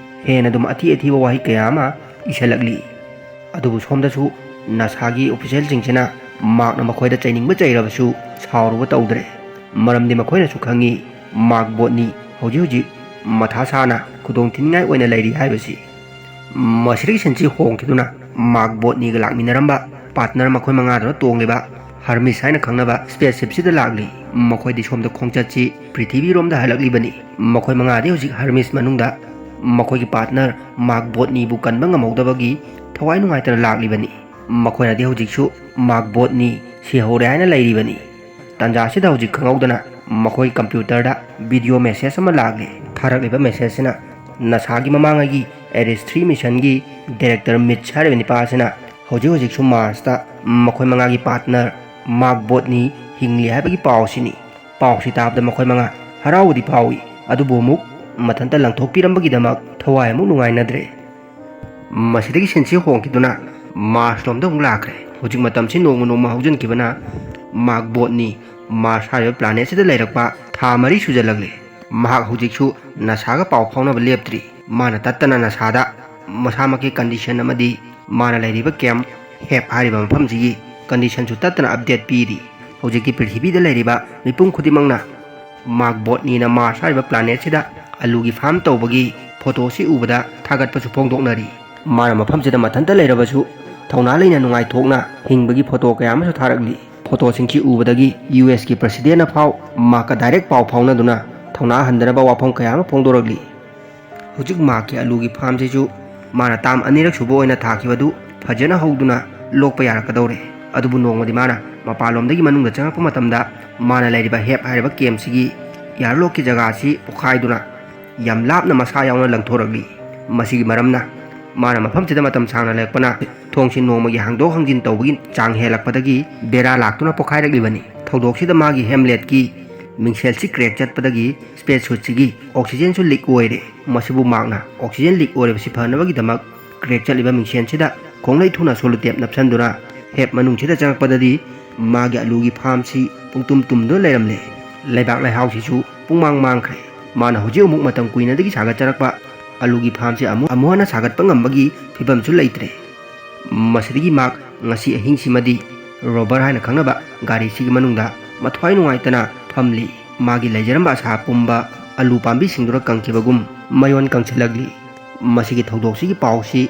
ꯍꯦꯟꯅ ꯑꯗꯨꯝ ꯑꯊꯤ ꯑꯊꯤꯕ ꯋꯥꯍꯩ ꯀꯌꯥ ꯑꯃ ꯏꯁꯤꯜꯂꯛꯂꯤ꯫ ꯑꯗꯨꯕꯨ ꯁꯣꯝꯗꯁꯨ ꯅꯥꯁꯥꯒꯤ ꯑꯣꯐꯤꯁꯦꯜꯁꯤꯡꯁꯤꯅ ꯃꯥꯔꯛꯅ ꯃꯈꯣꯏꯗ ꯆꯩꯅꯤꯡꯕ ꯆꯩꯔꯕꯁꯨ ꯁꯥꯎꯔꯨꯕ ꯇꯧꯗ꯭ꯔꯦ꯫ ꯃꯔꯝꯗꯤ ꯃꯈꯣꯏꯅꯁꯨ ꯈꯪꯉꯤ ꯃꯥꯔꯛ ꯕꯣꯠꯅꯤ ꯍꯧꯖꯤꯛ ꯍꯧꯖꯤꯛ ꯃꯊꯥ ꯁꯥꯅ ꯈꯨꯗꯣꯡ ꯊꯤꯅꯤꯡꯉꯥꯏ ꯑꯣꯏꯅ ꯂꯩꯔꯤ ꯍꯥꯏꯕꯁꯤ꯫ ꯃꯁꯤꯗꯒꯤ ꯁꯤꯟꯁꯤ ꯍꯣꯡꯈꯤꯗꯨꯅ ꯃꯥꯔꯛ ꯕꯣꯠꯅꯤꯒ ꯂꯥꯛꯃꯤꯟꯅꯔꯝꯕ ꯄꯥꯔꯠꯅꯔ ꯃꯈꯣꯏ ꯃꯉꯥꯗꯨꯅ ꯇꯣꯡꯂꯤꯕ ꯍꯔꯃꯤꯁ ꯍꯥꯏꯅ ꯈꯪꯅꯕ ꯁ꯭ꯄꯦꯁꯁꯤꯞꯁꯤꯗ ꯂꯥꯛꯂꯤ꯫ ꯃꯈꯣꯏꯗꯤ ꯁꯣꯝꯗ ꯈꯣꯡꯆꯠꯁꯤ ꯄ꯭ꯔꯤꯊꯤꯕꯤꯔꯣꯝꯗ ꯍꯜꯂꯛꯂꯤꯕꯅꯤ꯫ ꯃꯈꯣꯏ ꯃꯉꯥꯗꯤ ꯍꯧꯖꯤꯛ ꯍꯔꯃꯤꯁ ꯃꯅꯨꯡꯗ ꯃꯈꯣꯏꯒꯤ ꯄꯥꯔꯠꯅꯔ ꯃꯥꯔꯛ ꯕꯣꯠꯅꯤꯕꯨ ꯀꯟꯕ ꯉꯝꯍꯧꯗꯕꯒꯤ ꯊꯋꯥꯏ ꯅꯨꯡꯉꯥꯏꯇꯅ ꯂꯥꯛꯂꯤꯕꯅꯤ꯫ ꯃꯈꯣꯏꯅꯗꯤ ꯍꯧꯖꯤꯛꯁꯨ ꯃꯥꯔꯛ ꯕꯣꯠꯅꯤ ꯁꯤꯍꯧꯔꯦ ꯍꯥꯏꯅ ꯂꯩꯔꯤꯕꯅꯤ꯫ ꯇꯥꯟꯖꯥꯁꯤꯗ ꯍꯧꯖꯤꯛ ꯈꯪꯍꯧꯗꯅ ꯃꯈꯣꯏ ꯀꯝꯄ꯭ꯌꯨꯇꯔꯗ ꯚꯤꯗꯤꯑꯣ ꯃꯦꯁꯦꯖ ꯑꯃ ꯂꯥꯛꯂꯦ꯫ ꯊꯥꯔꯛꯂꯤꯕ ꯃꯦꯁꯦꯖꯁꯤꯅ ꯅꯥꯁꯥꯒꯤ ꯃꯃꯥꯡꯉꯩꯒꯤ ꯑꯦꯔꯤꯁ ꯊ꯭ꯔꯤ ꯃꯤꯁꯟꯒꯤ ꯗꯥꯏꯔꯦꯛꯇꯔ ꯃꯤꯠꯁ ꯍꯥꯏꯔꯤꯕ ꯅꯤꯄꯥ ꯑꯁꯤꯅ ꯍꯧꯖꯤꯛ ꯍꯧꯖꯤꯛꯁꯨ ꯃꯥꯔꯁꯇ ꯃꯈꯣꯏ ꯃꯉꯥꯒꯤ ꯄꯥꯔꯠꯅꯔ ꯃꯥꯔꯛ ꯕꯣꯠꯅꯤ ꯍꯤꯡꯂꯤ ꯍꯥꯏꯕꯒꯤ ꯄꯥꯎꯁꯤꯅꯤ꯫ ꯄꯥꯎꯁꯤ ꯇꯥꯕꯗ ꯃꯈꯣꯏ ꯃꯉꯥ ꯍꯔꯥꯎꯕꯗꯤ ꯐꯥꯎꯏ, ꯑꯗꯨꯕꯨ ꯑꯃꯨꯛ ꯃꯊꯟꯇ ꯂꯪꯊꯣꯛꯄꯤꯔꯝꯕꯒꯤꯗꯃꯛ ꯊꯋꯥꯏ ꯑꯃꯨꯛ ꯅꯨꯡꯉꯥꯏꯅꯗ꯭ꯔꯦ꯫ ꯃꯁꯤꯗꯒꯤ ꯁꯤꯟꯁꯤ ꯍꯣꯡꯈꯤꯗꯨꯅ ꯃꯥꯔꯁꯂꯣꯝꯗ ꯑꯃꯨꯛ ꯂꯥꯛꯈ꯭ꯔꯦ꯫ ꯍꯧꯖꯤꯛ ꯃꯇꯝꯁꯤ ꯅꯣꯡꯃ ꯅꯣꯡꯃ ꯍꯧꯖꯤꯟꯈꯤꯕꯅ ꯃꯥꯔꯛ ꯕꯣꯠꯅꯤ ꯃꯥꯔꯁ ꯍꯥꯏꯔꯤꯕ ꯄ꯭ꯂꯥꯅꯦꯠꯁꯤꯗ ꯂꯩꯔꯛꯄ ꯊꯥ ꯃꯔꯤ ꯁꯨꯖꯜꯂꯛꯂꯦ꯫ ꯃꯍꯥꯛ ꯍꯧꯖꯤꯛꯁꯨ ꯅꯥꯁꯥꯒ ꯄꯥꯎ ꯐꯥꯎꯅꯕ ꯂꯦꯞꯇ꯭ꯔꯤ꯫ ꯃꯥꯅ ꯇꯠꯇꯅ ꯅꯥꯁꯥꯗ ꯃꯁꯥꯃꯛꯀꯤ ꯀꯟꯗꯤꯁꯟ ꯑꯃꯗꯤ ꯃꯥꯅ ꯂꯩꯔꯤꯕ ꯀꯦꯝ ꯍꯦꯞ ꯍꯥꯏꯔꯤꯕ ꯃꯐꯝꯁꯤꯒꯤ ꯀꯟꯗꯤꯁꯟꯁꯨ ꯇꯠꯇꯅ ꯑꯞꯗꯦꯠ ꯄꯤꯔꯤ꯫ ꯍꯧꯖꯤꯛꯇꯤ ꯄ꯭ꯔꯤꯊꯤꯕꯤꯗ ꯂꯩꯔꯤꯕ ꯃꯤꯄꯨꯝ ꯈꯨꯗꯤꯡꯃꯛꯅ ꯃꯥꯔꯛ ꯕꯣꯠꯅꯤꯅ ꯃꯥꯔꯁ ꯍꯥꯏꯔꯤꯕ ꯄ꯭ꯂꯥꯅꯦꯠꯁꯤꯗ ꯑꯂꯨꯒꯤ ꯐꯥꯔꯝ ꯇꯧꯕꯒꯤ ꯐꯣꯇꯣꯁꯤ ꯎꯕꯗ ꯊꯥꯒꯠꯄꯁꯨ ꯐꯣꯡꯗꯣꯛꯅꯔꯤ꯫ ꯃꯥꯅ ꯃꯐꯝꯁꯤꯗ ꯃꯊꯟꯇ ꯂꯩꯔꯕꯁꯨ ꯊꯧꯅꯥ ꯂꯩꯅ ꯅꯨꯡꯉꯥꯏꯊꯣꯛꯅ ꯍꯤꯡꯕꯒꯤ ꯐꯣꯇꯣ ꯀꯌꯥ ꯑꯃꯁꯨ ꯊꯥꯔꯛꯂꯤ꯫ ꯐꯣꯇꯣꯁꯤꯡꯁꯤ ꯎꯕꯗꯒꯤ ꯌꯨ ꯑꯦꯁꯀꯤ ꯄ꯭ꯔꯁꯤꯗꯦꯟꯅ ꯐꯥꯎ ꯃꯥꯔꯛꯀ ꯗꯥꯏꯔꯦꯛ ꯄꯥꯎ ꯐꯥꯎꯅꯗꯨꯅ ꯊꯧꯅꯥ ꯍꯟꯗꯅꯕ ꯋꯥꯐꯝ ꯀꯌꯥ ꯑꯃ ꯐꯣꯡꯗꯣꯔꯛꯂꯤ꯫ ꯍꯧꯖꯤꯛ ꯃꯥꯔꯛꯀꯤ ꯑꯂꯨꯒꯤ ꯐꯥꯔꯝꯁꯤꯁꯨ ꯃꯥꯅ ꯇꯥꯝ ꯑꯅꯤꯔꯛ ꯁꯨꯕ ꯑꯣꯏꯅ ꯊꯥꯈꯤꯕꯗꯨ ꯐꯖꯅ ꯍꯧꯗꯨꯅ ꯂꯣꯛꯄ ꯌꯥꯔꯛꯀꯗꯧꯔꯦ꯫ ꯑꯗꯨꯕꯨ ꯅꯣꯡꯃꯗꯤ ꯃꯥꯅ ꯃꯄꯥꯟꯂꯣꯝꯗꯒꯤ ꯃꯅꯨꯡꯗ ꯆꯪꯂꯛꯄ ꯃꯇꯝꯗ ꯃꯥꯅ ꯂꯩꯔꯤꯕ ꯍꯦꯞ ꯍꯥꯏꯔꯤꯕ ꯀꯦꯝꯁꯤꯒꯤ ꯏꯌꯥꯔꯂꯣꯛꯀꯤ ꯖꯒꯥ ꯑꯁꯤ ꯄꯣꯈꯥꯏꯗꯨꯅ ꯌꯥꯝ ꯂꯥꯞꯅ ꯃꯁꯥ ꯌꯥꯎꯅ ꯂꯪꯊꯣꯔꯛꯂꯤ꯫ ꯃꯁꯤꯒꯤ ꯃꯔꯝꯅ ꯃꯥꯅ ꯃꯐꯝꯁꯤꯗ ꯃꯇꯝ ꯁꯥꯡꯅ ꯂꯩꯔꯛꯄꯅ ꯊꯣꯡꯁꯤ ꯅꯣꯡꯃꯒꯤ ꯍꯥꯡꯗꯣꯛ ꯍꯥꯡꯖꯤꯟ ꯇꯧꯕꯒꯤ ꯆꯥꯡ ꯍꯦꯜꯂꯛꯄꯗꯒꯤ ꯕꯦꯔꯥ ꯂꯥꯛꯇꯨꯅ ꯄꯣꯈꯥꯏꯔꯛꯂꯤꯕꯅꯤ꯫ ꯊꯧꯗꯣꯛꯁꯤꯗ ꯃꯥꯒꯤ ꯍꯦꯝꯂꯦꯠꯀꯤ ꯃꯤꯡꯁꯦꯜꯁꯤ ꯀ꯭ꯔꯦꯛ ꯆꯠꯄꯗꯒꯤ ꯁ꯭ꯄꯦꯁ ꯁꯨꯠꯁꯤꯒꯤ ꯑꯣꯛꯁꯤꯖꯦꯟꯁꯨ ꯂꯤꯛ ꯑꯣꯏꯔꯦ꯫ ꯃꯁꯤꯕꯨ ꯃꯥꯔꯛꯅ ꯑꯣꯛꯁꯤꯖꯦꯟ ꯂꯤꯛ ꯑꯣꯏꯔꯤꯕꯁꯤ ꯐꯅꯕꯒꯤꯗꯃꯛ ꯀ꯭ꯔꯦꯛ ꯆꯠꯂꯤꯕ ꯃꯤꯡꯁꯦꯟꯁꯤꯗ ꯈꯣꯡꯂꯩ ꯊꯨꯅ ꯁꯣꯂꯨꯇꯦꯞ ꯅꯞꯁꯟꯗꯨꯅ ꯍꯦꯞ ꯃꯅꯨꯡꯁꯤꯗ ꯆꯪꯂꯛꯄꯗꯗꯤ ꯃꯥꯒꯤ ꯑꯂꯨꯒꯤ ꯐꯥꯔꯝꯁꯤ ꯄꯨꯡꯇꯨꯝ ꯇꯨꯝꯗꯨꯅ ꯂꯩꯔꯝꯂꯦ꯫ ꯂꯩꯕꯥꯛ ꯂꯩꯍꯥꯎꯁꯤꯁꯨ ꯄꯨꯡꯃꯥꯡ ꯃꯥꯡꯈ꯭ꯔꯦ꯫ ꯃꯥꯅ ꯍꯧꯖꯤꯛ ꯑꯃꯨꯛ ꯃꯇꯝ ꯀꯨꯏꯅꯗꯒꯤ ꯁꯥꯒꯠꯆꯔꯛꯄ ꯑꯂꯨꯒꯤ ꯐꯥꯔꯝꯁꯤ ꯑꯃꯨꯛ ꯑꯃꯨꯛ ꯍꯟꯅ ꯁꯥꯒꯠꯄ ꯉꯝꯕꯒꯤ ꯐꯤꯕꯝꯁꯨ ꯂꯩꯇ꯭ꯔꯦ꯫ ꯃꯁꯤꯗꯒꯤ ꯃꯥꯔꯛ ꯉꯁꯤ ꯑꯍꯤꯡꯁꯤꯃꯗꯤ ꯔꯣꯕꯔ ꯍꯥꯏꯅ ꯈꯪꯅꯕ ꯒꯥꯔꯤꯁꯤꯒꯤ ꯃꯅꯨꯡꯗ ꯃꯊ꯭ꯋꯥꯏ ꯅꯨꯡꯉꯥꯏꯇꯅ ꯐꯝꯂꯤ꯫ ꯃꯥꯒꯤ ꯂꯩꯖꯔꯝꯕ ꯑꯁꯥ ꯄꯨꯝꯕ ꯑꯂꯨ ꯄꯥꯝꯕꯤꯁꯤꯡꯗꯨꯅ ꯀꯪꯈꯤꯕꯒꯨꯝ ꯃꯌꯣꯟ ꯀꯪꯁꯤꯜꯂꯛꯂꯤ꯫ ꯃꯁꯤꯒꯤ ꯊꯧꯗꯣꯛꯁꯤꯒꯤ ꯄꯥꯎꯁꯤ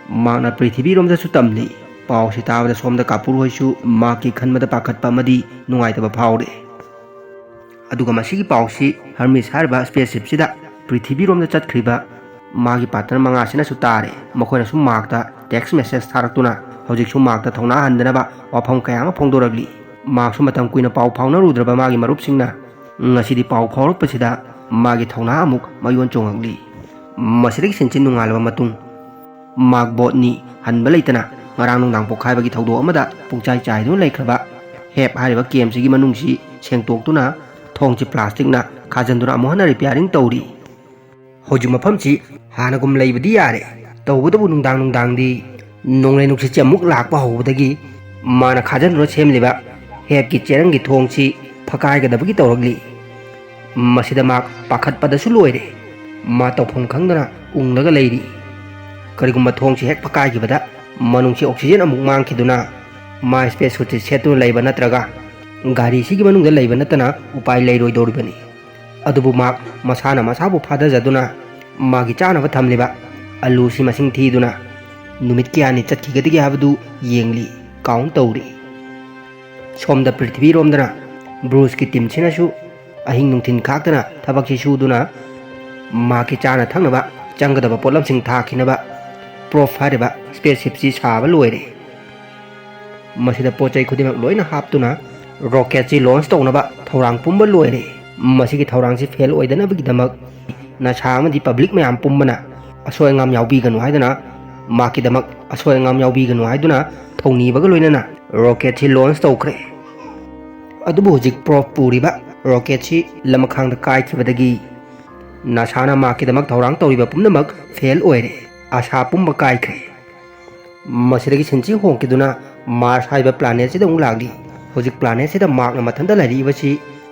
ꯃꯥꯔꯛꯅ ꯄ꯭ꯔꯤꯊꯤꯕꯤꯔꯣꯝꯗꯁꯨ ꯇꯝꯂꯤ꯫ ꯄꯥꯎꯁꯤ ꯇꯥꯕꯗ ꯁꯣꯝꯗ ꯀꯥꯄꯨꯔ ꯍꯣꯏꯁꯨ ꯃꯥꯔꯛꯀꯤ ꯈꯟꯕꯗ ꯄꯥꯈꯠꯄ ꯑꯃꯗꯤ ꯅꯨꯡꯉꯥꯏꯇꯕ ꯐꯥꯎꯔꯦ꯫ ꯑꯗꯨꯒ ꯃꯁꯤꯒꯤ ꯄꯥꯎꯁꯤ ꯍꯔꯃꯤꯁ ꯍꯥꯏꯔꯤꯕ ꯁ꯭ꯄꯦꯁ ꯁꯤꯞꯁꯤꯗ ꯄ꯭ꯔꯤꯊꯤꯕꯤꯔꯣꯝꯗ ꯆꯠꯈ꯭ꯔꯤꯕ ꯃꯥꯒꯤ ꯄꯥꯔꯠꯅꯔ ꯃꯉꯥꯁꯤꯅꯁꯨ ꯇꯥꯔꯦ꯫ ꯃꯈꯣꯏꯅꯁꯨ ꯃꯥꯔꯛꯇ ꯇꯦꯛꯁ ꯃꯦꯁꯦꯖ ꯊꯥꯔꯛꯇꯨꯅ ꯍꯧꯖꯤꯛꯁꯨ ꯃꯥꯔꯛꯇ ꯊꯧꯅꯥ ꯍꯟꯗꯅꯕ ꯋꯥꯐꯝ ꯀꯌꯥ ꯑꯃ ꯐꯣꯡꯗꯣꯔꯛꯂꯤ꯫ ꯃꯥꯔꯛꯁꯨ ꯃꯇꯝ ꯀꯨꯏꯅ ꯄꯥꯎ ꯐꯥꯎꯅꯔꯨꯗ꯭ꯔꯕ ꯃꯥꯒꯤ ꯃꯔꯨꯞꯁꯤꯡꯅ ꯉꯁꯤꯗꯤ ꯄꯥꯎ ꯐꯥꯎꯔꯛꯄꯁꯤꯗ ꯃꯥꯒꯤ ꯊꯧꯅꯥ ꯑꯃꯨꯛ ꯃꯌꯣꯟ ꯆꯣꯡꯉꯛꯂꯤ꯫ ꯃꯁꯤꯗꯒꯤ ꯁꯤꯟꯁꯤ ꯅꯨꯡꯉꯥꯜꯂꯕ ꯃꯇꯨꯡ ꯃꯥꯔꯛ ꯕꯣꯠꯅꯤ ꯍꯟꯕ ꯂꯩꯇꯅ ꯉꯔꯥꯡ ꯅꯨꯡꯗꯥꯡ ꯄꯣꯛꯈꯥꯏꯕꯒꯤ ꯊꯧꯗꯣꯛ ꯑꯃꯗ ꯄꯨꯡꯆꯥꯏ ꯆꯥꯏꯗꯨꯅ ꯂꯩꯈ꯭ꯔꯕ ꯍꯦꯞ ꯍꯥꯏꯔꯤꯕ ꯀꯦꯝꯁꯤꯒꯤ ꯃꯅꯨꯡꯁꯤ ꯁꯦꯡꯇꯣꯛꯇꯨꯅ ꯊꯣꯡꯁꯤ ꯄ꯭ꯂꯥꯁꯇꯤꯛꯅ ꯈꯥꯖꯤꯟꯗꯨꯅ ꯑꯃꯨꯛ ꯍꯟꯅ ꯔꯤꯄꯤꯌꯥꯔꯤꯡ ꯇꯧꯔꯤ꯫ ꯍꯧꯖꯤꯛ ꯃꯐꯝꯁꯤ ꯍꯥꯟꯅꯒꯨꯝ ꯂꯩꯕꯗꯤ ꯌꯥꯔꯦ, ꯇꯧꯕꯇꯕꯨ ꯅꯨꯡꯗꯥꯡ ꯅꯨꯡꯗꯥꯡꯗꯤ ꯅꯣꯡꯂꯩ ꯅꯨꯡꯁꯤꯠꯁꯤ ꯑꯃꯨꯛ ꯂꯥꯛꯄ ꯍꯧꯕꯗꯒꯤ ꯃꯥꯅ ꯈꯥꯖꯤꯟꯗꯨꯅ ꯁꯦꯝꯂꯤꯕ ꯍꯦꯞꯀꯤ ꯆꯦꯔꯪꯒꯤ ꯊꯣꯡꯁꯤ ꯐꯛꯀꯥꯏꯒꯗꯕꯒꯤ ꯇꯧꯔꯛꯂꯤ꯫ ꯃꯁꯤꯗ ꯃꯥ ꯄꯥꯈꯠꯄꯗꯁꯨ ꯂꯣꯏꯔꯦ꯫ ꯃꯥ ꯇꯧꯐꯝ ꯈꯪꯗꯅ ꯎꯪꯂꯒ ꯂꯩꯔꯤ꯫ ꯀꯔꯤꯒꯨꯝꯕ ꯊꯣꯡꯁꯤ ꯍꯦꯛ ꯐꯛꯀꯥꯏꯈꯤꯕꯗ ꯃꯅꯨꯡꯁꯤ ꯑꯣꯛꯁꯤꯖꯦꯟ ꯑꯃꯨꯛ ꯃꯥꯡꯈꯤꯗꯨꯅ ꯃꯥ ꯁ꯭ꯄꯦꯁ ꯁꯨꯠꯁꯤ ꯁꯦꯠꯇꯨꯅ ꯂꯩꯕ ꯅꯠꯇ꯭ꯔꯒ ꯒꯥꯔꯤꯁꯤꯒꯤ ꯃꯅꯨꯡꯗ ꯂꯩꯕ ꯅꯠꯇꯅ ꯎꯄꯥꯏ ꯂꯩꯔꯣꯏꯗꯧꯔꯤꯕꯅꯤ꯫ ꯑꯗꯨꯕꯨ ꯃꯥ ꯃꯁꯥꯅ ꯃꯁꯥꯕꯨ ꯐꯥꯊꯖꯗꯨꯅ ꯃꯥꯒꯤ ꯆꯥꯅꯕ ꯊꯝꯂꯤꯕ ꯑꯂꯨꯁꯤ ꯃꯁꯤꯡ ꯊꯤꯗꯨꯅ ꯅꯨꯃꯤꯠ ꯀꯌꯥꯅꯤ ꯆꯠꯈꯤꯒꯗꯒꯦ ꯍꯥꯏꯕꯗꯨ ꯌꯦꯡꯂꯤ, ꯀꯥꯎꯟ ꯇꯧꯔꯤ꯫ ꯁꯣꯝꯗ ꯄ꯭ꯔꯤꯊꯤꯕꯤꯔꯣꯝꯗꯅ ꯕ꯭ꯔꯨꯁꯀꯤ ꯇꯤꯝꯁꯤꯅꯁꯨ ꯑꯍꯤꯡ ꯅꯨꯡꯊꯤꯜ ꯈꯥꯛꯇꯅ ꯊꯕꯛꯁꯤ ꯁꯨꯗꯨꯅ ꯃꯍꯥꯛꯀꯤ ꯆꯥꯅ ꯊꯛꯅꯕ ꯆꯪꯒꯗꯕ ꯄꯣꯠꯂꯝꯁꯤꯡ ꯊꯥꯈꯤꯅꯕ Probe ꯍꯥꯏꯔꯤꯕ spaceship ꯁꯤ ꯁꯥꯕ ꯂꯣꯏꯔꯦ꯫ ꯃꯁꯤꯗ ꯄꯣꯠ ꯆꯩ ꯈꯨꯗꯤꯡꯃꯛ ꯂꯣꯏꯅ ꯍꯥꯞꯇꯨꯅ rocket ꯁꯤ launch ꯇꯧꯅꯕ ꯊꯧꯔꯥꯡ ꯄꯨꯝꯕ ꯂꯣꯏꯔꯦ꯫ ꯃꯁꯤꯒꯤ ꯊꯧꯔꯥꯡꯁꯤ fail ꯑꯣꯏꯗꯅꯕꯒꯤꯗꯃꯛ NASA ꯑꯃꯗꯤ public ꯃꯌꯥꯝ ꯄꯨꯝꯕꯅ ꯑꯁꯣꯏ ꯑꯉꯥꯝ ꯌꯥꯎꯕꯤꯒꯅꯨ ꯍꯥꯏꯗꯨꯅ ꯃꯍꯥꯛꯀꯤꯗꯃꯛ ꯑꯁꯣꯏ ꯑꯉꯥꯝ ꯌꯥꯎꯕꯤꯒꯅꯨ ꯍꯥꯏꯗꯨꯅ ꯊꯧꯅꯤꯕꯒ ꯂꯣꯏꯅꯅ rocket ꯁꯤ launch ꯇꯧꯈ꯭ꯔꯦ꯫ ꯑꯗꯨꯕꯨ ꯍꯧꯖꯤꯛ Probe ꯄꯨꯔꯤꯕ rocket ꯁꯤ ꯂꯃꯈꯥꯡꯗ ꯀꯥꯏꯈꯤꯕꯗꯒꯤ NASA ꯅ ꯃꯍꯥꯛꯀꯤꯗꯃꯛ ꯊꯧꯔꯥꯡ ꯇꯧꯔꯤꯕ ꯄꯨꯝꯅꯃꯛ fail ꯑꯣꯏꯔꯦ꯫ ꯑꯥꯁꯥ ꯄꯨꯝꯕ ꯀꯥꯏꯈ꯭ꯔꯦ꯫ ꯃꯁꯤꯗꯒꯤ ꯁꯤꯟꯁꯤ ꯍꯣꯡꯈꯤꯗꯨꯅ Mars ꯍꯥꯏꯕ planet ꯁꯤꯗ ꯑꯃꯨꯛ ꯂꯥꯛꯂꯤ꯫ ꯍꯧꯖꯤꯛ planet ꯁꯤꯗ ꯃꯍꯥꯛꯅ ꯃꯊꯟꯇ ꯂꯩꯔꯛꯏꯕꯁꯤ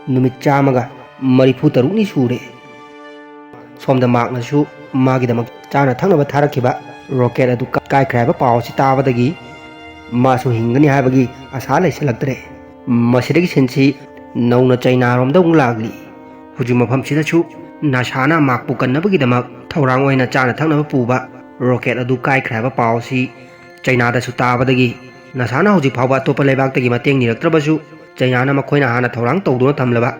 ꯅꯨꯃꯤꯠ ꯆꯥꯝꯃꯒ ꯃꯔꯤꯐꯨ ꯇꯔꯨꯛꯅꯤ ꯁꯨꯔꯦ꯫ ꯁꯣꯝꯗ ꯃꯍꯥꯛꯅꯁꯨ ꯃꯥꯒꯤꯗꯃꯛ ꯆꯥꯅ ꯊꯛꯅꯕ ꯊꯥꯔꯛꯈꯤꯕ rocket ꯑꯗꯨ ꯀꯥꯏꯈ꯭ꯔꯦ ꯍꯥꯏꯕ ꯄꯥꯎ ꯑꯁꯤ ꯇꯥꯕꯗꯒꯤ ꯃꯥꯁꯨ ꯍꯤꯡꯒꯅꯤ ꯍꯥꯏꯕꯒꯤ ꯑꯥꯁꯥ ꯂꯩꯁꯤꯜꯂꯛꯇ꯭ꯔꯦ꯫ ꯃꯁꯤꯗꯒꯤ ꯁꯤꯟꯁꯤ ꯅꯧꯅ ꯆꯩꯅꯥꯔꯣꯝꯗ ꯑꯃꯨꯛ ꯂꯥꯛꯂꯤ꯫ ꯍꯧꯖꯤꯛ ꯃꯐꯝꯁꯤꯗꯁꯨ NASA ꯅ ꯃꯍꯥꯛꯄꯨ ꯀꯟꯅꯕꯒꯤꯗꯃꯛ ꯊꯧꯔꯥꯡ ꯑꯣꯏꯅ ꯆꯥꯅ ꯊꯛꯅꯕ ꯄꯨꯕ rocket ꯑꯗꯨ ꯀꯥꯏꯈ꯭ꯔꯦ ꯍꯥꯏꯕ ꯄꯥꯎ ꯑꯁꯤ ꯆꯩꯅꯥꯗꯁꯨ ꯇꯥꯕꯗꯒꯤ NASA ꯅ ꯍꯧꯖꯤꯛ ꯐꯥꯎꯕ ꯑꯇꯣꯞꯄ ꯂꯩꯕꯥꯛꯇꯒꯤ ꯃꯇꯦꯡ ꯅꯤꯔꯛꯇ꯭ꯔꯕꯁꯨ ꯆꯩꯅꯥꯅ ꯃꯈꯣꯏꯅ ꯍꯥꯟꯅ ꯊꯧꯔꯥꯡ ꯇꯧꯗꯨꯅ ꯊꯝꯂꯕ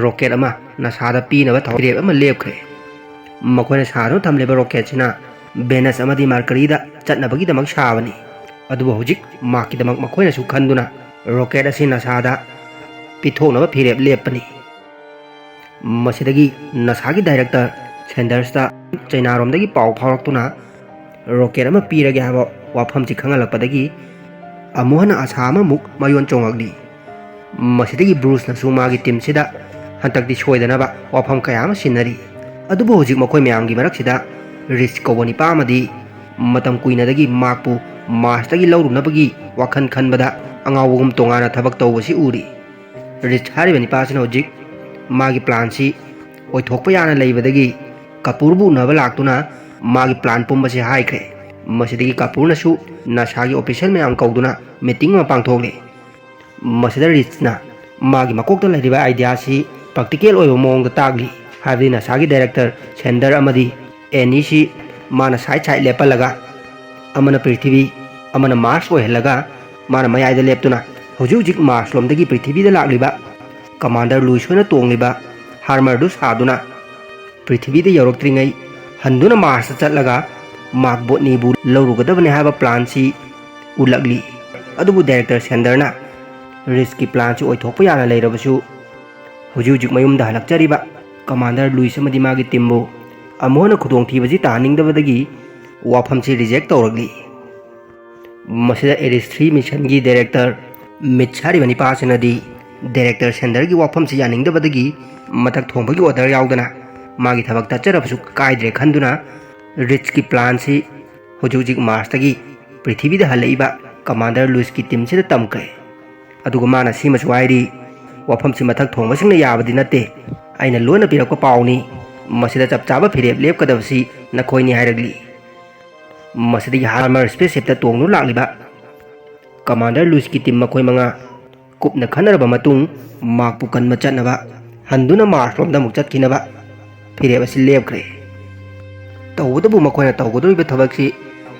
rocket ꯑꯃ NASA ꯗ ꯄꯤꯅꯕ ꯊꯧꯔꯦꯞ ꯑꯃ ꯂꯦꯞꯈ꯭ꯔꯦ꯫ ꯃꯈꯣꯏꯅ ꯁꯥꯗꯨꯅ ꯊꯝꯂꯤꯕ rocket ꯁꯤꯅ Venus ꯑꯃꯗꯤ Mercury ꯗ ꯆꯠꯅꯕꯒꯤꯗꯃꯛ ꯁꯥꯕꯅꯤ꯫ ꯑꯗꯨꯕꯨ ꯍꯧꯖꯤꯛ ꯃꯍꯥꯛꯀꯤꯗꯃꯛ ꯃꯈꯣꯏꯅꯁꯨ ꯈꯟꯗꯨꯅ rocket ꯑꯁꯤ NASA ꯗ ꯄꯤꯊꯣꯛꯅꯕ ꯐꯤꯔꯦꯞ ꯂꯦꯞꯄꯅꯤ꯫ ꯃꯁꯤꯗꯒꯤ NASA ꯒꯤ director Sanders ꯇ ꯆꯩꯅꯥꯔꯣꯝꯗꯒꯤ ꯄꯥꯎ ꯐꯥꯎꯔꯛꯇꯨꯅ rocket ꯑꯃ ꯄꯤꯔꯒꯦ ꯍꯥꯏꯕ ꯋꯥꯐꯝꯁꯤ ꯈꯪꯍꯜꯂꯛꯄꯗꯒꯤ ꯑꯃꯨꯛ ꯍꯟꯅ ꯑꯥꯁꯥ ꯑꯃꯃꯨꯛ ꯃꯌꯣꯟ ꯆꯣꯡꯉꯛꯂꯤ꯫ ꯃꯁꯤꯗꯒꯤ Bruce ꯅꯁꯨ ꯃꯥꯒꯤ team ꯁꯤꯗ ꯍꯟꯗꯛꯇꯤ ꯁꯣꯏꯗꯅꯕ ꯋꯥꯐꯝ ꯀꯌꯥ ꯑꯃ ꯁꯤꯟꯅꯔꯤ꯫ ꯑꯗꯨꯕꯨ ꯍꯧꯖꯤꯛ ꯃꯈꯣꯏ ꯃꯌꯥꯝꯒꯤ ꯃꯔꯛꯁꯤꯗ Rich ꯀꯧꯕ ꯅꯤꯄꯥ ꯑꯃꯗꯤ ꯃꯇꯝ ꯀꯨꯏꯅꯗꯒꯤ ꯃꯍꯥꯛꯄꯨ Mars ꯇꯒꯤ ꯂꯧꯔꯨꯅꯕꯒꯤ ꯋꯥꯈꯜ ꯈꯟꯕꯗ ꯑꯉꯥꯎꯕꯒꯨꯝ ꯇꯣꯉꯥꯟꯅ ꯊꯕꯛ ꯇꯧꯕꯁꯤ ꯎꯔꯤ꯫ Rich ꯍꯥꯏꯔꯤꯕ ꯅꯤꯄꯥꯁꯤꯅ ꯍꯧꯖꯤꯛ ꯃꯥꯒꯤ plan ꯁꯤ ꯑꯣꯏꯊꯣꯛꯄ ꯌꯥꯅ ꯂꯩꯕꯗꯒꯤ Kapoor ꯕꯨ ꯎꯅꯕ ꯂꯥꯛꯇꯨꯅ ꯃꯥꯒꯤ plan ꯄꯨꯝꯕꯁꯤ ꯍꯥꯏꯈ꯭ꯔꯦ꯫ ꯃꯁꯤꯗꯒꯤ Kapoor ꯅꯁꯨ NASA ꯒꯤ official ꯃꯌꯥꯝ ꯀꯧꯗꯨꯅ meeting ꯑꯃ ꯄꯥꯡꯊꯣꯛꯂꯦ꯫ ꯃꯁꯤꯗ Rich ꯅ ꯃꯥꯒꯤ ꯃꯀꯣꯛꯇ ꯂꯩꯔꯤꯕ idea ꯁꯤ practical ꯑꯣꯏꯕ ꯃꯑꯣꯡꯗ ꯇꯥꯛꯂꯤ꯫ ꯍꯥꯏꯕꯗꯤ NASA ꯒꯤ director Sanders ꯑꯃꯗꯤ Annie ꯁꯤ ꯃꯥꯅ side side ꯂꯦꯞꯍꯜꯂꯒ ꯑꯃꯅ ꯄ꯭ꯔꯤꯊꯤꯕꯤ, ꯑꯃꯅ Mars ꯑꯣꯏꯍꯜꯂꯒ ꯃꯥꯅ ꯃꯌꯥꯏꯗ ꯂꯦꯞꯇꯨꯅ ꯍꯧꯖꯤꯛ ꯍꯧꯖꯤꯛ Mars ꯂꯣꯝꯗꯒꯤ ꯄ꯭ꯔꯤꯊꯤꯕꯤꯗ ꯂꯥꯛꯂꯤꯕ Commander Louis ꯍꯣꯏꯅ ꯇꯣꯡꯂꯤꯕ hammer ꯗꯨ ꯁꯥꯗꯨꯅ ꯄ꯭ꯔꯤꯊꯤꯕꯤꯗ ꯌꯧꯔꯛꯇ꯭ꯔꯤꯉꯩ ꯍꯟꯗꯨꯅ ꯃꯥꯔꯁꯇ ꯆꯠꯂꯒ ꯃꯥꯔꯛ ꯕꯣꯠꯅꯤꯕꯨ ꯂꯧꯔꯨꯒꯗꯕꯅꯤ ꯍꯥꯏꯕ ꯄ꯭ꯂꯥꯟꯁꯤ ꯎꯠꯂꯛꯂꯤ꯫ ꯑꯗꯨꯕꯨ ꯗꯥꯏꯔꯦꯛꯇꯔ ꯁꯦꯟꯗꯔꯅ ꯔꯤꯁꯀꯤ ꯄ꯭ꯂꯥꯟꯁꯤ ꯑꯣꯏꯊꯣꯛꯄ ꯌꯥꯅ ꯂꯩꯔꯕꯁꯨ, ꯍꯧꯖꯤꯛ ꯍꯧꯖꯤꯛ ꯃꯌꯨꯝꯗ ꯍꯜꯂꯛꯆꯔꯤꯕ ꯀꯃꯥꯟꯗꯔ ꯂꯨꯏꯁ ꯑꯃꯗꯤ ꯃꯥꯒꯤ ꯇꯤꯝꯕꯨ ꯑꯃꯨꯛ ꯍꯟꯅ ꯈꯨꯗꯣꯡꯊꯤꯕꯁꯤ ꯇꯥꯍꯟꯅꯤꯡꯗꯕꯗꯒꯤ ꯋꯥꯐꯝꯁꯤ ꯔꯤꯖꯦꯛ ꯇꯧꯔꯛꯂꯤ꯫ ꯃꯁꯤꯗ ꯑꯦꯔꯤꯁ ꯊ꯭ꯔꯤ ꯃꯤꯁꯟꯒꯤ ꯗꯥꯏꯔꯦꯛꯇꯔ ꯃꯤꯠꯁ ꯍꯥꯏꯔꯤꯕ ꯅꯤꯄꯥꯁꯤꯅꯗꯤ ꯗꯥꯏꯔꯦꯛꯇꯔ ꯁꯦꯟꯗꯔꯒꯤ ꯋꯥꯐꯝꯁꯤ ꯌꯥꯅꯤꯡꯗꯕꯗꯒꯤ ꯃꯊꯛ ꯊꯣꯡꯕꯒꯤ ꯑꯣꯔꯗꯔ ꯌꯥꯎꯗꯅ ꯃꯥꯒꯤ ꯊꯕꯛ ꯇꯠꯆꯔꯕꯁꯨ ꯀꯥꯏꯗ꯭ꯔꯦ ꯈꯟꯗꯨꯅ ꯔꯤꯁꯀꯤ ꯄ꯭ꯂꯥꯟꯁꯤ ꯍꯧꯖꯤꯛ ꯍꯧꯖꯤꯛ ꯃꯥꯔꯁꯇꯒꯤ ꯄ꯭ꯔꯤꯊꯤꯕꯤꯗ ꯍꯜꯂꯛꯏꯕ ꯀꯃꯥꯟꯗꯔ ꯂꯨꯏꯁꯀꯤ ꯇꯤꯝꯁꯤꯗ ꯇꯝꯈ꯭ꯔꯦ꯫ ꯑꯗꯨꯒ ꯃꯥꯅ ꯁꯤꯃꯁꯨ ꯍꯥꯏꯔꯤ, "ꯋꯥꯐꯝꯁꯤ ꯃꯊꯛ ꯊꯣꯡꯕꯁꯤꯡꯅ ꯌꯥꯕꯗꯤ ꯅꯠꯇꯦ, ꯑꯩꯅ ꯂꯣꯟꯅ ꯄꯤꯔꯛꯄ ꯄꯥꯎꯅꯤ꯫ ꯃꯁꯤꯗ ꯆꯞ ꯆꯥꯕ ꯐꯤꯔꯦꯞ ꯂꯦꯞꯀꯗꯕꯁꯤ ꯅꯈꯣꯏꯅꯤ" ꯍꯥꯏꯔꯛꯂꯤ꯫ ꯃꯁꯤꯗꯒꯤ ꯍꯥꯔꯃꯔ ꯁ꯭ꯄꯦꯁꯁꯤꯞꯇ ꯇꯣꯡꯗꯨꯅ ꯂꯥꯛꯂꯤꯕ ꯀꯃꯥꯟꯗꯔ ꯂꯨꯏꯁꯀꯤ ꯇꯤꯝ ꯃꯈꯣꯏ ꯃꯉꯥ ꯀꯨꯞꯅ ꯈꯟꯅꯔꯕ ꯃꯇꯨꯡ ꯃꯥꯔꯛꯄꯨ ꯀꯟꯕ ꯆꯠꯅꯕ ꯍꯟꯗꯨꯅ ꯃꯥꯔꯁꯔꯣꯝꯗ ꯑꯃꯨꯛ ꯆꯠꯈꯤꯅꯕ ꯐꯤꯔꯦꯞ ꯑꯁꯤ ꯂꯦꯞꯈ꯭ꯔꯦ꯫ ꯇꯧꯕꯇꯕꯨ ꯃꯈꯣꯏꯅ ꯇꯧꯒꯗꯧꯔꯤꯕ ꯊꯕꯛꯁꯤ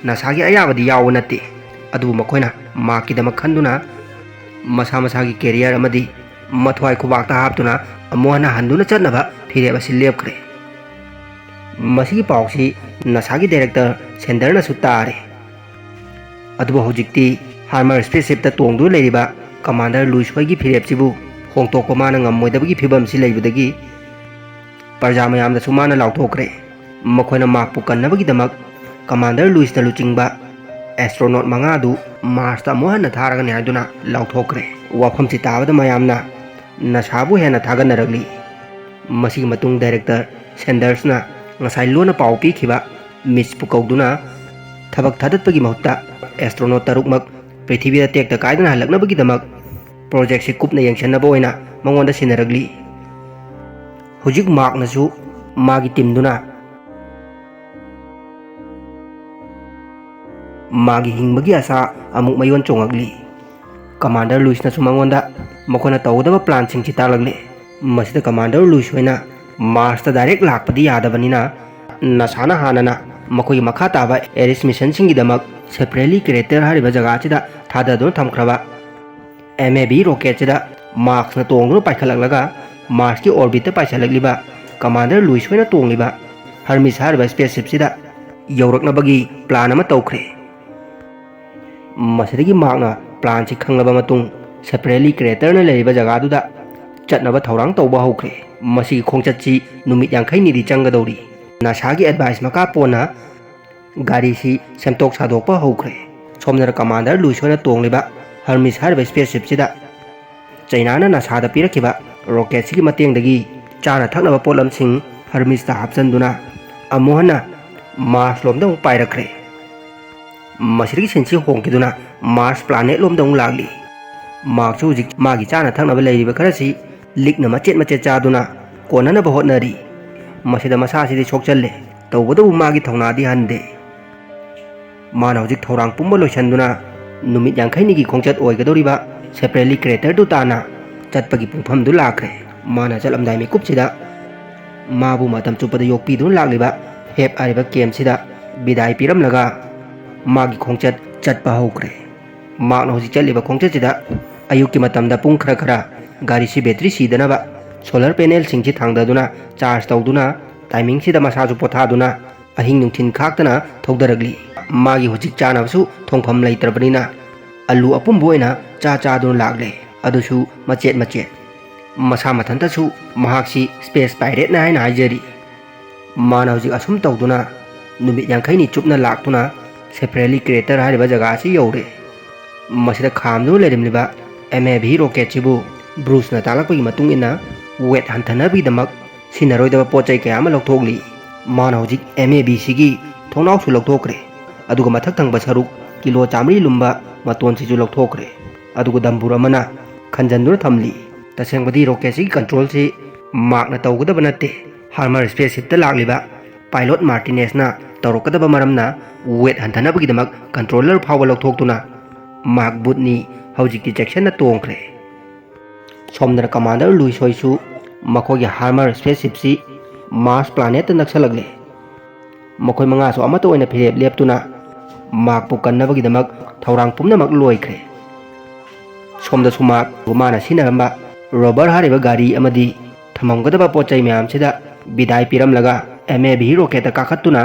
ꯅꯁꯥꯒꯤ ꯑꯌꯥꯕꯗꯤ ꯌꯥꯎꯕ ꯅꯠꯇꯦ꯫ ꯑꯗꯨꯕꯨ ꯃꯈꯣꯏꯅ ꯃꯥꯔꯛꯀꯤꯗꯃꯛ ꯈꯟꯗꯨꯅ ꯃꯁꯥ ꯃꯁꯥꯒꯤ ꯀꯦꯔꯤꯌꯔ ꯑꯃꯗꯤ ꯃꯊ꯭ꯋꯥꯏ ꯈꯨꯕꯥꯛꯇ ꯍꯥꯞꯇꯨꯅ ꯑꯃꯨꯛ ꯍꯟꯅ ꯍꯟꯗꯨꯅ ꯆꯠꯅꯕ ꯐꯤꯔꯦꯞ ꯑꯁꯤ ꯂꯦꯞꯈ꯭ꯔꯦ꯫ ꯃꯁꯤꯒꯤ ꯄꯥꯎꯁꯤ ꯅꯁꯥꯒꯤ ꯗꯥꯏꯔꯦꯛꯇꯔ ꯁꯦꯟꯗꯔꯅꯁꯨ ꯇꯥꯔꯦ꯫ ꯑꯗꯨꯕꯨ ꯍꯧꯖꯤꯛꯇꯤ ꯍꯥꯔꯃꯔ ꯁ꯭ꯄꯦꯁꯁꯤꯞꯇ ꯇꯣꯡꯗꯨꯅ ꯂꯩꯔꯤꯕ ꯀꯃꯥꯟꯗꯔ ꯂꯨꯏꯁ ꯍꯣꯏꯒꯤ ꯐꯤꯔꯦꯞꯁꯤꯕꯨ ꯍꯣꯡꯗꯣꯛꯄ ꯃꯥꯅ ꯉꯝꯃꯣꯏꯗꯕꯒꯤ ꯐꯤꯕꯝꯁꯤ ꯂꯩꯕꯗꯒꯤ ꯄ꯭ꯔꯖꯥ ꯃꯌꯥꯝꯗꯁꯨ ꯃꯥꯅ ꯂꯥꯎꯊꯣꯛꯈ꯭ꯔꯦ꯫ ꯃꯈꯣꯏꯅ ꯃꯥꯔꯛꯄꯨ ꯀꯟꯅꯕꯒꯤꯗꯃꯛ ꯀꯃꯥꯟꯗꯔ ꯂꯨꯏꯁꯅ ꯂꯨꯆꯤꯡꯕ ꯑꯦꯁꯇ꯭ꯔꯣꯅꯣꯠ ꯃꯉꯥꯗꯨ ꯃꯥꯔꯁꯇ ꯑꯃꯨꯛ ꯍꯟꯅ ꯊꯥꯔꯒꯅꯤ ꯍꯥꯏꯗꯨꯅ ꯂꯥꯎꯊꯣꯛꯈ꯭ꯔꯦ꯫ ꯋꯥꯐꯝꯁꯤ ꯇꯥꯕꯗ ꯃꯌꯥꯝꯅ ꯅꯁꯥꯕꯨ ꯍꯦꯟꯅ ꯊꯥꯒꯠꯅꯔꯛꯂꯤ꯫ ꯃꯁꯤꯒꯤ ꯃꯇꯨꯡ ꯗꯥꯏꯔꯦꯛꯇꯔ ꯁꯦꯟꯗꯔꯁꯅ ꯉꯁꯥꯏ ꯂꯣꯟꯅ ꯄꯥꯎ ꯄꯤꯈꯤꯕ ꯃꯤꯠꯁꯄꯨ ꯀꯧꯗꯨꯅ ꯊꯕꯛ ꯊꯥꯗꯠꯄꯒꯤ ꯃꯍꯨꯠꯇ ꯑꯦꯁꯇ꯭ꯔꯣꯅꯣꯠ ꯇꯔꯨꯛꯃꯛ ꯄ꯭ꯔꯤꯊꯤꯕꯤꯗ ꯇꯦꯛꯇ ꯀꯥꯏꯗꯅ ꯍꯜꯂꯛꯅꯕꯒꯤꯗꯃꯛ ꯄ꯭ꯔꯣꯖꯦꯛꯁꯤ ꯀꯨꯞꯅ ꯌꯦꯡꯁꯤꯟꯅꯕ ꯑꯣꯏꯅ ꯃꯉꯣꯟꯗ ꯁꯤꯟꯅꯔꯛꯂꯤ꯫ ꯍꯧꯖꯤꯛ ꯃꯥꯔꯛꯅꯁꯨ ꯃꯥꯒꯤ ꯇꯤꯝꯗꯨꯅ ꯃꯥꯒꯤ ꯍꯤꯡꯕꯒꯤ ꯑꯁꯥ ꯑꯃꯨꯛ ꯃꯌꯣꯟ ꯆꯣꯡꯉꯛꯂꯤ꯫ ꯀꯃꯥꯟꯗꯔ ꯂꯨꯏꯁꯅꯁꯨ ꯃꯉꯣꯟꯗ ꯃꯈꯣꯏꯅ ꯇꯧꯒꯗꯕ ꯄ꯭ꯂꯥꯟꯁꯤꯡꯁꯤ ꯇꯥꯛꯂꯛꯂꯦ꯫ ꯃꯁꯤꯗ ꯀꯃꯥꯟꯗꯔ ꯂꯨꯏꯁ ꯍꯣꯏꯅ ꯃꯥꯔꯁꯇ ꯗꯥꯏꯔꯦꯛ ꯂꯥꯛꯄꯗꯤ ꯌꯥꯗꯕꯅꯤꯅ, ꯅꯁꯥꯅ ꯍꯥꯟꯅꯅ ꯃꯈꯣꯏꯒꯤ ꯃꯈꯥ ꯇꯥꯕ ꯑꯦꯔꯤꯁ ꯃꯤꯁꯟꯁꯤꯡꯒꯤꯗꯃꯛ ꯁꯦꯄ꯭ꯔꯦꯂꯤ ꯀ꯭ꯔꯦꯇꯔ ꯍꯥꯏꯔꯤꯕ ꯖꯒꯥ ꯑꯁꯤꯗ ꯊꯥꯗꯗꯨꯅ ꯊꯝꯈ꯭ꯔꯕ ꯑꯦꯝ ꯑꯦ ꯕꯤ ꯔꯣꯀꯦꯠꯁꯤꯗ ꯃꯥꯔꯛꯁꯅ ꯇꯣꯡꯗꯨꯅ ꯄꯥꯏꯈꯠꯂꯛꯂꯒ ꯃꯥꯔꯁꯀꯤ ꯑꯣꯔꯕꯤꯠꯇ ꯄꯥꯏꯁꯤꯜꯂꯛꯂꯤꯕ ꯀꯃꯥꯟꯗꯔ ꯂꯨꯏꯁ ꯍꯣꯏꯅ ꯇꯣꯡꯂꯤꯕ ꯍꯔꯃꯤꯁ ꯍꯥꯏꯔꯤꯕ ꯁ꯭ꯄꯦꯁ ꯁꯤꯞꯁꯤꯗ ꯌꯧꯔꯛꯅꯕꯒꯤ ꯄ꯭ꯂꯥꯟ ꯑꯃ ꯇꯧꯈ꯭ꯔꯦ꯫ ꯃꯁꯤꯗꯒꯤ ꯃꯥꯔꯛꯅ ꯄ꯭ꯂꯥꯟꯁꯤ ꯈꯪꯂꯕ ꯃꯇꯨꯡ ꯁꯦꯄ꯭ꯔꯦꯂꯤ ꯀ꯭ꯔꯦꯇꯔꯅ ꯂꯩꯔꯤꯕ ꯖꯒꯥꯗꯨꯗ ꯆꯠꯅꯕ ꯊꯧꯔꯥꯡ ꯇꯧꯕ ꯍꯧꯈ꯭ꯔꯦ꯫ ꯃꯁꯤꯒꯤ ꯈꯣꯡꯆꯠꯁꯤ ꯅꯨꯃꯤꯠ ꯌꯥꯡꯈꯩꯅꯤꯗꯤ ꯆꯪꯒꯗꯧꯔꯤ꯫ ꯅꯥꯁꯥꯒꯤ ꯑꯦꯗꯚꯥꯏꯁ ꯃꯈꯥ ꯄꯣꯟꯅ ꯒꯥꯔꯤꯁꯤ ꯁꯦꯝꯗꯣꯛ ꯁꯥꯗꯣꯛꯄ ꯍꯧꯈ꯭ꯔꯦ꯫ ꯁꯣꯝꯗꯅ ꯀꯃꯥꯟꯗꯔ ꯂꯨꯏꯁ ꯍꯣꯏꯅ ꯇꯣꯡꯂꯤꯕ ꯍꯔꯃꯤꯁ ꯍꯥꯏꯔꯤꯕ ꯁ꯭ꯄꯦꯁ ꯁꯤꯞꯁꯤꯗ ꯆꯩꯅꯥꯅ ꯅꯥꯁꯥꯗ ꯄꯤꯔꯛꯈꯤꯕ ꯔꯣꯀꯦꯠꯁꯤꯒꯤ ꯃꯇꯦꯡꯗꯒꯤ ꯆꯥꯅ ꯊꯛꯅꯕ ꯄꯣꯠꯂꯝꯁꯤꯡ ꯍꯔꯃꯤꯁꯇ ꯍꯥꯞꯆꯤꯟꯗꯨꯅ ꯑꯃꯨꯛ ꯍꯟꯅ ꯃꯥꯔꯁ ꯂꯣꯝꯗ ꯑꯃꯨꯛ ꯄꯥꯏꯔꯛꯈ꯭ꯔꯦ꯫ ꯃꯁꯤꯗꯒꯤ ꯁꯤꯟꯁꯤ ꯍꯣꯡꯈꯤꯗꯨꯅ ꯃꯥꯔꯁ ꯄ꯭ꯂꯥꯅꯦꯠ ꯂꯣꯝꯗ ꯑꯃꯨꯛ ꯂꯥꯛꯂꯤ꯫ ꯃꯥꯔꯛꯁꯨ ꯍꯧꯖꯤꯛ ꯃꯥꯒꯤ ꯆꯥꯅ ꯊꯛꯅꯕ ꯂꯩꯔꯤꯕ ꯈꯔꯁꯤ ꯂꯤꯛꯅ ꯃꯆꯦꯠ ꯃꯆꯦꯠ ꯆꯥꯗꯨꯅ ꯀꯣꯟꯅꯅꯕ ꯍꯣꯠꯅꯔꯤ꯫ ꯃꯁꯤꯗ ꯃꯁꯥꯁꯤꯗꯤ ꯁꯣꯛꯆꯜꯂꯦ, ꯇꯧꯕꯇꯕꯨ ꯃꯥꯒꯤ ꯊꯧꯅꯥꯗꯤ ꯍꯟꯗꯦ꯫ ꯃꯥꯅ ꯍꯧꯖꯤꯛ ꯊꯧꯔꯥꯡ ꯄꯨꯝꯕ ꯂꯣꯏꯁꯤꯟꯗꯨꯅ ꯅꯨꯃꯤꯠ ꯌꯥꯡꯈꯩꯅꯤꯒꯤ ꯈꯣꯡꯆꯠ ꯑꯣꯏꯒꯗꯧꯔꯤꯕ ꯁꯦꯄ꯭ꯔꯦꯂꯤ ꯀ꯭ꯔꯦꯇꯔꯗꯨ ꯇꯥꯟꯅ ꯆꯠꯄꯒꯤ ꯄꯨꯡꯐꯝꯗꯨ ꯂꯥꯛꯈ꯭ꯔꯦ꯫ ꯃꯥꯅ ꯆꯠꯂꯝꯗꯥꯏ ꯃꯤꯀꯨꯞꯁꯤꯗ ꯃꯥꯕꯨ ꯃꯇꯝ ꯆꯨꯞꯄꯗ ꯌꯣꯛꯄꯤꯗꯨꯅ ꯂꯥꯛꯂꯤꯕ ꯍꯦꯞ ꯍꯥꯏꯔꯤꯕ ꯀꯦꯝꯁꯤꯗ ꯕꯤꯗꯥꯏ ꯄꯤꯔꯝꯂꯒ ꯃꯥꯒꯤ ꯈꯣꯡꯆꯠ ꯆꯠꯄ ꯍꯧꯈ꯭ꯔꯦ꯫ ꯃꯥꯔꯛꯅ ꯍꯧꯖꯤꯛ ꯆꯠꯂꯤꯕ ꯈꯣꯡꯆꯠꯁꯤꯗ ꯑꯌꯨꯛꯀꯤ ꯃꯇꯝꯗ ꯄꯨꯡ ꯈꯔ ꯈꯔ ꯒꯥꯔꯤꯁꯤ ꯕꯦꯇ꯭ꯔꯤ ꯁꯤꯗꯅꯕ ꯁꯣꯂꯔ ꯄꯦꯅꯦꯜꯁꯤꯡꯁꯤ ꯊꯥꯡꯗꯗꯨꯅ ꯆꯥꯔꯖ ꯇꯧꯗꯨꯅ ꯇꯥꯏꯃꯤꯡꯁꯤꯗ ꯃꯁꯥꯁꯨ ꯄꯣꯊꯥꯗꯨꯅ ꯑꯍꯤꯡ ꯅꯨꯡꯊꯤꯜ ꯈꯥꯛꯇꯅ ꯊꯧꯗꯔꯛꯂꯤ꯫ ꯃꯥꯒꯤ ꯍꯧꯖꯤꯛ ꯆꯥꯅꯕꯁꯨ ꯊꯣꯡꯐꯝ ꯂꯩꯇ꯭ꯔꯕꯅꯤꯅ ꯑꯂꯨ ꯑꯄꯨꯝꯕ ꯑꯣꯏꯅ ꯆꯥ ꯆꯥꯗꯨꯅ ꯂꯥꯛꯂꯦ, ꯑꯗꯨꯁꯨ ꯃꯆꯦꯠ ꯃꯆꯦꯠ꯫ ꯃꯁꯥ ꯃꯊꯟꯇꯁꯨ ꯃꯍꯥꯛꯁꯤ ꯁ꯭ꯄꯦꯁ ꯄꯥꯏꯔꯦꯠꯅ ꯍꯥꯏꯅ ꯍꯥꯏꯖꯔꯤ꯫ ꯃꯥꯅ ꯍꯧꯖꯤꯛ ꯑꯁꯨꯝ ꯇꯧꯗꯨꯅ ꯅꯨꯃꯤꯠ ꯌꯥꯡꯈꯩꯅꯤ ꯆꯨꯞꯅ ꯂꯥꯛꯇꯨꯅ ꯁꯦꯄ꯭ꯔꯦꯂꯤ ꯀ꯭ꯔꯦꯇꯔ ꯍꯥꯏꯔꯤꯕ ꯖꯒꯥ ꯑꯁꯤ ꯌꯧꯔꯦ꯫ ꯃꯁꯤꯗ ꯈꯥꯝꯗꯨꯅ ꯂꯩꯔꯝꯂꯤꯕ ꯑꯦꯝ ꯑꯦ ꯚꯤ ꯔꯣꯀꯦꯠꯁꯤꯕꯨ ꯕ꯭ꯔꯨꯁꯅ ꯇꯥꯛꯂꯛꯄꯒꯤ ꯃꯇꯨꯡ ꯏꯟꯅ ꯋꯦꯠ ꯍꯟꯊꯅꯕꯒꯤꯗꯃꯛ ꯁꯤꯖꯤꯟꯅꯔꯣꯏꯗꯕ ꯄꯣꯠ ꯆꯩ ꯀꯌꯥ ꯑꯃ ꯂꯧꯊꯣꯛꯂꯤ꯫ ꯃꯥꯅ ꯍꯧꯖꯤꯛ ꯑꯦꯝ ꯑꯦ ꯚꯤꯁꯤꯒꯤ ꯊꯣꯡꯅꯥꯎꯁꯨ ꯂꯧꯊꯣꯛꯈ꯭ꯔꯦ, ꯑꯗꯨꯒ ꯃꯊꯛ ꯊꯪꯕ ꯁꯔꯨꯛ ꯀꯤꯂꯣ ꯆꯥꯃꯔꯤ ꯂꯨꯝꯕ ꯃꯇꯣꯟꯁꯤꯁꯨ ꯂꯧꯊꯣꯛꯈ꯭ꯔꯦ, ꯑꯗꯨꯒ ꯗꯝꯕꯨꯔ ꯑꯃꯅ ꯈꯟꯖꯟꯗꯨꯅ ꯊꯝꯂꯤ꯫ ꯇꯁꯦꯡꯕꯗꯤ ꯔꯣꯀꯦꯠꯁꯤꯒꯤ ꯀꯟꯇ꯭ꯔꯣꯜꯁꯤ ꯃꯥꯔꯛꯅ ꯇꯧꯒꯗꯕ ꯅꯠꯇꯦ, ꯍꯥꯔꯃꯔ ꯁ꯭ꯄꯦꯁ ꯁꯤꯞꯇ ꯂꯥꯛꯂꯤꯕ ꯄꯥꯏꯂꯣꯠ ꯃꯥꯔꯇꯤꯅꯦꯁꯅ ꯇꯧꯔꯛꯀꯗꯕ ꯃꯔꯝꯅ ꯋꯦꯠ ꯍꯟꯊꯅꯕꯒꯤꯗꯃꯛ ꯀꯟꯇ꯭ꯔꯣꯂꯔ ꯐꯥꯎꯕ ꯂꯧꯊꯣꯛꯇꯨꯅ ꯃꯥꯔꯛ ꯕꯨꯠꯅꯤ ꯍꯧꯖꯤꯛꯇꯤ ꯆꯦꯛꯁꯤꯟꯅ ꯇꯣꯡꯈ꯭ꯔꯦ꯫ ꯁꯣꯝꯗꯅ ꯀꯃꯥꯟꯗꯔ ꯂꯨꯏꯁ ꯍꯣꯏꯁꯨ ꯃꯈꯣꯏꯒꯤ ꯍꯥꯔꯃꯔ ꯁ꯭ꯄꯦꯁ ꯁꯤꯞꯁꯤ ꯃꯥꯔꯁ ꯄ꯭ꯂꯥꯅꯦꯠꯇ ꯅꯛꯁꯜꯂꯛꯂꯦ꯫ ꯃꯈꯣꯏ ꯃꯉꯥꯁꯨ ꯑꯃꯠꯇ ꯑꯣꯏꯅ ꯐꯤꯔꯦꯞ ꯂꯦꯞꯇꯨꯅ ꯃꯥꯔꯛꯄꯨ ꯀꯟꯅꯕꯒꯤꯗꯃꯛ ꯊꯧꯔꯥꯡ ꯄꯨꯝꯅꯃꯛ ꯂꯣꯏꯈ꯭ꯔꯦ꯫ ꯁꯣꯝꯗꯁꯨ ꯃꯥꯔꯛ ꯃꯥꯅ ꯁꯤꯖꯤꯟꯅꯔꯝꯕ ꯔꯣꯕꯔ ꯍꯥꯏꯔꯤꯕ ꯒꯥꯔꯤ ꯑꯃꯗꯤ ꯊꯝꯃꯝꯒꯗꯕ ꯄꯣꯠ ꯆꯩ ꯃꯌꯥꯝꯁꯤꯗ ꯕꯤꯗꯥꯏ ꯄꯤꯔꯝꯂꯒ ꯑꯦꯝ ꯑꯦ ꯚꯤ ꯔꯣꯀꯦꯠꯇ ꯀꯥꯈꯠꯇꯨꯅ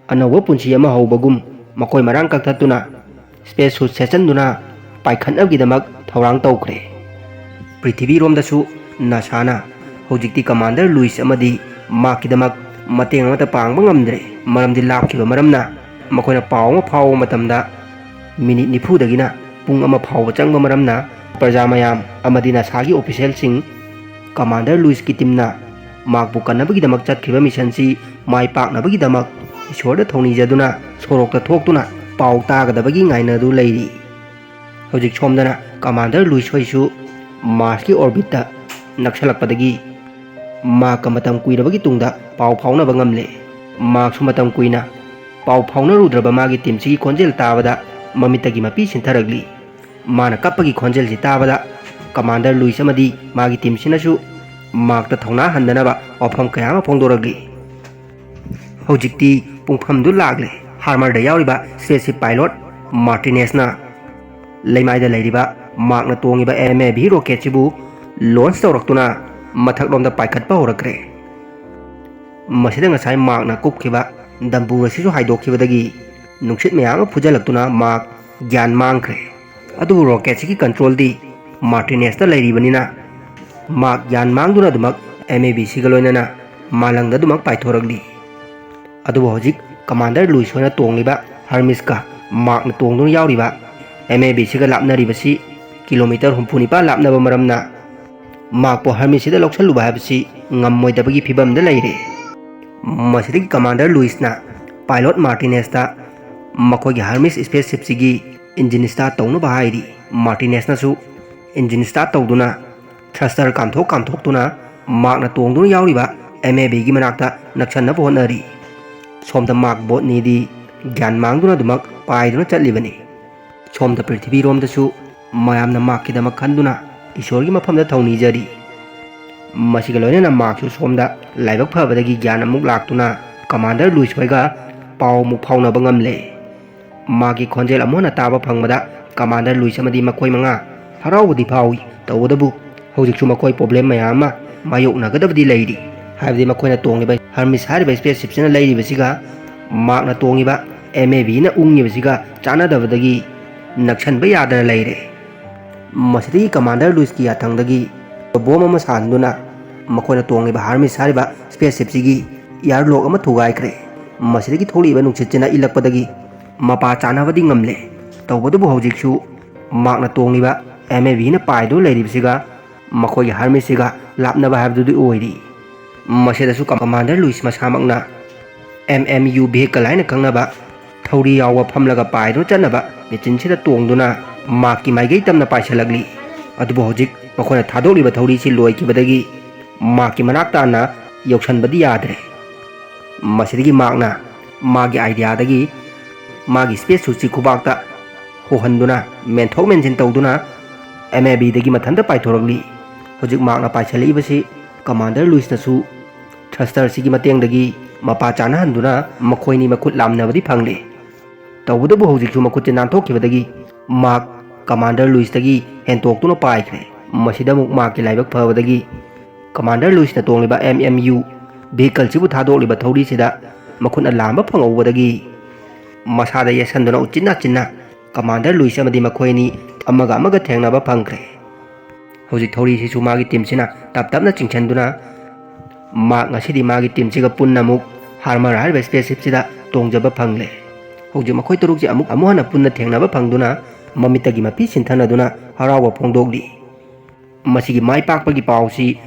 ꯑꯅꯧꯕ ꯄꯨꯟꯁꯤ ꯑꯃ ꯍꯧꯕꯒꯨꯝ ꯃꯈꯣꯏ ꯃꯔꯥꯡ ꯀꯛꯊꯠꯇꯨꯅ ꯁ꯭ꯄꯦꯁ ꯁꯨꯠ ꯁꯦꯠꯆꯟꯗꯨꯅ ꯄꯥꯏꯈꯠꯅꯕꯒꯤꯗꯃꯛ ꯊꯧꯔꯥꯡ ꯇꯧꯈ꯭ꯔꯦ꯫ ꯄ꯭ꯔꯤꯊꯤꯕꯤꯔꯣꯝꯗꯁꯨ ꯅꯥꯁꯥꯅ ꯍꯧꯖꯤꯛꯇꯤ ꯀꯃꯥꯟꯗꯔ ꯂꯨꯏꯁ ꯑꯃꯗꯤ ꯃꯥꯛꯀꯤꯗꯃꯛ ꯃꯇꯦꯡ ꯑꯃꯠꯇ ꯄꯥꯡꯕ ꯉꯝꯗ꯭ꯔꯦ, ꯃꯔꯝꯗꯤ ꯂꯥꯞꯈꯤꯕ ꯃꯔꯝꯅ꯫ ꯃꯈꯣꯏꯅ ꯄꯥꯎ ꯑꯃ ꯐꯥꯎꯕ ꯃꯇꯝꯗ ꯃꯤꯅꯤꯠ ꯅꯤꯐꯨꯗꯒꯤꯅ ꯄꯨꯡ ꯑꯃ ꯐꯥꯎꯕ ꯆꯪꯕ ꯃꯔꯝꯅ ꯄ꯭ꯔꯖꯥ ꯃꯌꯥꯝ ꯑꯃꯗꯤ ꯅꯥꯁꯥꯒꯤ ꯑꯣꯐꯤꯁꯤꯌꯦꯜꯁꯤꯡ ꯀꯃꯥꯟꯗꯔ ꯂꯨꯏꯁꯀꯤ ꯇꯤꯝꯅ ꯃꯥꯛꯄꯨ ꯀꯟꯅꯕꯒꯤꯗꯃꯛ ꯆꯠꯈ꯭ꯔꯤꯕ ꯃꯤꯁꯟꯁꯤ ꯃꯥꯏ ꯄꯥꯛꯅꯕꯒꯤꯗꯃꯛ ꯏꯁꯣꯔꯗ ꯊꯧꯅꯤꯖꯗꯨꯅ ꯁꯣꯔꯣꯛꯇ ꯊꯣꯛꯇꯨꯅ ꯄꯥꯎ ꯇꯥꯒꯗꯕꯒꯤ ꯉꯥꯏꯅꯗꯨ ꯂꯩꯔꯤ꯫ ꯍꯧꯖꯤꯛ ꯁꯣꯝꯗꯅ ꯀꯃꯥꯟꯗꯔ ꯂꯨꯏꯁ ꯍꯣꯏꯁꯨ ꯃꯥꯔꯁꯀꯤ ꯑꯣꯔꯕꯤꯠꯇ ꯅꯛꯁꯜꯂꯛꯄꯗꯒꯤ ꯃꯥꯛꯀ ꯃꯇꯝ ꯀꯨꯏꯔꯕꯒꯤ ꯇꯨꯡꯗ ꯄꯥꯎ ꯐꯥꯎꯅꯕ ꯉꯝꯂꯦ꯫ ꯃꯥꯛꯁꯨ ꯃꯇꯝ ꯀꯨꯏꯅ ꯄꯥꯎ ꯐꯥꯎꯅꯔꯨꯗ꯭ꯔꯕ ꯃꯥꯒꯤ ꯇꯤꯝꯁꯤꯒꯤ ꯈꯣꯟꯖꯦꯜ ꯇꯥꯕꯗ ꯃꯃꯤꯠꯇꯒꯤ ꯃꯄꯤ ꯁꯤꯟꯊꯔꯛꯂꯤ꯫ ꯃꯥꯅ ꯀꯞꯄꯒꯤ ꯈꯣꯟꯖꯦꯜꯁꯤ ꯇꯥꯕꯗ ꯀꯃꯥꯟꯗꯔ ꯂꯨꯏꯁ ꯑꯃꯗꯤ ꯃꯥꯒꯤ ꯇꯤꯝꯁꯤꯅꯁꯨ ꯃꯥꯛꯇ ꯊꯧꯅꯥ ꯍꯟꯗꯅꯕ ꯋꯥꯐꯝ ꯀꯌꯥ ꯑꯃ ꯐꯣꯡꯗꯣꯔꯛꯂꯤ꯫ ꯍꯧꯖꯤꯛꯇꯤ ꯄꯨꯡꯐꯝꯗꯨ ꯂꯥꯛꯂꯦ꯫ ꯍꯥꯔꯃꯔꯗ ꯌꯥꯎꯔꯤꯕ ꯁ꯭ꯄꯦꯁꯁꯤꯞ ꯄꯥꯏꯂꯣꯠ ꯃꯥꯔꯇꯤꯅꯦꯁꯅ ꯂꯩꯃꯥꯏꯗ ꯂꯩꯔꯤꯕ ꯃꯥꯛꯅ ꯇꯣꯡꯉꯤꯕ ꯑꯦꯝ ꯑꯦ ꯚꯤ ꯔꯣꯀꯦꯠꯁꯤꯕꯨ ꯂꯣꯟꯆ ꯇꯧꯔꯛꯇꯨꯅ ꯃꯊꯛꯂꯣꯝꯗ ꯄꯥꯏꯈꯠꯄ ꯍꯧꯔꯛꯈ꯭ꯔꯦ꯫ ꯃꯁꯤꯗ ꯉꯁꯥꯏ ꯃꯥꯛꯅ ꯀꯨꯞꯈꯤꯕ ꯗꯝꯕꯨꯔ ꯑꯁꯤꯁꯨ ꯍꯥꯏꯗꯣꯛꯈꯤꯕꯗꯒꯤ ꯅꯨꯡꯁꯤꯠ ꯃꯌꯥꯝ ꯑꯃ ꯐꯨꯖꯜꯂꯛꯇꯨꯅ ꯃꯥꯛ ꯒ꯭ꯌꯥꯟ ꯃꯥꯡꯈ꯭ꯔꯦ꯫ ꯑꯗꯨꯕꯨ ꯔꯣꯀꯦꯠꯁꯤꯒꯤ ꯀꯟꯇ꯭ꯔꯣꯜꯗꯤ ꯃꯥꯔꯇꯤꯅꯦꯁꯇ ꯂꯩꯔꯤꯕꯅꯤꯅ ꯃꯥꯛ ꯒ꯭ꯌꯥꯟ ꯃꯥꯡꯗꯨꯅ ꯑꯗꯨꯃꯛ ꯑꯦꯝ ꯑꯦ ꯚꯤ ꯁꯤꯒ ꯂꯣꯏꯅꯅ ꯃꯥꯂꯪꯗ ꯑꯗꯨꯃꯛ ꯄꯥꯏꯊꯣꯔꯛꯂꯤ꯫ ꯑꯗꯨꯕꯨ ꯍꯧꯖꯤꯛ ꯀꯃꯥꯟꯗꯔ ꯂꯨꯏꯁ ꯍꯣꯏꯅ ꯇꯣꯡꯂꯤꯕ ꯍꯔꯃꯤꯁꯀ ꯃꯥꯛꯅ ꯇꯣꯡꯗꯨꯅ ꯌꯥꯎꯔꯤꯕ ꯑꯦꯝ ꯑꯦ ꯚꯤ ꯁꯤꯒ ꯂꯥꯞꯅꯔꯤꯕꯁꯤ ꯀꯤꯂꯣꯃꯤꯇꯔ ꯍꯨꯝꯐꯨ ꯅꯤꯄꯥꯟ ꯂꯥꯞꯅꯕ ꯃꯔꯝꯅ ꯃꯥꯛꯄꯨ ꯍꯔꯃꯤꯁꯁꯤꯗ ꯂꯧꯁꯜꯂꯨꯕ ꯍꯥꯏꯕꯁꯤ ꯉꯝꯃꯣꯏꯗꯕꯒꯤ ꯐꯤꯕꯝꯗ ꯂꯩꯔꯦ꯫ ꯃꯁꯤꯗꯒꯤ ꯀꯃꯥꯟꯗꯔ ꯂꯨꯏꯁꯅ ꯄꯥꯏꯂꯣꯠ ꯃꯥꯔꯇꯤꯅꯦꯁꯇ ꯃꯈꯣꯏꯒꯤ ꯍꯔꯃꯤꯁ ꯁ꯭ꯄꯦꯁ ꯁꯤꯞꯁꯤꯒꯤ ꯏꯟꯖꯤꯟ ꯁ꯭ꯇꯥꯔꯠ ꯇꯧꯅꯕ ꯍꯥꯏꯔꯤ꯫ ꯃꯥꯔꯇꯤꯅꯦꯁꯅꯁꯨ ꯏꯟꯖꯤꯟ ꯁ꯭ꯇꯥꯔꯠ ꯇꯧꯗꯨꯅ ꯊ꯭ꯔꯁꯇꯔ ꯀꯥꯝꯊꯣꯛ ꯀꯥꯝꯊꯣꯛꯇꯨꯅ ꯃꯥꯛꯅ ꯇꯣꯡꯗꯨꯅ ꯌꯥꯎꯔꯤꯕ ꯑꯦꯝ ꯑꯦ ꯚꯤꯒꯤ ꯃꯅꯥꯛꯇ ꯅꯛꯁꯟꯅꯕ ꯍꯣꯠꯅꯔꯤ꯫ ꯁꯣꯝꯗ ꯃꯥꯛ ꯕꯣꯠꯅꯤꯗꯤ ꯒ꯭ꯌꯥꯟ ꯃꯥꯡꯗꯨꯅ ꯑꯗꯨꯃꯛ ꯄꯥꯏꯗꯨꯅ ꯆꯠꯂꯤꯕꯅꯤ꯫ ꯁꯣꯝꯗ ꯄ꯭ꯔꯤꯊꯤꯕꯤꯔꯣꯝꯗꯁꯨ ꯃꯌꯥꯝꯅ ꯃꯥꯛꯀꯤꯗꯃꯛ ꯈꯟꯗꯨꯅ ꯏꯁꯣꯔꯒꯤ ꯃꯐꯝꯗ ꯊꯧꯅꯤꯖꯔꯤ꯫ ꯃꯁꯤꯒ ꯂꯣꯏꯅꯅ ꯃꯥꯛꯁꯨ ꯁꯣꯝꯗ ꯂꯥꯏꯕꯛ ꯐꯕꯗꯒꯤ ꯒ꯭ꯌꯥꯟ ꯑꯃꯨꯛ ꯂꯥꯛꯇꯨꯅ ꯀꯃꯥꯟꯗꯔ ꯂꯨꯏꯁ ꯍꯣꯏꯒ ꯄꯥꯎ ꯑꯃꯨꯛ ꯐꯥꯎꯅꯕ ꯉꯝꯂꯦ꯫ ꯃꯥꯒꯤ ꯈꯣꯟꯖꯦꯜ ꯑꯃꯨꯛ ꯍꯟꯅ ꯇꯥꯕ ꯐꯪꯕꯗ ꯀꯃꯥꯟꯗꯔ ꯂꯨꯏꯁ ꯑꯃꯗꯤ ꯃꯈꯣꯏ ꯃꯉꯥ ꯍꯔꯥꯎꯕꯗꯤ ꯐꯥꯎꯏ꯫ ꯇꯧꯕꯇꯕꯨ ꯍꯧꯖꯤꯛꯁꯨ ꯃꯈꯣꯏ ꯄ꯭ꯔꯣꯕ꯭ꯂꯦꯝ ꯃꯌꯥꯝ ꯑꯃ ꯃꯥꯌꯣꯛꯅꯒꯗꯕꯗꯤ ꯂꯩꯔꯤ꯫ ꯍꯥꯏꯕꯗꯤ ꯃꯈꯣꯏꯅ ꯇꯣꯡꯂꯤꯕ ꯍꯔꯃꯤꯁ ꯍꯥꯏꯔꯤꯕ ꯁ꯭ꯄꯦꯁ ꯁꯤꯞꯁꯤꯅ ꯂꯩꯔꯤꯕꯁꯤꯒ ꯃꯥꯔꯛꯅ ꯇꯣꯡꯂꯤꯕ ꯑꯦꯝ ꯑꯦ ꯕꯤꯅ ꯎꯪꯉꯤꯕꯁꯤꯒ ꯆꯥꯟꯅꯗꯕꯗꯒꯤ ꯅꯛꯁꯟꯕ ꯌꯥꯗꯅ ꯂꯩꯔꯦ꯫ ꯃꯁꯤꯗꯒꯤ ꯀꯃꯥꯟꯗꯔ ꯂꯨꯏꯁꯀꯤ ꯌꯥꯊꯪꯗꯒꯤ ꯕꯣꯝ ꯑꯃ ꯁꯥꯍꯟꯗꯨꯅ ꯃꯈꯣꯏꯅ ꯇꯣꯡꯂꯤꯕ ꯍꯔꯃꯤꯁ ꯍꯥꯏꯔꯤꯕ ꯁ꯭ꯄꯦꯁ ꯁꯤꯞꯁꯤꯒꯤ ꯏꯌꯥꯔ ꯂꯣꯛ ꯑꯃ ꯊꯨꯒꯥꯏꯈ꯭ꯔꯦ꯫ ꯃꯁꯤꯗꯒꯤ ꯊꯣꯛꯂꯛꯏꯕ ꯅꯨꯡꯁꯤꯠꯁꯤꯅ ꯏꯜꯂꯛꯄꯗꯒꯤ ꯃꯄꯥ ꯆꯥꯅꯕꯗꯤ ꯉꯝꯂꯦ꯫ ꯇꯧꯕꯇꯕꯨ ꯍꯧꯖꯤꯛꯁꯨ ꯃꯥꯔꯛꯅ ꯇꯣꯡꯂꯤꯕ ꯑꯦꯝ ꯑꯦ ꯕꯤꯅ ꯄꯥꯏꯗꯨꯅ ꯂꯩꯔꯤꯕꯁꯤꯒ ꯃꯈꯣꯏꯒꯤ ꯍꯔꯃꯤꯁꯁꯤꯒ ꯂꯥꯞꯅꯕ ꯍꯥꯏꯕꯗꯨꯗꯤ ꯑꯣꯏꯔꯤ꯫ ꯃꯁꯤꯗꯁꯨ ꯀꯃꯥꯟꯗꯔ ꯂꯨꯏꯁ ꯃꯁꯥꯃꯛꯅ ꯑꯦꯝ ꯑꯦꯝ ꯌꯨ ꯚꯦꯍꯤꯀꯜ ꯍꯥꯏꯅ ꯈꯪꯅꯕ ꯊꯧꯔꯤ ꯌꯥꯎꯕ ꯐꯝꯂꯒ ꯄꯥꯏꯗꯨꯅ ꯆꯠꯅꯕ ꯃꯦꯆꯤꯟꯁꯤꯗ ꯇꯣꯡꯗꯨꯅ ꯃꯥꯔꯛꯀꯤ ꯃꯥꯏꯀꯩ ꯇꯝꯅ ꯄꯥꯏꯁꯤꯜꯂꯛꯂꯤ꯫ ꯑꯗꯨꯕꯨ ꯍꯧꯖꯤꯛ ꯃꯈꯣꯏꯅ ꯊꯥꯗꯣꯛꯂꯤꯕ ꯊꯧꯔꯤꯁꯤ ꯂꯣꯏꯈꯤꯕꯗꯒꯤ ꯃꯥꯔꯛꯀꯤ ꯃꯅꯥꯛ ꯇꯥꯅ ꯌꯧꯁꯤꯟꯕꯗꯤ ꯌꯥꯗ꯭ꯔꯦ꯫ ꯃꯁꯤꯗꯒꯤ ꯃꯥꯔꯛꯅ ꯃꯥꯒꯤ ꯑꯥꯏꯗꯤꯌꯥꯗꯒꯤ ꯃꯥꯒꯤ ꯁ꯭ꯄꯦꯁ ꯁꯨꯠꯁꯤ ꯈꯨꯕꯥꯛꯇ ꯍꯣꯍꯟꯗꯨꯅ ꯃꯦꯟꯊꯣꯛ ꯃꯦꯟꯁꯤꯟ ꯇꯧꯗꯨꯅ ꯑꯦꯝ ꯑꯦ ꯕꯤꯗꯒꯤ ꯃꯊꯟꯇ ꯄꯥꯏꯊꯣꯔꯛꯂꯤ꯫ ꯍꯧꯖꯤꯛ ꯃꯥꯔꯛꯅ ꯄꯥꯏꯁꯤꯜꯂꯛꯏꯕꯁꯤ ꯀꯃꯥꯟꯗꯔ ꯂꯨꯏꯁꯅꯁꯨ ꯊ꯭ꯔꯁꯇꯔꯁꯤꯒꯤ ꯃꯇꯦꯡꯗꯒꯤ ꯃꯄꯥ ꯆꯥꯅꯍꯟꯗꯨꯅ ꯃꯈꯣꯏꯅꯤ ꯃꯈꯨꯠ ꯂꯥꯝꯅꯕꯗꯤ ꯐꯪꯂꯦ꯫ ꯇꯧꯕꯇꯕꯨ ꯍꯧꯖꯤꯛꯁꯨ ꯃꯈꯨꯠꯁꯦ ꯅꯥꯟꯊꯣꯛꯈꯤꯕꯗꯒꯤ ꯃꯥꯔꯛ ꯀꯃꯥꯟꯗꯔ ꯂꯨꯏꯁꯇꯒꯤ ꯍꯦꯟꯇꯣꯛꯇꯨꯅ ꯄꯥꯏꯈ꯭ꯔꯦ꯫ ꯃꯁꯤꯗ ꯑꯃꯨꯛ ꯃꯥꯔꯛꯀꯤ ꯂꯥꯏꯕꯛ ꯐꯕꯗꯒꯤ ꯀꯃꯥꯟꯗꯔ ꯂꯨꯏꯁꯅ ꯇꯣꯡꯂꯤꯕ ꯑꯦꯝ ꯑꯦꯝ ꯌꯨ ꯚꯦꯍꯤꯀꯜꯁꯤꯕꯨ ꯊꯥꯗꯣꯛꯂꯤꯕ ꯊꯧꯔꯤꯁꯤꯗ ꯃꯈꯨꯠꯅ ꯂꯥꯝꯕ ꯐꯪꯍꯧꯕꯗꯒꯤ ꯃꯁꯥꯗ ꯌꯦꯠꯁꯟꯗꯨꯅ ꯎꯆꯤꯟ ꯅꯥꯆꯤꯟꯅ ꯀꯃꯥꯟꯗꯔ ꯂꯨꯏꯁ ꯑꯃꯗꯤ ꯃꯈꯣꯏ ꯑꯅꯤ ꯑꯃꯒ ꯑꯃꯒ ꯊꯦꯡꯅꯕ ꯐꯪꯈ꯭ꯔꯦ꯫ ꯍꯧꯖꯤꯛ ꯊꯧꯔꯤꯁꯤꯁꯨ ꯃꯥꯒꯤ ꯇꯤꯝꯁꯤꯅ ꯇꯞ ꯇꯞꯅ ꯆꯤꯡꯁꯤꯟꯗꯨꯅ ꯃꯥꯔꯛ ꯉꯁꯤꯗꯤ ꯃꯥꯒꯤ ꯇꯤꯝꯁꯤꯒ ꯄꯨꯟꯅ ꯑꯃꯨꯛ ꯍꯥꯔꯃꯔ ꯍꯥꯏꯔꯤꯕ ꯁ꯭ꯄꯦꯁ ꯁꯤꯞꯁꯤꯗ ꯇꯣꯡꯖꯕ ꯐꯪꯂꯦ꯫ ꯍꯧꯖꯤꯛ ꯃꯈꯣꯏ ꯇꯔꯨꯛꯁꯤ ꯑꯃꯨꯛ ꯑꯃꯨꯛ ꯍꯟꯅ ꯄꯨꯟꯅ ꯊꯦꯡꯅꯕ ꯐꯪꯗꯨꯅ ꯃꯃꯤꯠꯇꯒꯤ ꯃꯄꯤ ꯁꯤꯟꯊꯅꯗꯨꯅ ꯍꯔꯥꯎꯕ ꯐꯣꯡꯗꯣꯛꯂꯤ꯫ ꯃꯁꯤꯒꯤ ꯃꯥꯏ ꯄꯥꯛꯄꯒꯤ ꯄꯥꯎꯁꯤ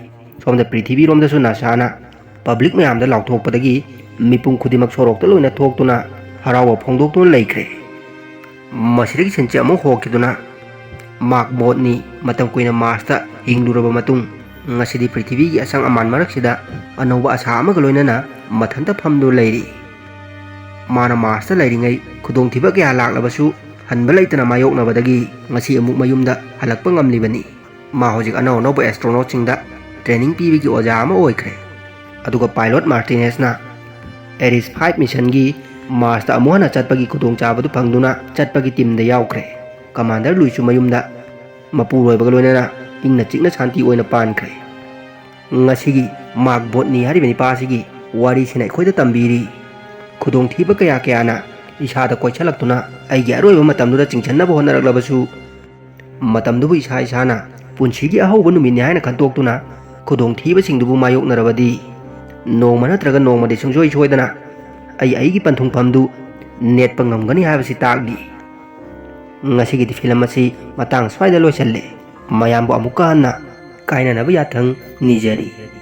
ꯁꯣꯝꯗ ꯄ꯭ꯔꯤꯊꯤꯕꯤꯔꯣꯝꯗꯁꯨ ꯅꯥꯁꯥꯅ ꯄꯕ꯭ꯂꯤꯛ ꯃꯌꯥꯝꯗ ꯂꯥꯎꯊꯣꯛꯄꯗꯒꯤ ꯃꯤꯄꯨꯝ ꯈꯨꯗꯤꯡꯃꯛ ꯁꯣꯔꯣꯛꯇ ꯂꯣꯏꯅ ꯊꯣꯛꯇꯨꯅ ꯍꯔꯥꯎꯕ ꯐꯣꯡꯗꯣꯛꯇꯨꯅ ꯂꯩꯈ꯭ꯔꯦ꯫ ꯃꯁꯤꯗꯒꯤ ꯁꯤꯟꯁꯦ ꯑꯃꯨꯛ ꯍꯣꯈꯤꯗꯨꯅ ꯃꯥꯔꯛ ꯕꯣꯠꯅꯤ ꯃꯇꯝ ꯀꯨꯏꯅ ꯃꯥꯔꯁꯇ ꯍꯤꯡꯂꯨꯔꯕ ꯃꯇꯨꯡ ꯉꯁꯤꯗꯤ ꯄ꯭ꯔꯤꯊꯤꯕꯤꯒꯤ ꯑꯁꯪ ꯑꯃꯥꯟ ꯃꯔꯛꯁꯤꯗ ꯑꯅꯧꯕ ꯑꯁꯥ ꯑꯃꯒ ꯂꯣꯏꯅꯅ ꯃꯊꯟꯇ ꯐꯝꯗꯨꯅ ꯂꯩꯔꯤ꯫ ꯃꯥꯅ ꯃꯥꯔꯁꯇ ꯂꯩꯔꯤꯉꯩ ꯈꯨꯗꯣꯡꯊꯤꯕ ꯀꯌꯥ ꯂꯥꯛꯂꯕꯁꯨ ꯍꯟꯕ ꯂꯩꯇꯅ ꯃꯥꯌꯣꯛꯅꯕꯗꯒꯤ ꯉꯁꯤ ꯑꯃꯨꯛ ꯃꯌꯨꯝꯗ ꯍꯜꯂꯛꯄ ꯉꯝꯂꯤꯕꯅꯤ꯫ ꯃꯥ ꯍꯧꯖꯤꯛ ꯑꯅꯧ ꯑꯅꯧꯕ ꯑꯦꯁꯇ꯭ꯔꯣꯅꯣꯠꯁꯤꯡꯗ ꯇ꯭ꯔꯦꯅꯤꯡ ꯄꯤꯕꯒꯤ ꯑꯣꯖꯥ ꯑꯃ ꯑꯣꯏꯈ꯭ꯔꯦ꯫ ꯑꯗꯨꯒ ꯄꯥꯏꯂꯣꯠ ꯃꯥꯔꯇꯤꯅꯦꯁꯅ ꯑꯦꯔꯤꯁ ꯐꯥꯏꯚ ꯃꯤꯁꯟꯒꯤ ꯃꯥꯔꯁꯇ ꯑꯃꯨꯛ ꯍꯟꯅ ꯆꯠꯄꯒꯤ ꯈꯨꯗꯣꯡꯆꯥꯕꯗꯨ ꯐꯪꯗꯨꯅ ꯆꯠꯄꯒꯤ ꯇꯤꯝꯗ ꯌꯥꯎꯈ꯭ꯔꯦ꯫ ꯀꯃꯥꯟꯗꯔ ꯂꯨꯏꯁꯁꯨ ꯃꯌꯨꯝꯗ ꯃꯄꯨꯔꯣꯏꯕꯒ ꯂꯣꯏꯅꯅ ꯏꯪꯅ ꯆꯤꯛꯅ ꯁꯥꯟꯇꯤ ꯑꯣꯏꯅ ꯄꯥꯟꯈ꯭ꯔꯦ꯫ ꯉꯁꯤꯒꯤ ꯃꯥꯔꯛ ꯕꯣꯠꯅꯤ ꯍꯥꯏꯔꯤꯕ ꯅꯤꯄꯥ ꯑꯁꯤꯒꯤ ꯋꯥꯔꯤꯁꯤꯅ ꯑꯩꯈꯣꯏꯗ ꯇꯝꯕꯤꯔꯤ꯫ ꯈꯨꯗꯣꯡꯊꯤꯕ ꯀꯌꯥ ꯀꯌꯥꯅ ꯏꯁꯥꯗ ꯀꯣꯏꯁꯜꯂꯛꯇꯨꯅ ꯑꯩꯒꯤ ꯑꯔꯣꯏꯕ ꯃꯇꯝꯗꯨꯗ ꯆꯤꯡꯁꯤꯟꯅꯕ ꯍꯣꯠꯅꯔꯛꯂꯕꯁꯨ, ꯃꯇꯝꯗꯨꯕꯨ ꯏꯁꯥ ꯏꯁꯥꯅ ꯄꯨꯟꯁꯤꯒꯤ ꯑꯍꯧꯕ ꯅꯨꯃꯤꯠꯅꯤ ꯍꯥꯏꯅ ꯈꯟꯇꯣꯛꯇꯨꯅ ꯈꯨꯗꯣꯡꯊꯤꯕꯁꯤꯡꯗꯨꯕꯨ ꯃꯥꯌꯣꯛꯅꯔꯕꯗꯤ, ꯅꯣꯡꯃ ꯅꯠꯇ꯭ꯔꯒ ꯅꯣꯡꯃꯗꯤ ꯁꯨꯡꯁꯣꯏ ꯁꯣꯏꯗꯅ ꯑꯩ ꯑꯩꯒꯤ ꯄꯟꯊꯨꯡꯐꯝꯗꯨ ꯅꯦꯠꯄ ꯉꯝꯒꯅꯤ ꯍꯥꯏꯕꯁꯤ ꯇꯥꯛꯂꯤ꯫ ꯉꯁꯤꯒꯤꯗꯤ ꯐꯤꯂꯝ ꯑꯁꯤ ꯃꯇꯥꯡ ꯁ꯭ꯋꯥꯏꯗ ꯂꯣꯏꯁꯤꯜꯂꯦ꯫ ꯃꯌꯥꯝꯕꯨ ꯑꯃꯨꯛꯀ ꯍꯟꯅ ꯀꯥꯏꯅꯅꯕ ꯌꯥꯊꯪ ꯅꯤꯖꯔꯤ꯫